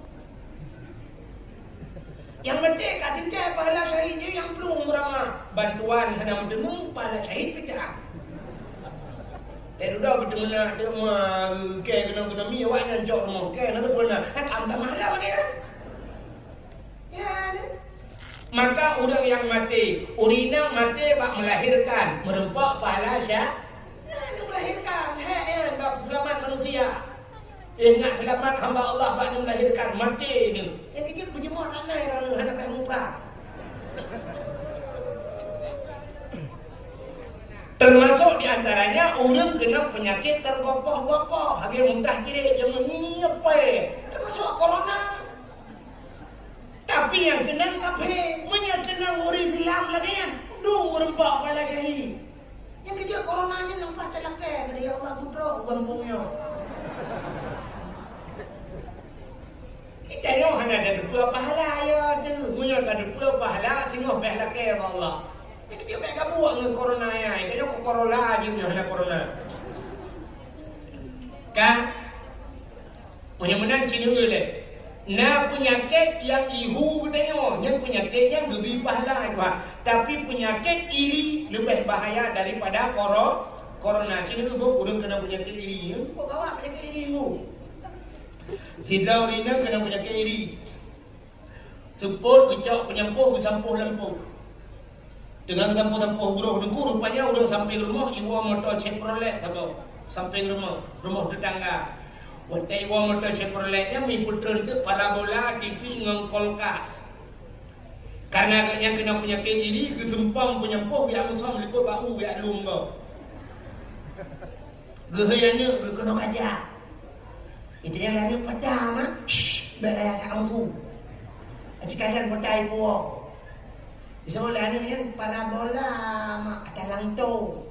Nyang maté ka teuntèe pahala syahid nyan, nyang plueng meuramah. Bantuan hana meuteumé, pahala syahid peucah. Teududoe geuteumeunak teuma, kèe keunong-keunong mi, awak nyan cok rumoh, kèe na teupeue na. Ka tamah lom lagèe nyan. Ya, ni. Maka ureueng nyang maté, ureueng inong maté bak meulahirkan, meureumpok pahala syah-, nah, nyang meulahirkan, hèk nyan bak peuseulamat manusia. Ingat seulamat hamba Allah bak nyang meulahirkan, maté nyan. Nyang keujeuet beujeumoe aneuk droeneuh hana payah muprang. Teumasok di antaranya ureueng keunong peunyakét teugopoh-gopoh, lagèe muntah kirek, jameun ngiep pèe. Teumasok corona. Tapi nyang keunong kafé, meunyoe keunong ureueng Islam lagèe nyan, dum meureumpok pahala syahid. Nyang keujeuet corona nyan nampak talakèe keudéh, ya Allah, geutrok u gampông nyoe. Kita nyoe hana tateupeue pahala, ya, tu. Meunyoe tateupeue pahala, singoh bèk lakèe bak Allah. Nyang keujeuet bèk gabuek ngon corona nyan. Kita nyoe kok corona jih nyoe hana corona. Kan? Meunyoe meunan ci neueu lé, na peunyakét nyang ihu geutanyoe, nyan peunyakét nyang geubri pahala Tuhan. Tapi peunyakét iri leubeh bahaya daripada koro-, corona. Ci neueu boh ureueng keunong peunyakét iri. Nyan kok gawat peunyakét iri nyoe. Sidroe ureueng keunong peunyakét iri. Seupôt geucok peunyampoh geusampôh lam pôt. Deungon tampoh-tampoh uroe Teungku, rupanya ureuëng sampéng rumoh iwoe moto Chevrolet saboh. Sampéng rumoh, rumoh tetangga. Watée iwoe moto Chevrolet nyan, mi peutreun teuk parabola, T V ngon kulkas. Karena gobnyan keunong peunyakét iri, geuseumpang peunyampôh, geujak meusom likot bak u, geujak lom gob. Geuhôi aneuk geuh keunoe kaja. Itu nyang aneuk pata mak, shh, bèk raya ka ampu. Aci kadang pata ipuwoe. Isoe lé aneuk nyan parabola mak, ata langtong.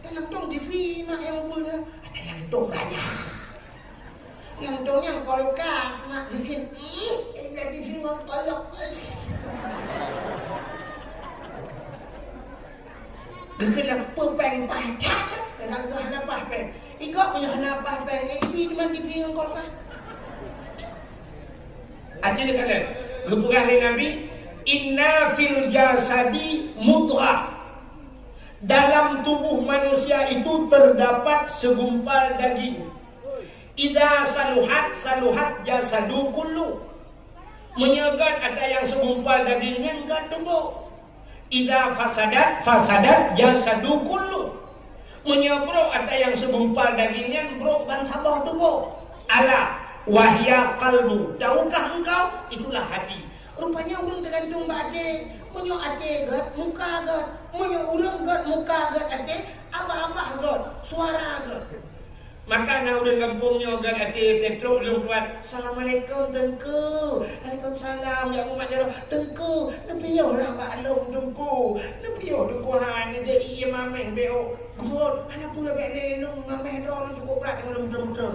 Ata langtong T V mak nyang ubeut nyan. Ata langtong raya. Langtong nyang kulkas mak, bikin, hmm, T V ngon kulkas. Geukheun lam peue péng paih that, kadang geuh hana paih péng. Ikok meunyoe hana paih péng, eh, ibi teuma T V ngon kulkas. Aci neukalon, geupeugah lé Nabi, "Inna fil jasadi mudghah." Dalam tubuh manusia itu terdapat segumpal daging. Idza saluhat, saluhat jasadu kullu. Meunyoe gét ata nyang segumpal daging nyan gét tuboh. Idza fasadat, fasadat jasadu kullu. Meunyoe brok ata nyang segumpal daging nyan brok bansaboh tuboh. Ala wa hiya qalbu. Tahukah engkau? Itulah hati. Rupanya ureuëng teugantung bak até. Meunyoe até gét, muka gét. Meunyoe ureuëng gét, muka gét, até, abah-abah gét, suara gét. Maka na ureuëng gampông nyoe gét até, teutrok lôn kuat, "Assalamualaikum, Teungku." "Waalaikumsalam." Jak mumat jaroe, "Teungku, neupiôh lah bak lôn, Teungku. Neupiôh, Teungku, hai neujadi ié maméh beuh." "Gét, hana peue, bèk lé lôn maméh droe, lôn cukôp brat deungon lôn muter-muter."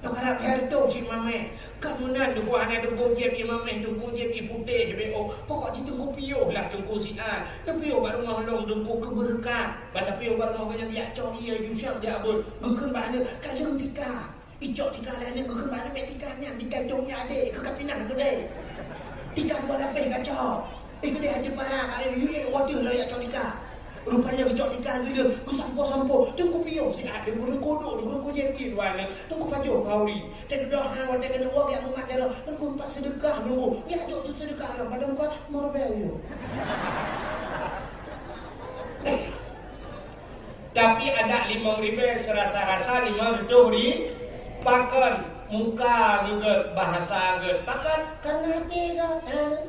Nyoe karab hareutoh cit maméh. Kan meunan Teungku hana Teungku jieb ié maméh, Teungku jieb ié putéh beuh. Pokok jih Teungku piôh lah Teungku siat. Neupiôh bak rumoh lôn Teungku keu beureukat. Ban neupiôh bak rumoh geuh nyan jak cok ié jusang jak beuet. Geukheun bak aneuk, "Kaleueng tika." Icok tika lé aneuk, geukheun bak aneuk, "Bèk tika nyan, tika idong nyan adék, keu ka pinah keudè." Tika dua lapéh kacok. Eh, keudè até para ka, eh, yue, eh, watèe lôn jak cok tika. Rupanya geucok tika geuleuh, geusampoe-sampoe. Teungku piôh siat, Teungku, Teungku duek, Teungku, Teungku jieb ié dua aneuk. Teungku pajoh khauri. Teudoh han watèe keuneuk woe jak mumat jaroe, Teungku empat seudeukah Teungku. Jak jok seudeukah lom, padub muka, meureubèe yue. Tapi adak limong ribèe seurasa-rasa limong reutôh ri-, pakon muka geuh gét, bahasa gét. Pakon? Karena até gét.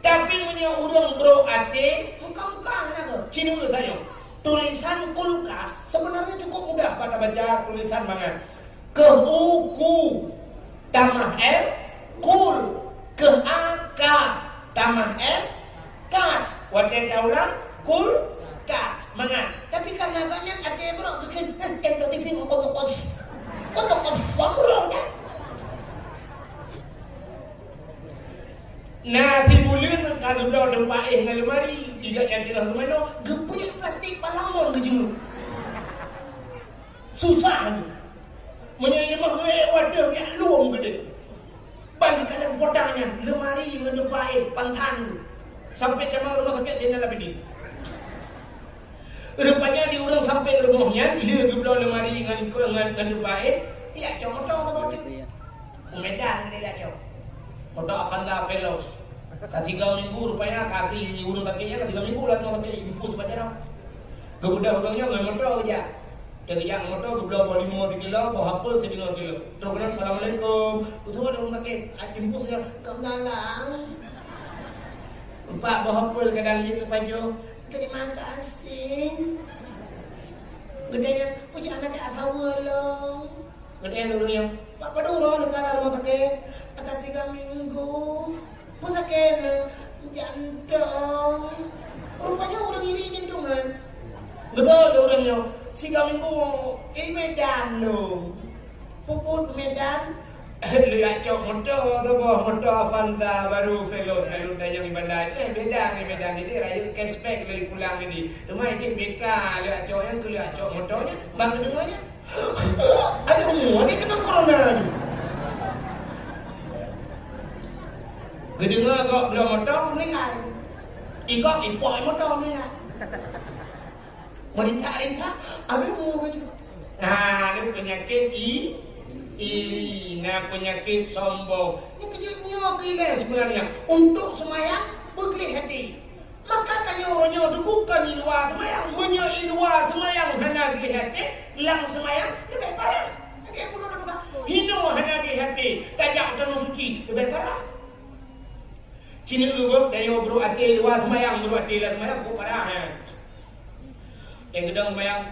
Tapi meunyoe ureuëng brok até, muka-muka hana gét. Ci neueu sajoe. Tulisan kulkas sebenarnya cukup mudah bak tabaca tulisan mangat. Keu u, ku, tamah l, kul. Keu a, ka, tamah s, kas. Watèe taulang, kul, kas. Mangat. Tapi karena gobnyan até brok geukheun, eh, eh, T V ngon kulkas. Kulkas, samroe nyan. Na sibuleuen ka geubloe teumpat éh ngon leumari, igat nyang teungoh geumanoe, geupriek plastik palang mon geujeumeuet. Susah tu. Meunyoe i rumoh geuék watèe jak lueng keudéh. Ban geukalon potang nyan, leumari ngon teumpat éh, pantan. Sampai teuma rumoh sakét Zainal Abidin. Rupanya di ureuëng sampéng rumoh nyan, lheueh geubloe leumari ngon, ngon, ngon teumpat éh, jak cok moto saboh teuk. U Medan keudéh jak cok. Moto Avanza Veloz. Ka tiga minggu rupanya kaki ureuëng sakét nyan ka tiga minggu lam rumoh sakét, impus bak jaroe. Geubeudôh ureuëng nyoe ngon moto geujak. Geujak ngon moto geubloe boh limau sikilo, boh apel siteungoh kilo. Trok keunan, "Assalamualaikum." Beutôi ureuëng sakét, impus nyan, "Keunalang." Empat boh apel kadang jeuet geupajoh. "Terima kasih." Geutanyong, "Peue jak hana keu saweue lôn?" Geutanyong lé ureuëng nyan, "Bak padum uroe neukalon rumoh sakét?" "Ka sigoe minggu." "Peue sakét lôn?" "Jantong." Rupanya ureuëng iri jantongan. Geutanyong lé ureuëng nyan, "Sigoe minggu i Medan lôn." "Peue buet Medan?" "Lôn jak cok moto saboh, moto Avanza baru Veloz, lalu tanyong i Banda Aceh, Medan, i Medan jadi rayeuk cashback lôn pulang jadi. Teuma idéh B K lôn jak cok nyan, keu lôn jak cok moto nyan, ban geudeungoe nyan." Aduh, aduh, keunong corona ni. Geudeungoe gob bloe moto, meuninggai. Igob ipoh moto, meuninggai. Meurintak-rintak, aduh, aduh. Nah, ni penyakit i-, iri, nah, penyakit sombong. Ni kejut nyoe keu ilée sebenarnya. Untuk sembahyang, Beugleh até. Maka tanyoe uroe nyoe teungku kon i luwa seumayang. Meunyoe i luwa seumayang hana gleh até, lam seumayang leubeh parah. Lagèe bunoe teupeugah, hinoe hana gleh até, tajak u tanoh suci, leubeh parah. Ci neueu beuh, tanyoe brok até i luwa seumayang, brok até lam seumayang, kok parah, eh. Teuh geudong seumayang.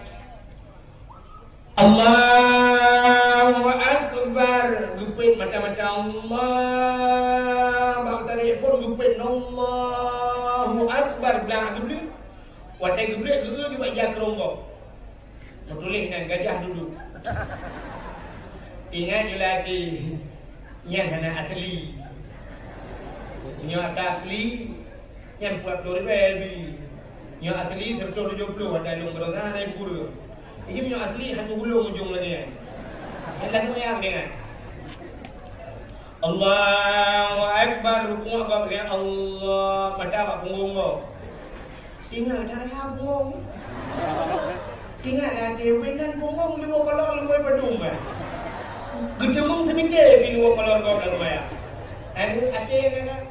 Allahu Akbar. Geupet mata-mata Allah. Bak tarek phon geupet Allahu Akbar. Blang geubleuk. Watèe geubleuk, geu-eu bak ija keurong gob. Meutuléh nan gajah duduk. Ingat ju lah até. Nyan hana asli. Nyoe ata asli, nyan empat puluh ribu bri. Nyoe asli seratus tujuh puluh, ata lôn beurasa hana pura. Jadi nyoe asli hana ulông ujong lagèe nyan. Nyan lagèe nyan dengan. Allahu Akbar, rukuk bak lagèe Allah, mata bak punggong gob. Ingat cara punggong. Ingat dah até, wéh nan punggong dua kolor leubeh padum, eh. Geuteumeung seumike di dua kolor gob lam seumayang. Anu até nyan.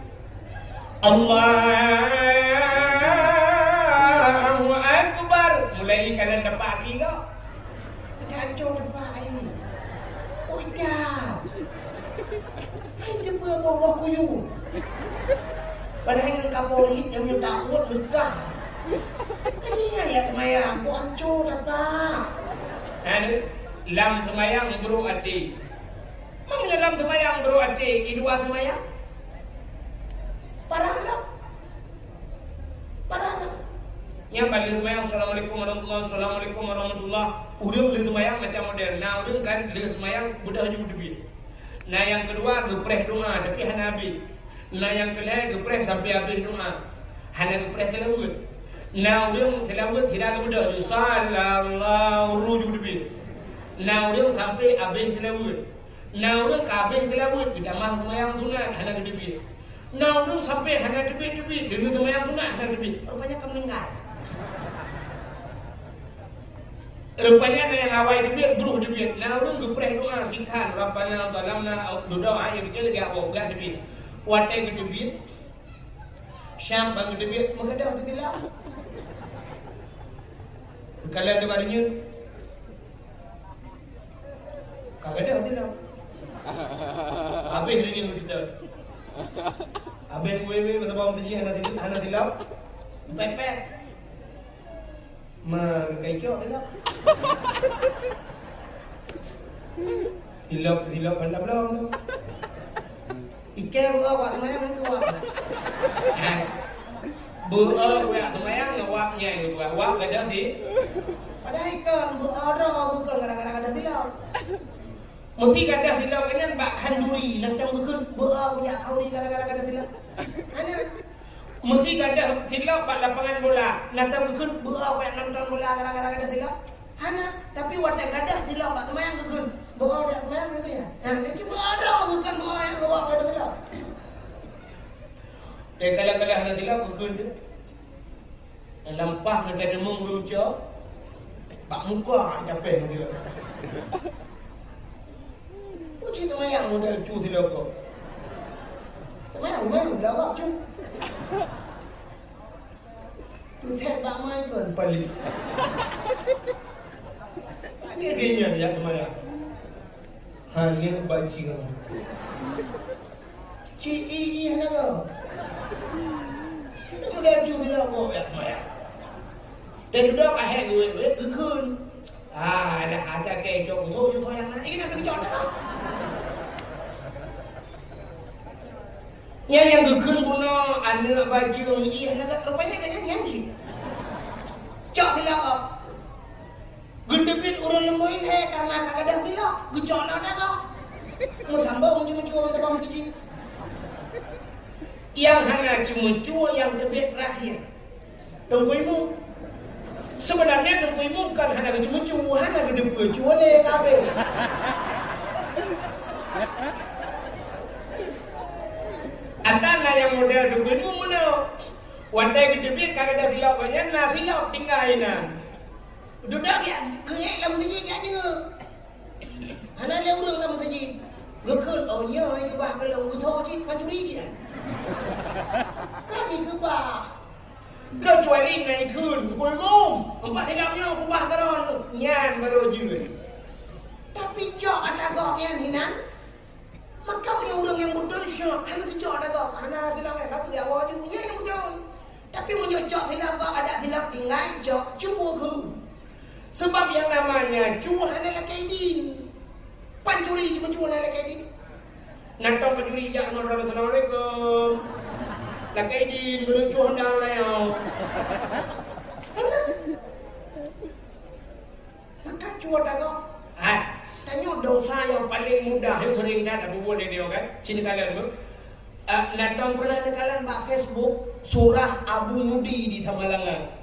Allahu Akbar. Mulai ikalon dapat aki kau. Ka cok dapat ai. Oi dah. Hai teupeue boh-boh kuyueng. Padahai ngon kaporit nyang takot leugah. Jadi nyan ya seumayang, boh anco dapat. Anu, lam seumayang brok até. Meunyoe lam seumayang brok até, i luwa seumayang? Parah lom. Parah lom. Nyang bak lheueh seumayang, "Assalamualaikum warahmatullah, assalamualaikum warahmatullah." Ureueng lheueh seumayang macam model. Na ureueng kan lheueh seumayang beudôh ju teubiet. Na nyang keudua geupreh doa tapi hana habéh. Na nyang keulhèe geupreh sampai habéh doa. Hana geupreh seulaweuet. Na ureueng seulaweuet sira geubeudôh ju, "Sallallahu," ru ju teubiet. Na ureueng sampai habéh seulaweuet. Na ureueng ka habéh seulaweuet, geutamah seumayang sunat, hana geuteubiet. Na ureueng sampai hana teubiet-teubiet, deungon seumayang sunat hana teubiet. Rupanya ka meuninggai. Rupanya na nyang awai teubiet, brôh teubiet. Na ureueng geupreh doa sikhan, "Rabbana zalamna," dudoe ayat beutôi lagèe awak peugah teubiet. Watèe geuteubiet, siap ban geuteubiet, meugadôh teutilap. Geukalon di barinyeun. Ka gadôh teutilap. Habéh rinyeun teutilap. Habéh wéh-wéh masa bawang teuji hana teutilap, hana tilap. Pepet. Ma, ka icok teutilap. Tilap, tilap bandar belom tu. Ikei beuo wak teumanyong itu wak. Beuo wak teumanyong ngon wak nyang dibuat. Wak gadôh si. Padahai ikon beuo droe bukon gara-gara gadôh silop. Meusi gadôh silop nyan bak khanduri, na tom geukheun beuo kujak khanduri gara-gara gadôh silop. Ana. Meusi gadôh silop bak lapangan bola, na tom geukheun beuo kujak nonton bola gara-gara gadôh silop. Hana, tapi watèe gadôh silop bak teumanyong geukheun, beuo jak teumanyong geukheun ya. Nah, dia cuba ada geukheun beuo nyang geuwak pada silop. Teuh kalah-kalah hana silop geukheun tu. Lam paih na teumeung ureueng cok, bak muka capéh geukheun. Uji teumanyong model cu silop ko. Teumanyong, teumanyong, silop bak cu. Enteuk bak mai kon paléh. Lagèe geuh nyan jak teumanyong. Hana baca. Ci i i hana go. Hana mudah ju hana go jak teumanyong. Dan dudoe ka hék geuwét-wét geukheun. Ah, dah ada keu cok tu, tu yang na. Ini sampai kecok dah. Nyan nyang geukheun bunoe aneuk bajeueng ié lagak rupanya nyan nyan cit. Cok silap, oh. Geuteubiet ureueng leumui lhèe karena ka gadôh silop, geucok lom lagak. Meusambong ceumeucue bak teubang teuji. Nyang hana ceumeucue nyang teubiet terakhir. Teungku Imum. Sebenarnya Teungku Imum kan hana geuceumeucue, hana geuteupeue, cue lé ka abéh. Ata na nyang model Teungku Imum meunoe. Watèe geuteubiet ka gadôh silop, nyan na silop tinggai na. Dudoe geuék lam sijil jak jeuet. Hana lé ureueng lam meuseujid. Geukheun, "Oh, nyoe geubah keu lôn, beutôi cit, pancuri cit." Kan ikeubah. Keucuali na ikheun, "Kul mum, empat silap nyoe kubah keudroe." Nyan barô jeuet. Tapi cok ata gob nyan hinan, maka meunyoe ureueng nyang beutôi syok, hana teucok ata gob, hana silap, eh, ka keubiak woe jeuet, nyan nyang beutôi. Tapi meunyoe cok silap gob, adak silap tinggai, cok, cuba keu. Sebab nyang namanya cuh hana lakée idin. Pancuri meucuh hana lakée idin. Nantong pancuri jak ngon, "Assalamualaikum." Lakée idin, meunyoe cuh hana layang. Maka cuh ata gob. Ha, tanyoe dosa nyang paleng mudah, nyang sering that tapubuet lé nyoe kan. Sini kalian tu. Ah, nantong pernah neukalon bak Facebook, surah Abu Mudi di Samalanga.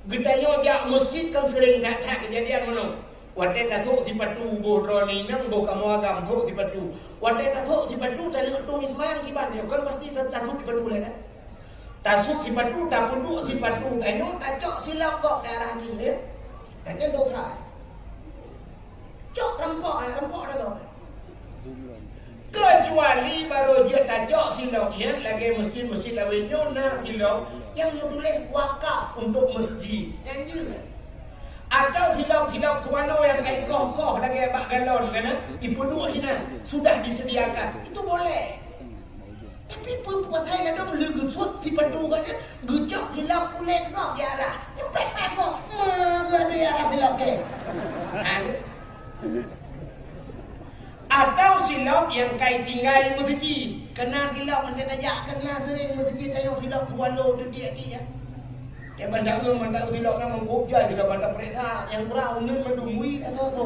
Geutanyoe jak meuseujid kan sering that-that keujadian meunoe. Watée tasôk sipatu boh droeneuh inong, boh kamoe agam sôk sipatu. Watée tasôk sipatu, tanyoe tueng seumayang kiban nyoe, kan pasti ta-, tasôk sipatu lé kan? Tasôk sipatu, tapeuduek sipatu, tanyoe tacok silop gob di arah kiri, ya. Kan nyan dosa. Cok rampok, eh, rampok ata gob. Keucuali barô jeuet tacok silop nyan lagée meuseujid-meuseujid laén nyoe na silop nyang meutuléh wakaf untuk meuseujid. Nyan jeuet. Atau silop-silop swallow nyang ka ikoh-koh lagée bak galon kan, ipeuduek hinan, sudah disediakan. Itu boleh. Tapi peue pasai ladôm lé geusuet sipatu gobnyan, geucok silop kulét gob di arah. Nyang pét-pét gob, ma geuh di arah silop kèe. Ha. Atau silop nyang ka itinggai di meuseujid. Keuna silop mantong tajak, keuna sering meuseujid tanyoe silop swallow tu tiek-tiek. Tiep ban taeu, ban taeu silop nyan meukup jai silop ban tapeuriksa, nyang kurang uneun mandum wie ata tu.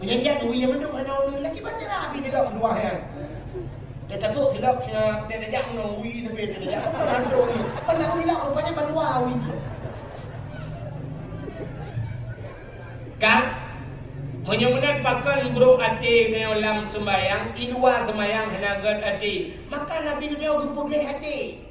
Meunyan jan wie mandum hana uneun lagi ban jara api silop dua nyan. Dia tasôk silop siat, dia tajak ngon wie tapi dia tajak apa mandum wie. Ban taeu silop rupanya ban dua wie. Kan? Meunyoe meunan pakon brok até geutanyoe lam seumbahyang, i luwa seumbahyang hana gét até. Maka Nabi geutanyoe geupeugléh até.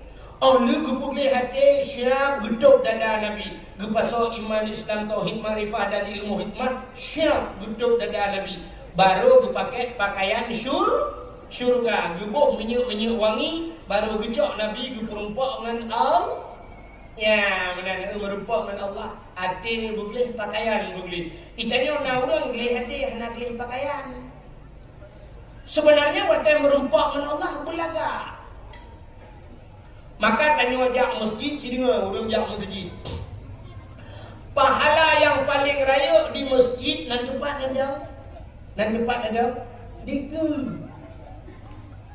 Óh lheueh geupeugléh até, siap geutôb dada Nabi. Geupasoe iman, Islam, tauhid, makrifah dan ilmu hikmah, siap geutôb dada Nabi. Barô geupakèk pakaian syur-, syurga, geuboh minyeuk-minyeuk wangi, barô geucok Nabi geupeurumpok ngon Allah. Ya, meunan, meurumpok ngon Allah. Até beugléh, pakaian beugléh. Di tanyoe na ureuëng gléh até hana gléh pakaian. Sebenarnya watée meurumpok ngon Allah beulaga. Maka tanyoe jak meuseujid, ci deungoe ureuëng jak meuseujid. Pahala nyang paleng rayeuk di meuseujid nan teumpat ladang. Nan teumpat ladang dikeue.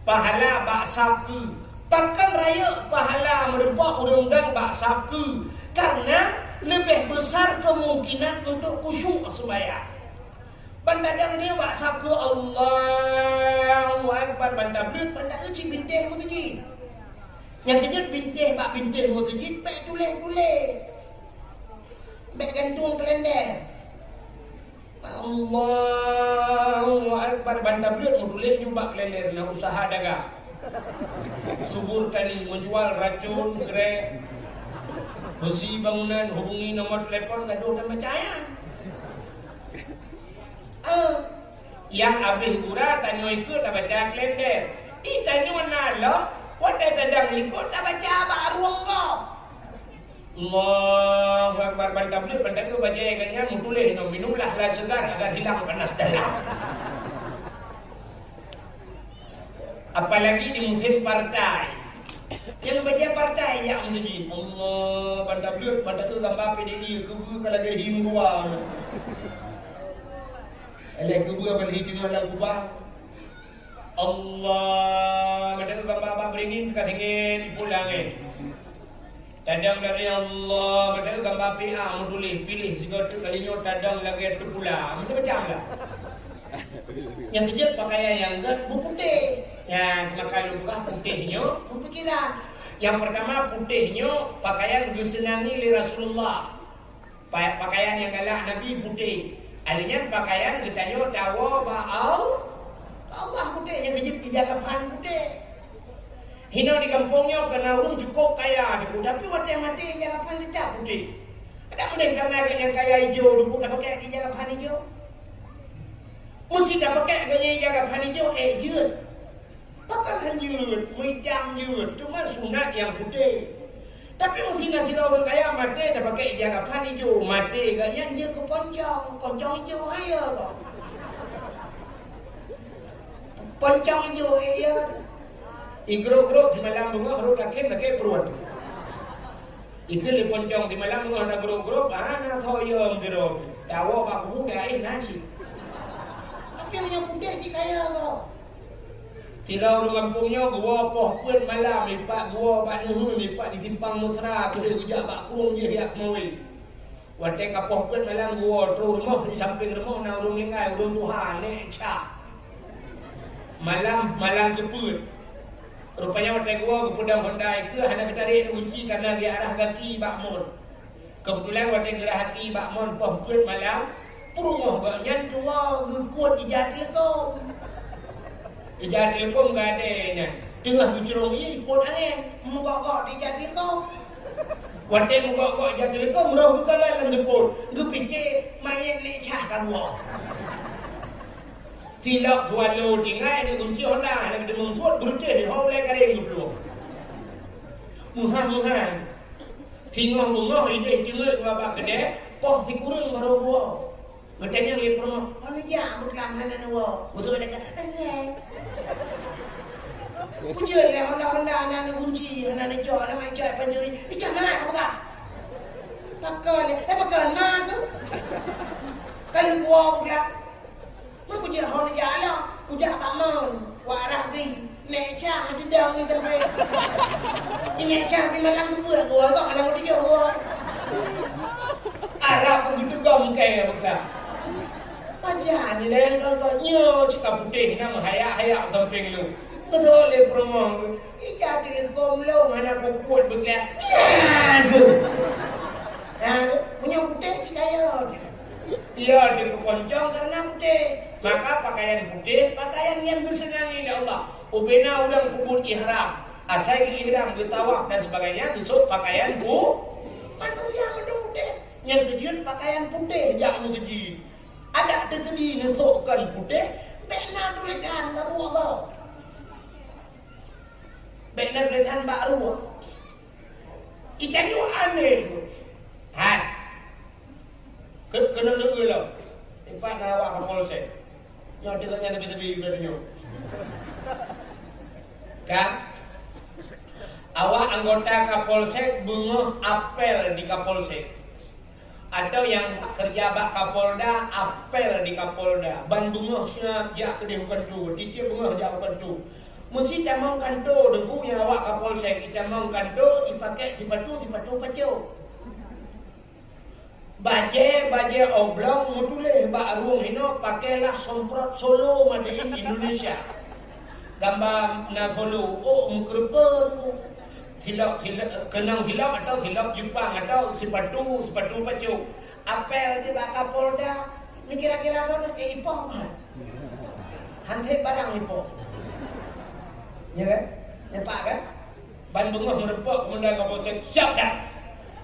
Pahala bak sab keue. Pakon rayeuk pahala meurumpok ureuëng dang bak sab keue? Karena leubeh besar kemungkinan untuk khusyuk seumbahyang. Ban tadang dia bak sab keue Allahu Akbar, ban tableuet, ban taeu cit bintéh meuseujid. Nyang keujeuet bintéh bak bintéh meuseujid bék tuléh-tuléh. Bék gantung kalender. Allahu Akbar, ban tableuet meutuléh ju bak kalender na usaha dagang. Subur tani menjual racun, grek, besi bangunan, hubungi nomor telepon, gadoh dan macam. Ah, nyang habéh gura tanyoe ikot tabaca kalender. Di tanyoe na lom, watée tadang likot tabaca bak rueng gob. Allahu Akbar, ban tableuet, ban taeu bajée geuh nyan meutuléh nyoe, "Minumlah lah segar agar hilang panas dalam." Apalagi di musim partai. Nyang bajée partai jak meuseujid. Allah, ban tableuet, ban taeu gamba P D I, keubeue ka lagée hi meurua. Alah keubeue ban hi teuma lam kubah. Allah, ban taeu gamba bak beringin ka singét ipulang, eh. Tadang dari Allah, ban taeu gamba P A meutuléh, piléh sigoe teuk kali nyoe tadang lagée teupula. Macam-macam lah. Nyang keujeuet pakaian nyang gét beuputéh. Ya, maka lôn peugah putéh nyoe beupikiran. Nyang pertama putéh nyoe pakaian geuseunangi lé Rasulullah. Pa-, pakaian nyang galak Nabi putéh. Alèh nyan pakaian geutanyoe tawoe bak Al-, Allah putéh, nyang keujeuet ija kafan putéh. Hinoe di gampông nyoe ka na ureuëng cukôp kaya, tapi watée maté ija kafan teutap putéh. Adak meudeh kareuna gobnyan kaya ijo, tapakèk ija kafan ijo. Meusé tapakèk gobnyan ija kafan ijo, eh, jeuet. Pakon han jeuet, meuitam jeuet, cuma sunat nyang putéh. Tapi meusinan sidroe ureueng kaya maté tapakè ija kapan ijo, maté geuh nyan jeuet keu poncong, poncong ijo, hai ya kok. Poncong ijo, eh, ya. Igrok-grok simalam beungoh rhot lakèe, lakèe pruet. Ikheun lé poncong simalam beungoh na grok-grok, hana soe yom sidroe. Tawoe bak kubu, taéh na cit. Tapi meunyoe putéh cit kaya kok. Sidroe ureueng gampông nyoe geuwoe poh peuet malam, ipat geuwoe bak neuheun, ipat di Simpang Mesra, terus geujak bak krueng jih jak keumawe. Watèe ka poh peuet malam geuwoe, troh rumoh, di sampéng rumoh na ureueng meuninggai, ureueng tuha, nèk Chah. Malam, malam keupeuet. Rupanya watèe geuwoe geupeudong honda ikeue hana geutarek gunci karena geuarah gaki bak mon. Keubeutulan watèe geurah gaki bak mon poh peuet malam, peurumoh gobnyan tuwoe geukuet ija teuleukom. Ija teuleukom geuadèe nyan, teungoh geucurông ié ipot angèn, meugok-gok di ija teuleukom. Watèe meugok-gok ija teuleukom, roh geukalon lam seupôt, geupike manyét nèk Chah ka geuwoe. Tilok Swallow tinggai, nèk gunci honda, nèk geudeungon suet, beureutéh, ho ulèe garéng geuplueng. Meuhan-meuhan. Singoh beungoh idéh teungeut bak keudè, poh sikureueng barô geuwoe. Geutanyong lé peurumoh, "Ho neujak beuklam hana neuwoe?" Beutôi lagèe, "Eh." Kujeuet lé honda-honda hana neugunci, hana neucok, hana meucok pancuri. Ijak mangat ka peugah. Pakon lé, eh, pakon ma tu? Ka lheueh geuwoe beuklam. Meunyoe kujeuet ho neujak lom, kujak bak mon, wak rah geuh, nèk Chah didong ngon teumpat. Nèk Chah pih malam geupeuet geuwoe, kok malam geutujôh geuwoe. Arab pun geuteugom kèe beuklam. Pajan nilai kau kok nyoe cit ka putéh na meuhayak-hayak sampéng lôn. Beutôi lé peurumoh, ija teuleukom lôn hana kukuet beuklam. Nah, tu. Nah, tu. Meunyoe putéh cit kaya. Iya, teuka poncong karena putéh. Maka pakaian putéh, pakaian nyang geuseunangi lé Allah. Ubena ureueng peubuet ihram, asai geu-ihram, geutawaf dan sebagainya, geusôk pakaian pu-, manusia mandum putéh. Nyang keujeuet pakaian putéh jak meukeujeuet. Adak teukeudi neusôk kon putéh, bèk na tulésan bak ruah. Bèk na tulésan bak ruah. Itanyoe aneh. Hai. Keu-, keuneuk neueu lom. Dipat na awak Kapolsek. Nyoe tinggai nyan tebi-tebi udah nyoe. Kan? Awak anggota Kapolsek beungoh apel di Kapolsek. Atau nyang bak keureuja bak Kapolda, apel di Kapolda. Ban beungoh siat jak keudeh u kanto, tiep-tiep beungoh jak u kanto. Meusi tamong kanto, Teungku, nyang awak Kapolsek, itamong kanto, ipakèk sipatu, sipatu pacok. Bajèe, bajèe oblong meutuléh bak rueng hinoe, pakailah semprot Solo made in Indonesia. Gamba na Solo, oh, meukeureupeue. Silop, silop, keunong silop atau silop Jepang atau sipatu, sipatu pacok. Apel di bak Kapolda, ni kira-kira droeneuh, eh, ipoh kan? Hanté barang ipoh. Ya kan? Nampak kan? Ban beungoh meureumpok, keumandan Kapolsek, "Siap dan!"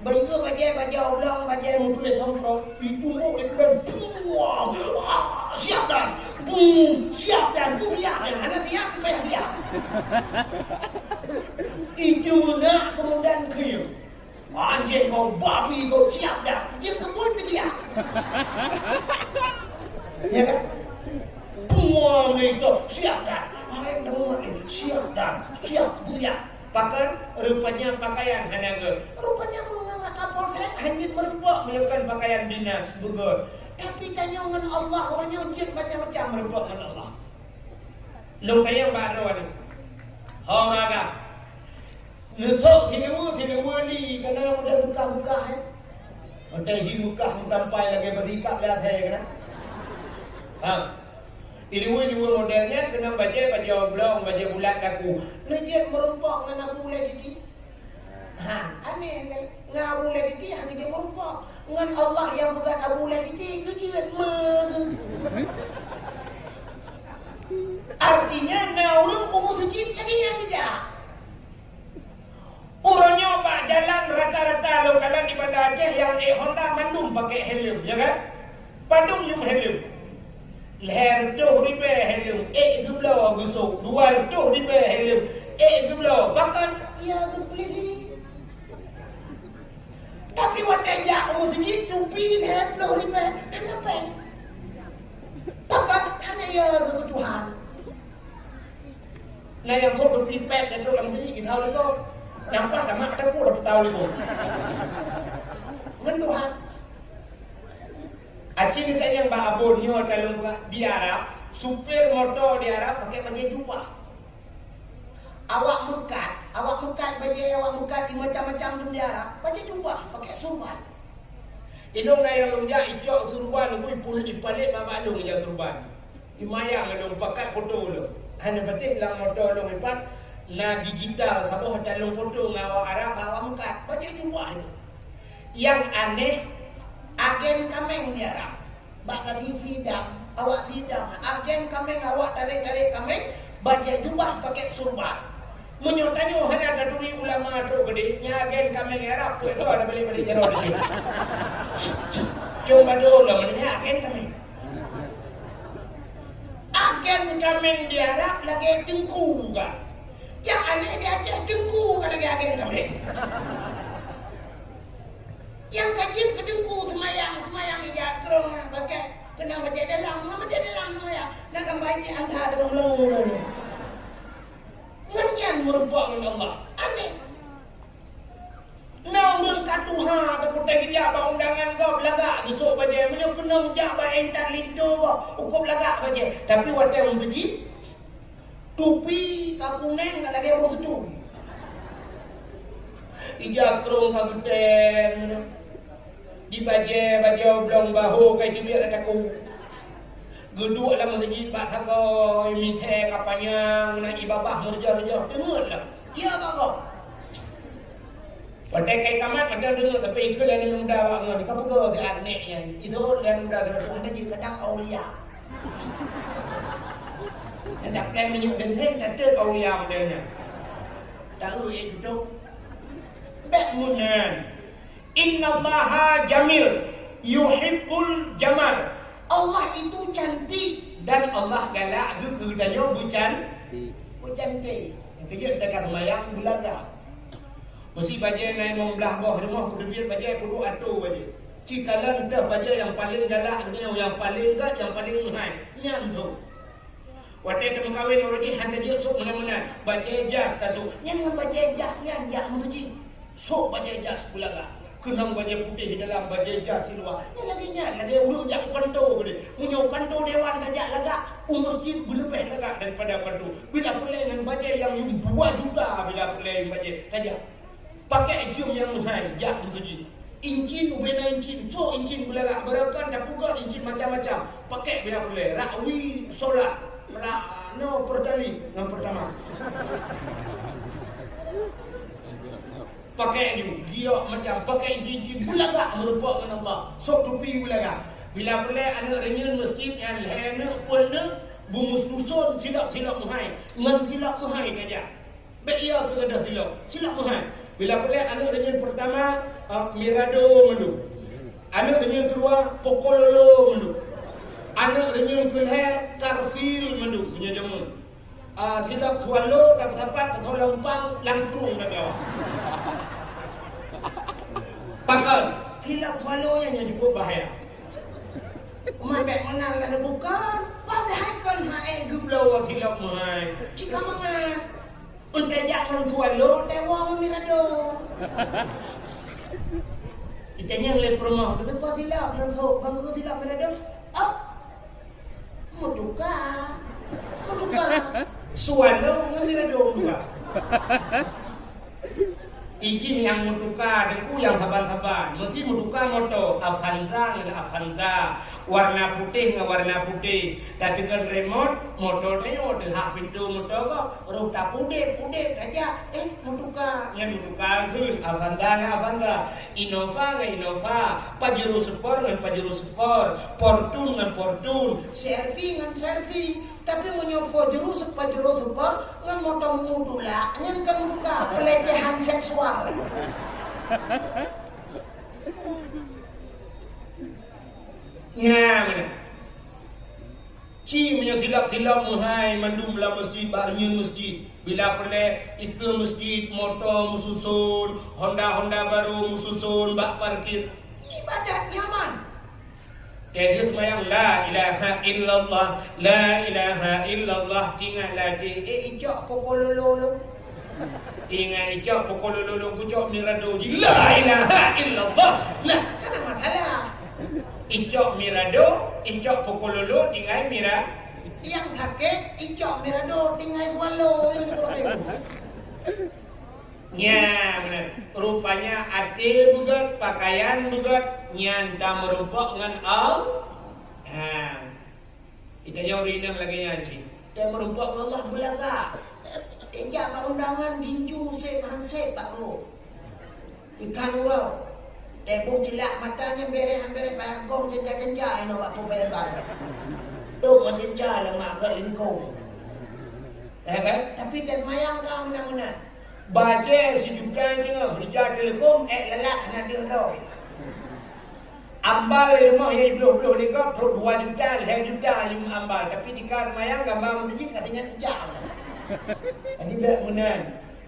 Ban ié bajèe, bajèe oblong, bajèe meutuléh semprot, itumbok lé keumandan, "Buang! Ah, siap dan! Bum! Siap dan! Bum! Siap dan!" Hana siap, payah siap. Itu meunak keumandan keu Anjing kau, babi kau, siap dah. Jeuet keu buet keu dia. Ya kan? Semua mereka siap dah. Hai, nama mak ni, siap dah. Siap, siap. Pakon, rupanya pakaian hana gèt. Rupanya meunyoe Kapolsek hana jeuet meureumpok meunyoe kon pakaian dinas beugèt. Tapi tanyoe ngon Allah, uroe nyoe jeuet macam-macam meureumpok ngon Allah. Lôn tanyong bak droeneuh. Ho raga. Neusok siluweue, siluweue li, kana model beukah-beukah, eh. Model hi beukah meutampai lagèe beusikap lé asèe kana. Ha. Siluweue, siluweue model nyan keunong bajèe, bajèe oblong, bajèe bulat laku. Neujeuet meureumpok ngon Abu Ladidi. Ha, aneh kan? Ngon Abu Ladidi hana jeuet meureumpok. Ngon Allah nyang peugah Abu Ladidi geujeuet meuh. Artinya na ureueng peunguseucit lagèe nyan geujak. Uroe nyoe bak jalan rata-rata lôn kalon di Banda Aceh nyang ék Honda mandum pakèk helm, ya kan? Padum yum helm. Lhèe reutôh ribèe heleuem, ék geubloe geusôk. Dua reutôh ribèe heleuem, ék geubloe. Pakon? Ya, geupeulisi. Tapi watèe jak u meuseujid, tupi lhèe ploh ribèe, hana pèng. Pakon? Hana ya geutuhan. Na nyang sôk tupi pèt, trôk lam meuseujid, geutawök lé gob. Nyang pat tamat, tapeuet, tapeuet lé gob. Ngon Tuhan. Aci neutanyong bak Abon nyoe, taleueng peugah, di Arab, supir moto di Arab pakai bajèe jubah. Awak meukat, awak meukat bajèe, awak meukat di macam-macam dum di Arab, pakai jubah, pakai surban. Inong na nyang lôn jak icok surban, bui pul ipalét bak lôn ija surban. Imayang lôn pakat foto lôn. Hana patéh lam moto lôn ipat na digital saboh taleueng foto ngon awak Arab, awak meukat. Bajèe jubah nyoe. Nyang aneh, agen kaméng di Arab. Bak tasi sidang, awak sidang, agen kaméng, awak tarek-tarek kaméng, bajèe jubah pakai surban. Meunyoe tanyoe hana taturi ulama trôk keudéh, nyang agen kaméng Arab, peue droe na balik-balik jaroe di jih. Cuma dua ulama ni agen kaméng. Agen kaméng di Arab lagèe teungku ka. Nyang aneh di Aceh, teungku ka lagèe agen kaméng. Nyang ka jeuet keu teungku seumayang, seumayang ija krông na pakai keunong bajèe dalam, ngon bajèe dalam seumayang. Na kan bajèe anta deungon meulongo-longo. Ngon nyan meurumpok ngon Allah. Aneh. Na ureueng ka tuha, tapi watèe geujak bak undangan gob lagak geusôk bajèe. Meunyoe keunong jak bak intan linto gob, ukôb lagak bajèe. Tapi watèe u meuseujid, tupi ka kunéng ka lagèe boh seutui. Ija krông ka geutén. Di bajèe, bajèe oblong bahô ka iteubiet ata ku. Geuduek lam meuseujid bak sagoe, misèe ka panyang, na ié babah meureujoh-reujoh, teungeut lom. Iya, Kak, Kak. Watèe ka ikamat, mantong teungeut, tapi ikheun lé aneuk muda bak ngon, ka peugah keu aneuk nyan. Iseuôt lé aneuk muda keu, "Tuhan, na jih kadang aulia." Kadang plan minyeuk bensin, ka teuk aulia model nyan. Tahu, eh, tutong. Bèk meunan. "Innallaha jamil, yuhibbul jamal." Allah itu cantik dan Allah galak geukeue tanyoe beucan-, beucantik. Keujeuet teuka seumayang beulagak. Meusi bajèe na limong blaih boh rumoh, peuteubiet bajèe, peuduek atô bajèe. Cikalon teuh bajèe nyang paleng galak, nyoe nyang paleng gèt, nyang paleng meuhai. Nyan sôk. Watèe tameukawen uroe jih han tajeuet sôk meunan-meunan, bajèe jas tasôk. Nyan ngon bajèe jas nyan jak meuseujid. Sôk bajèe jas beulagak. Keunong bajèe putéh di dalam, bajèe jas di luwa. Nyan lagèe nyan, lagèe ureueng jak u kantô keudéh. Meunyoe u kantô dewan tajak lagak, u meuseujid beuleubèh lagak daripada u kantô. Bila peureulèe ngon bajèe nyang yum dua juta, bila peureulèe ngon bajèe tajak. Pakèk jeuem nyang meuhai jak meuseujid. Incin, ubena incin, sôk incin beulagak, barokon tapeugöt incin macam-macam. Pakèk bila peureulèe, rakwi solar, rak no Pertalite ngon Pertamax. Pakèk ju, giok macam, pakèk incin-incin beulagak meurumpok ngon Allah. Sôk tupi beulagak. Bila peureulèe aneuk reunyeun meuseujid nyan lhèe neuk, peuet neuk, beumeususon silop-silop meuhai, ngon silop meuhai tajak. Bèk iya keu gadôh silop, silop meuhai. Bila peureulèe aneuk reunyeun peurtama, ah, Mirado mandum. Aneuk reunyeun keudua, Pokololo mandum. Aneuk reunyeun keulhèe, Garfield mandum, meunyoe jameun. Ah, silop Swallow, tapeusapat, tathô lam umpang, lam krueng tabawa. Pakon, silop Swallow nyan nyang cukup bahaya. Umat bèk meunan lah bukon, padahai kon hai geubloe silop meuhai. Cit ka mangat. Entai jak ngon Swallow, teuwoe ngon Mirado. Itanyong lé peurumoh, "Keuteupeu silop ngon sôk, ban keu silop Mirado?" "Oh, meutuka. Meutuka. Swallow ngon Mirado meutuka." Ijih nyang meutuka, Teungku, nyang saban-saban. Meusti meutuka moto, Avanza ngon Avanza. Warna putéh ngon warna putéh. Tateugon remote, moto tanyoe teuhah pintoe moto gob. Roh tapudép-pudép saja. Eh, meutuka. Nyan meutuka kheun, Avanza ngon Avanza. Innova ngon Innova. Pajero Sport ngon Pajero Sport. Fortuner ngon Fortuner. C R V ngon C R V. Tapi meunyoe Pajero, Pajero Sport ngon moto meutuka, nyan kan bukan pelecehan seksual. Nyan. Ci meunyoe silap-silap meuhai mandum lam meuseujid, bak reunyeun meuseujid. Bila peureulée ikeue meuseujid, moto meususon, honda-honda barô meususon bak parkir. Ibadat nyaman. Teuh seumayang, "La ilaha illallah, la ilaha illallah," tingat latée, "Eh, icok pokololo lôn." Tingat icok pokololo lôn, kucok mirado jih, "La ilaha illallah." Nah, hana masalah. Icok mirado, icok pokololo, tinggai mira-, nyang sakét, icok mirado, tinggai swallow. Nyan, beuna. Rupanya até beugét, pakaian beugét, nyan tameurumpok ngon Allah. Ha. Geutanyoe ureueng inong lagée nyan cit. Tameurumpok ngon Allah beulagak. Ijak bak undangan gincu sép han sép bak rumoh. Ikan uroe. Teuboh cilak mata nyan bereh han bereh, payah gom cenca-cenca inoe bak peubayan barang. Dok meucenca lemak gét lingkong. Ya kan? Tapi teuh seumayang ka meunan-meunan. Bajée sijuta teungoh, ija teuleuphon, ék lalat hana deuh droe. Ambal di rumoh nyang jibloh-bloh lé gob, trok dua juta, lhée juta lim ambal. Tapi tika seumayang, gamba meuseujid ka teuingat ija. Jadi bék meunan.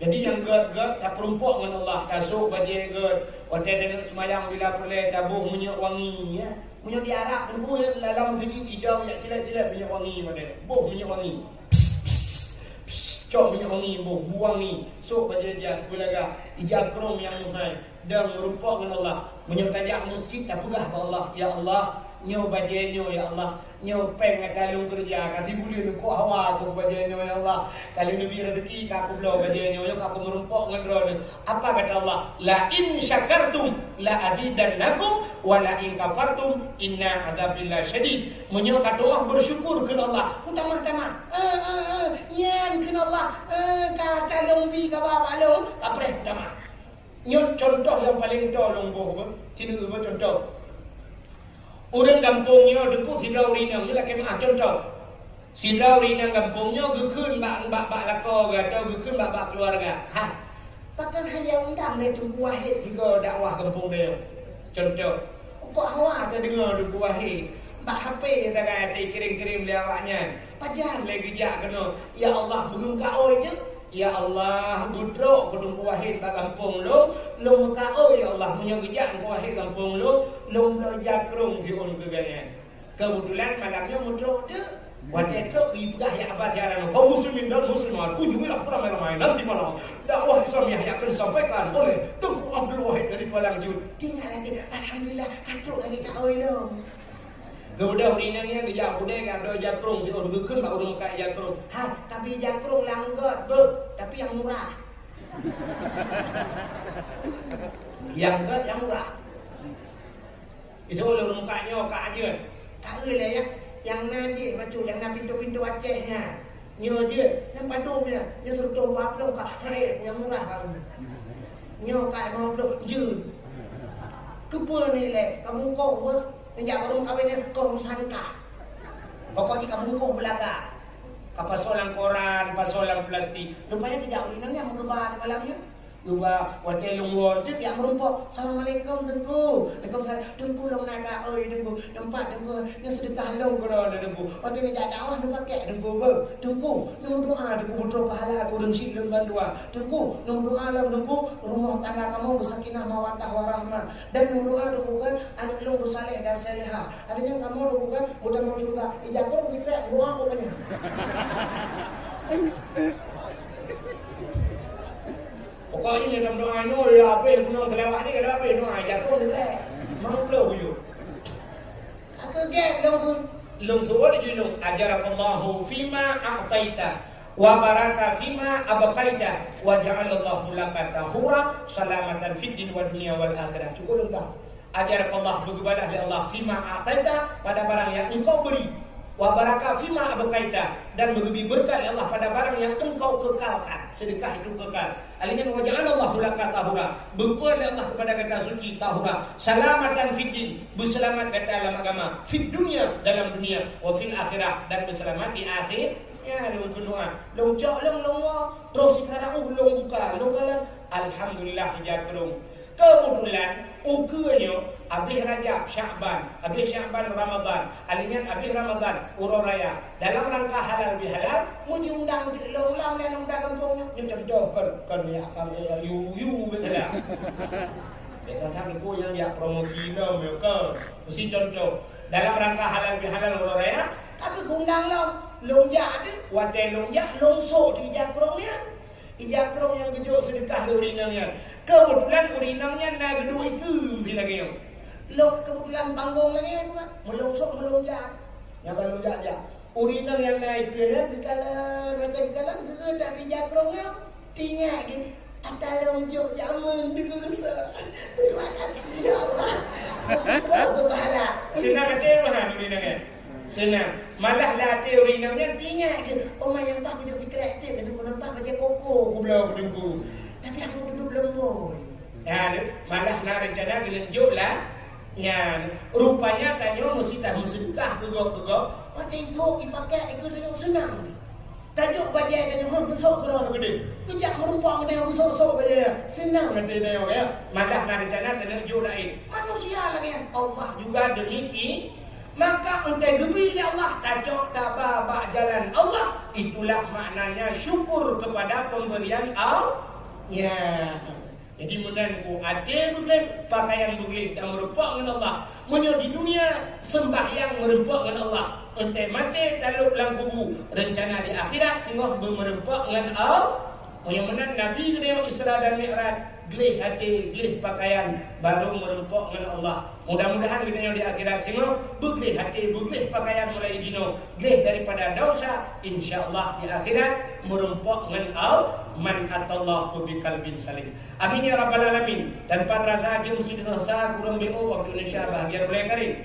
Jadi nyang gét-gét, tapeurumpok ngon Allah, tasok bajée gét. Watée taneuk seumayang bila peureulée, taboh minyeuk wangi, ya. Meunyoe di Arab, teungku, ya, lam meuseujid idong jak cilat-cilat minyeuk wangi watée. Boh minyeuk wangi. Pss, pss, pss, cok minyeuk wangi, boh, bu wangi. Sok bajée jas, beulagak, ija krong nyang meuhai, dan meurumpok ngon Allah. Meunyoe tajak meuseujid, tapeugah bak Allah, "Ya Allah, nyoe bajée nyoe, ya Allah. Nyoe péng nyang ka lôn keureuja, ka sibuleuen keu hawa keu bajée nyoe, ya Allah. Ka lôn neubri raseuki, ka kubloe bajée nyoe, nyoe ka kumeurumpok ngon droeneuh." Apa kata Allah? "La in syakartum la azidannakum, wa la in kafartum inna adzabi lasyadid." Meunyoe katu'oh beusyukur keu Allah, kutamah-tamah. Eh, eh, eh, nyan keu Allah, eh, ka talôn bi kaba bak lôn, kapreh tamah. Nyoe contoh nyang paleng toe lôn boh, ci neueu contoh. Ureueng gampông nyoe teungku sidroe ureueng inong, nyoe lakée meu'ah contoh. Sidroe ureueng inong gampông nyoe geukheun bak, bak, bak lakoe geuh atawa geukheun bak, bak keuluwarga. Ha. Pakon han undang lé Teungku Wahid sigoe dakwah gampông tanyoe? Contoh, kok hawa tadeungoe Teungku Wahid bak H P tagai takirim-kirim lé awaknyan. Pajan lé geujak keunoe, "Ya Allah, beugeumeukaôi jeuet." "Ya Allah, beutrok keu Teungku Wahid bak gampông lôn, lôn meukaôi, ya Allah, meunyoe geujak Teungku Wahid gampông lôn, lôn bloe ija krong siôn keu gobnyan." Keubeutulan malam nyoe meutrok teuk. Watée trok, jipeugah, "Ya Abah, ya Rano, kaum muslimin dan muslimat, kunjungilah beramai-ramai nanti malam. Dakwah Islamiah yang akan disampaikan oleh Teungku Abdul Wahid dari Tualang Jut." Tinggai lagée, "Alhamdulillah, ka trok lagée kaôi lôn." Geubeudôh ureueng inong nyan geujak u keudée, geudoe ija krong siôn, geukheun bak ureueng meukat ija krong. "Ha, tabi ija krong nyang gét, beuh, tapi nyang murah." Nyang gét, nyang murah. Itu ureueng meukat nyoe ka jeuet. Ka eu lé nyang, nyang na jih bacut, nyang na pintoe-pintoe Aceh nyan. Nyoe jeuet, nyang padum nyan, nyoe sireutoh dua ploh ka, hai, nyang murah ka. Nyoe ka limong ploh, jeuet. Keupeue nilai, ka bungkôh beuh. Neujak barô meukawen nyan, kong sangka. Pokok jih ka bungkôh beulaga. Ka pasoe lam koran, pasoe lam plastik. Rupanya geujak ureueng inong nyan meugeuba di malam nyan. Geuba, watée lôn woe teuk jak meurumpok. "Assalamualaikum, Teungku." "Waalaikumsalam." "Teungku, lôn na kaôi, Teungku. Teumpat, Teungku, nyoe seudeukah lôn keu droeneuh, Teungku. Watée neujak dakwah neupakèk, Teungku, beuh. Teungku, neumeudoa, Teungku, putroe pahala keu ureueng syiek lôn bandua. Teungku, neumeudoa lom, Teungku, rumoh tangga kamoe beusakinah mawaddah warahmah. Dan neumeudoa, Teungku, kan, aneuk lôn beusaleh dan salehah. Akhirnya kamoe, Teungku, kan, meutamong syeuruga. Ija krong sikrek, doa pokoknya." Pokok jih lé dalam doa nyoe, ya habéh gunong seulewah jih, ka habéh doa, ija krong sikrek. Mang ploh buyuek. Aku gét lôn, lôn tuwö di lôn, "Ajarakallahu fima a'taita, wa baraka fima abqaita, wa ja'alallahu laka tahura, salamatan fid din wa dunya wal akhirah." Cukup lôn tahu. "Ajarakallah," beugeubalah lé Allah, "fima a'taita," pada barang nyang engkau beri, "wa baraka fima abqaita," dan beugeubri beureukat lé Allah pada barang nyang engkau kekalkan. Seudeukah itu kekal. Alheuh nyan, "Wa ja'alallahu laka tahura," beupeu lé Allah keupada gata suci, tahura, "salamatan fid din," beuseulamat gata lam agama, "fid dunya," dalam dunia, "wa fil akhirah," dan beuseulamat di akhé-, ya, lôn kheun doa. Lôn cok lôn, lôn woe, troh sikara uh lôn buka, lôn kalon, alhamdulillah, ija krong. Keubeutulan, ukeue nyoe abéh Rajab, Syakban, abéh Syakban, Ramadhan, alèh nyan abéh Ramadhan, uroe raya. Dalam rangka halal bihalal, meujiundang teuk lom lam dan muda gampông nyoe. Nyoe contoh kon, kon ya, kon ya, yu, yu, beutôi lah. Bèk that-that leuko nyang jak promosi lom, ya, kon. Meusi contoh. Dalam rangka halal bihalal uroe raya, ka geuundang lom. Lôn jak teuk, watèe lôn jak, lôn sôk di ija krông nyan. Ija krông nyang geujok seudeukah lé ureueng inong nyan. Keubeutulan ureueng inong nyan na geuduek ikeue lagèe nyoe. Lôn keubeutulan panggong lagèe nyan, bukan? Meulôn sôk, meulôn jak. Nyang ban lôn jak-jak. Ureueng inong nyang na ikeue nyan geukalon, mantong geukalon, geukalon di ija krông nyan. Teuingat geuh, ata lôn jok jameun di Gulusa. Terima kasih, ya Allah. Terus berpahala. Seunang até meuhan ureueng inong nyan. Seunang. Malah lam até ureueng inong nyan teuingat geuh, "Oh, ma, nyang paih kujok sikrek teuh, keuneuk nampak bajèe koko kubloe keu Teungku. Tapi aku kuduek lom bôi." Nyan, malah na reuncana keuneuk jok lah. Nyan, rupanya tanyoe meusti tameuseudeukah keu gob-keu gob. Watèe jok jipakai, ikeue tanyoe seunang. Tajok bajèe tanyoe, hah, geusok keudroe geude. Geujak meurumpok ngon tanyoe geusok-sok bajèe nyan. Seunang até tanyoe, ya. Malah na reuncana taneuk jok laén. Manusia lagèe nyan. Allah juga demikian. Maka, 'oh tageubi lé Allah, tacok taba bak jalan Allah. Itulah maknanya syukur kepada pemberian Allah. Ya. Jadi, meunan ku até beugleh, pakaian beugleh, dan meureumpok ngon Allah. Meunyoe di dunia, seumbahyang meureumpok ngon Allah. 'Oh tamaté talop lam kubu, reuncana di akhirat singoh beumeureumpok ngon Allah. Meunyoe meunan Nabi geutanyoe Isra dan Mi'raj, gleh até, gleh pakaian, barô meureumpok ngon Allah. Mudah-mudahan geutanyoe di akhirat singoh beugleh até, beugleh pakaian mulai jinoe, gleh daripada dosa, insya Allah di akhirat meureumpok ngon Allah, man atallaha biqalbin salim. Amin ya rabbal alamin. Tanpa terasa jeuem sidroe sa kureueng B O waktu Indonesia bahagian mulai kali.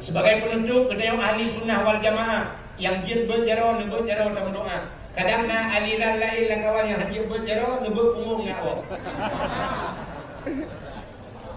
Sebagai penutup, geutanyoe ahli sunnah wal jamaah nyang jeuet beuet jaroe, neubeuet jaroe dan meudoa. Kadang na aliran laén lam kawan nyang hana jeuet beuet jaroe, neubeuet punggong ngon awak.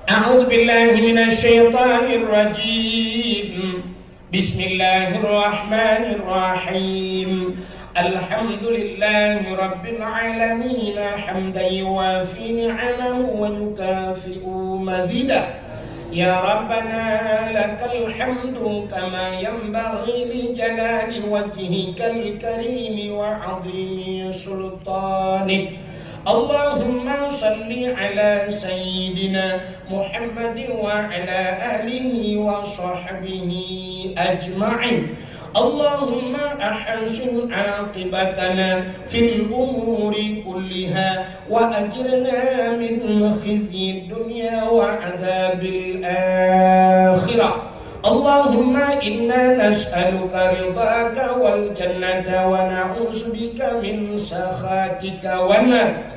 A'udzubillahi minasyaitonirrajim. Bismillahirrahmanirrahim. Alhamdulillahi rabbil alamin, hamdan yuwafi ni'amahu wa yukafi'u mazidah. Ya Rabbana, lakal hamdu kama yanbaghi li jalali wajhikal karimi wa 'azimi sultanik. Allahumma salli ala sayyidina Muhammadin wa ala alihi wa sahbihi ajma'in. Allahumma ahsin aqibatana fil umuri kulliha wa ajirna min khizyid dunya wa adzabil akhirah. Allahumma inna nas'aluka ridhaka wal jannata wa na'udzubika min sakhatika wan nar.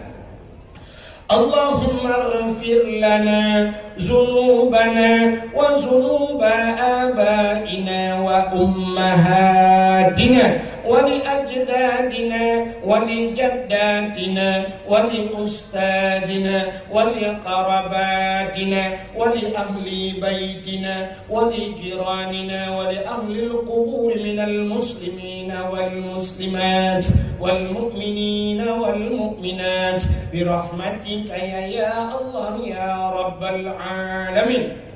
Allahumma ighfir lana dzunubana wa dzunuba abaina wa ummahatina wa li ajdadina wa li jaddatina wa li ustadzina wa li qarabatina wa li ahli baitina wa li jiranina wa li ahlil qubur minal muslimina wal muslimat wal mu'minina wal mu'minat bi rahmatika ya, ya Allah ya rabbal alamin.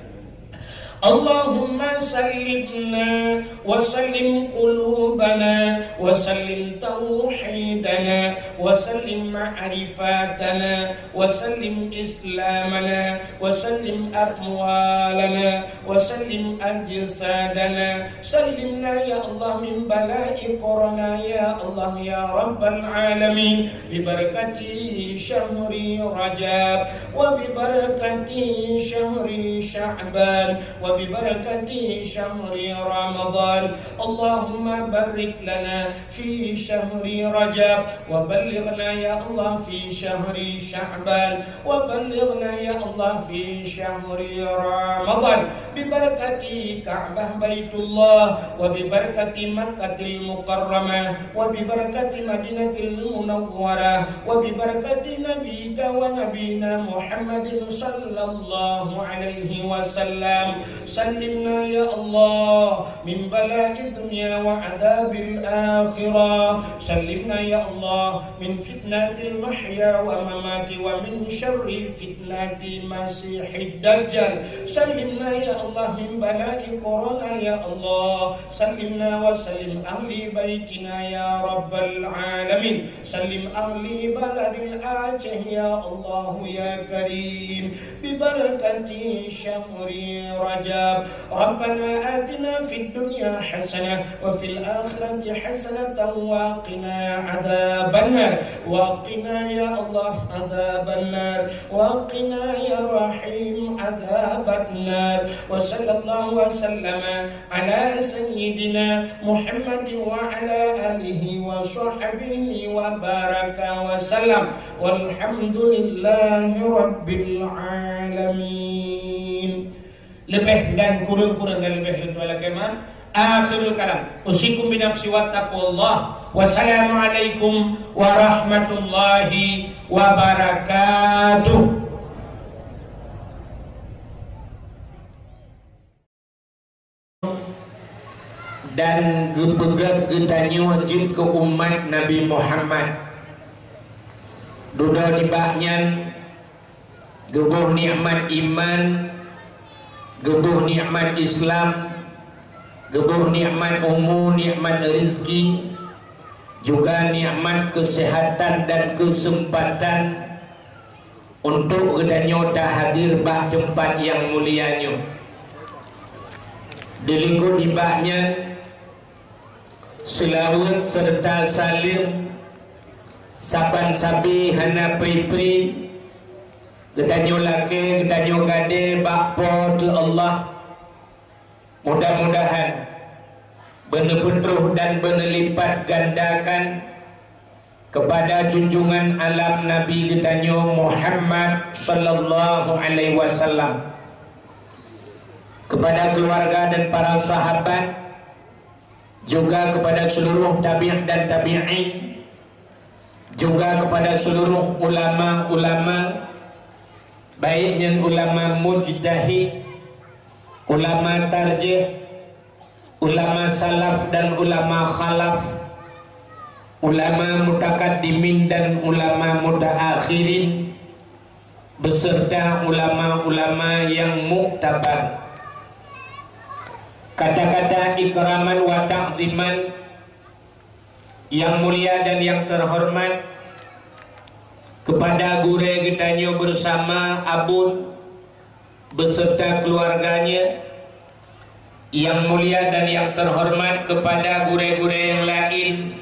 Allahumma sallimna wa sallim qulubana wa sallim tauhidana wa sallim ma'rifatana wa sallim islamana wa sallim amwalana wa sallim ajsadana. Sallimna ya Allah min bala'i corona ya Allah ya rabbal alamin. Bi barakati syahri Rajab wa bi barakati syahri Sya'ban wa bi barakati syahri Ramadan. Allahumma barik lana fi syahri Rajab wa ballighna ya Allah fi syahri Sya'ban wa ballighna ya Allah fi syahri Ramadan. Bi barakati Ka'bah Baitullah wa bi barakati Makkatil Mukarramah wa bi barakati Madinatil Munawwarah wa bi barakati nabiyyika wa nabiyina Muhammadin sallallahu alaihi wasallam. سلمنا يا الله من بلاء الدنيا وعذاب الآخرة. سلمنا يا الله من فتنة المحيا والممات ومن شر فتنة المسيح الدجال. سلمنا يا الله من بلاء كورونا يا الله. سلمنا وسلم أهل بيتنا يا رب العالمين. سلم أهل بلد الأعشى يا الله يا كريم، ببركة شهر رجب. ربنا آتنا في الدنيا حسنة وفي الآخرة حسنة وقنا عذاب النار. وقنا يا الله عذاب النار. وقنا يا رحيم عذاب النار. وصلى الله وسلم على سيدنا محمد وعلى آله وصحبه وبارك وسلم. والحمد لله رب العالمين. Leubeh dan kureueng-kureueng dan leubeh lôn tuan lakée meu'ah. Akhirul kalam. Usikum binafsi wa taqwallah. Wassalamualaikum warahmatullahi wabarakatuh. Dan geupeugét geutanyoe jeuet keu umat Nabi Muhammad. Dudoe nibak nyan, geuboh nikmat iman, geuboh nikmat Islam, geuboh nikmat umu, nikmat rezeki, juga nikmat keuseuhatan dan keuseumpatan untuk geutanyoe tahadir bak teumpat nyang mulia nyoe. Dilikot nibak nyan, seulaweuet seureuta saleuem saban sabe hana pri-pri geutanyoe lakée, geutanyoe gadée bak Po teu Allah. Mudah-mudahan beuneupeutôh dan beuneulipat gandakan kepada junjungan alam Nabi geutanyoe Muhammad sallallahu alaihi wasallam, kepada keluarga dan para sahabat, juga kepada seluruh tabi' dan tabi'in, juga kepada seluruh ulama-ulama, baik nyan ulama mujtahid, ulama tarjih, ulama salaf dan ulama khalaf, ulama mutakaddimin dan ulama mutaakhirin, beserta ulama-ulama yang muktabar. Kata-kata ikraman wa ta'ziman yang mulia dan yang terhormat kepada gurée geutanyoe bersama Abon beserta keluarganya, yang mulia dan yang terhormat kepada gurée-gurée yang lain,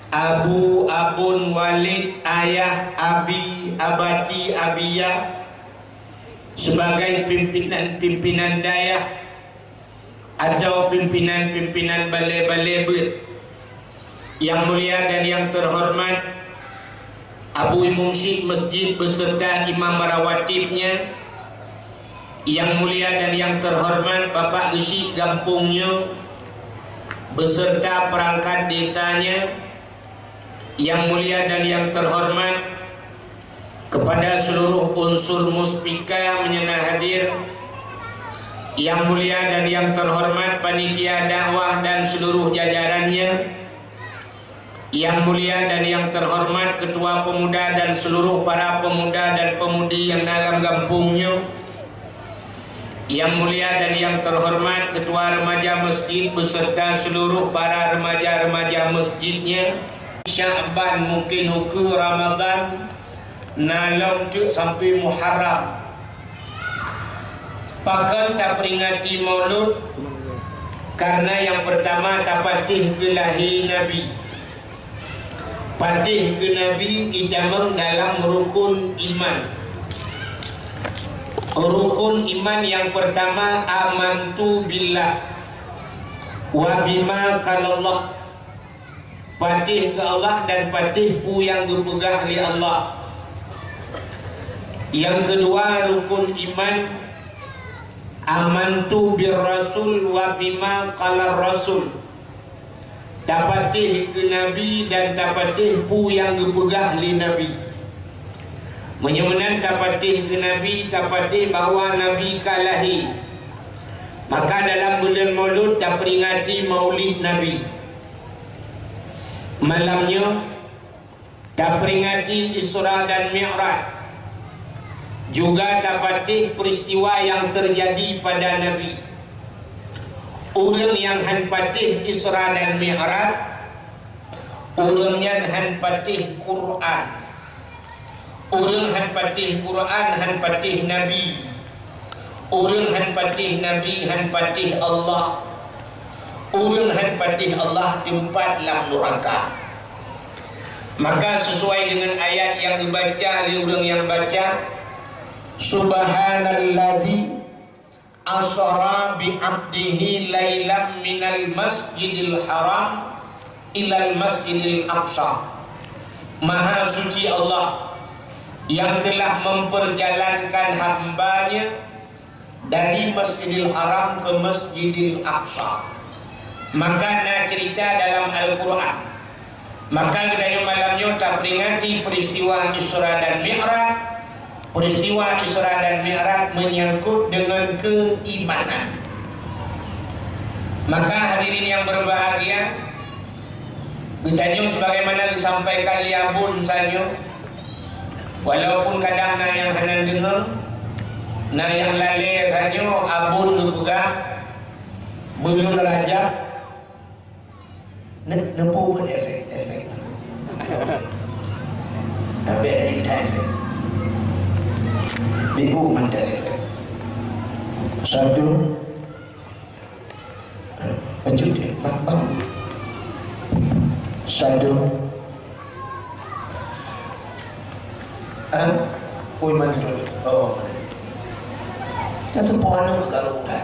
Abu, Abon, Walid, Ayah, Abi, Abati, Abiya, sebagai pimpinan-pimpinan dayah atau pimpinan-pimpinan balé-balé beuet. Yang mulia dan yang terhormat Abu Imum Syik Masjid beserta imam rawatibnya, yang mulia dan yang terhormat Bapak Geuchik gampông nyoe beserta perangkat desanya, yang mulia dan yang terhormat kepada seluruh unsur muspika meunyoe na hadir, yang mulia dan yang terhormat panitia dakwah dan seluruh jajarannya, yang mulia dan yang terhormat ketua pemuda dan seluruh para pemuda dan pemudi yang na lam gampông nyoe, yang mulia dan yang terhormat ketua remaja masjid beserta seluruh para remaja-remaja masjidnya. Sya'ban mungkin ukeue Ramadan na lom teuk sampai Muharram. Pakon taperingati Maulud? Karena yang pertama tapatéh keu lahé Nabi. Patéh keu Nabi itamong dalam rukun iman. Rukun iman yang pertama, amantu billah wa bima qalallah. Patéh keu Allah dan patéh peue nyang geupeugah lé Allah. Nyang keudua rukun iman, amantu bir rasul wa bima qalar rasul. Tapatéh keu Nabi dan tapatéh peue nyang geupeugah lé Nabi. Meunyoe meunan tapatéh keu Nabi, tapatéh bahwa Nabi ka lahé. Maka dalam buleuen Maulud taperingati Maulid Nabi. Malam nyoe taperingati Isra dan Mi'raj. Juga tapatéh peristiwa nyang teujadi pada Nabi. Ureuëng nyang hán patéh Isra dan Mi'raj, ureuëng nyan hán patéh Quran. Ureuëng hán patéh Quran, hán patéh Nabi. Ureuëng hán patéh Nabi, hán patéh Allah. Ureuëng hán patéh Allah teumpat lam nuraka. Maka sesuai dengan ayat nyang geubaca lé ureuëng nyang baca, "Subhanalladzi asra bi 'abdihi lailam minal masjidil haram ilal masjidil aqsa." Maha suci Allah yang telah memperjalankan hamba-Nya dari Masjidil Haram ke Masjidil Aqsa. Maka na cerita dalam Al-Quran. Maka geutanyoe malam nyoe taperingati peristiwa Isra dan Mi'raj. Peristiwa Isra dan Mi'raj menyangkut dengan keimanan. Maka hadirin yang berbahagia, geutanyoe sebagaimana disampaikan lé Abon sanyoe, walaupun kadang na nyang hana deungoe, na nyang lalée tanyoe, Abon geupeugah, buleuen Rajab ne-, neupeu efek-efek. Tapi ada kita efek. Minggu mantel efek. Satu, Lanjut, eh, bang, bang. Satu. Ah, oi, mantul. Oh. Satu pohon tu kalau udah.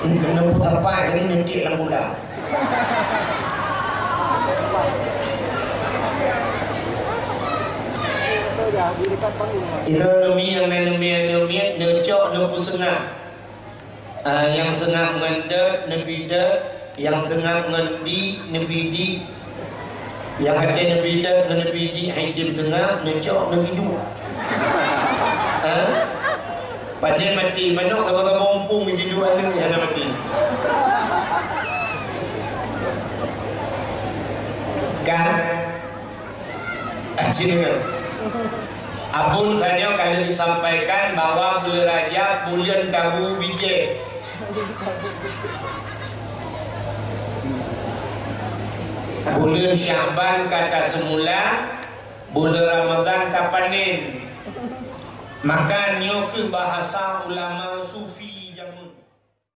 Nemu tapak jadi nanti lam bulan. Ira neumi nyang na neumi, neumi, neucok, neupeuseungab. Ah, nyang seungab ngon dot, neubi dot, nyang seungab ngon di, neubi di. Nyang até neubi dot ngon neubi di, hai tem seungab, neucok, neubi duek. Ha? Pandai mati, manok gaba-gaba umpung di dua aneuk nyang hana mati. Kan? Aci deungoe. Abon sanyoe ka lheueh disampaikan bahwa buleuen Rajab buleuen tabu bijéh. Buleuen Sya'ban ka taseumula, buleuen Ramadhan tapanen. Maka nyoe keuh bahasa ulama sufi.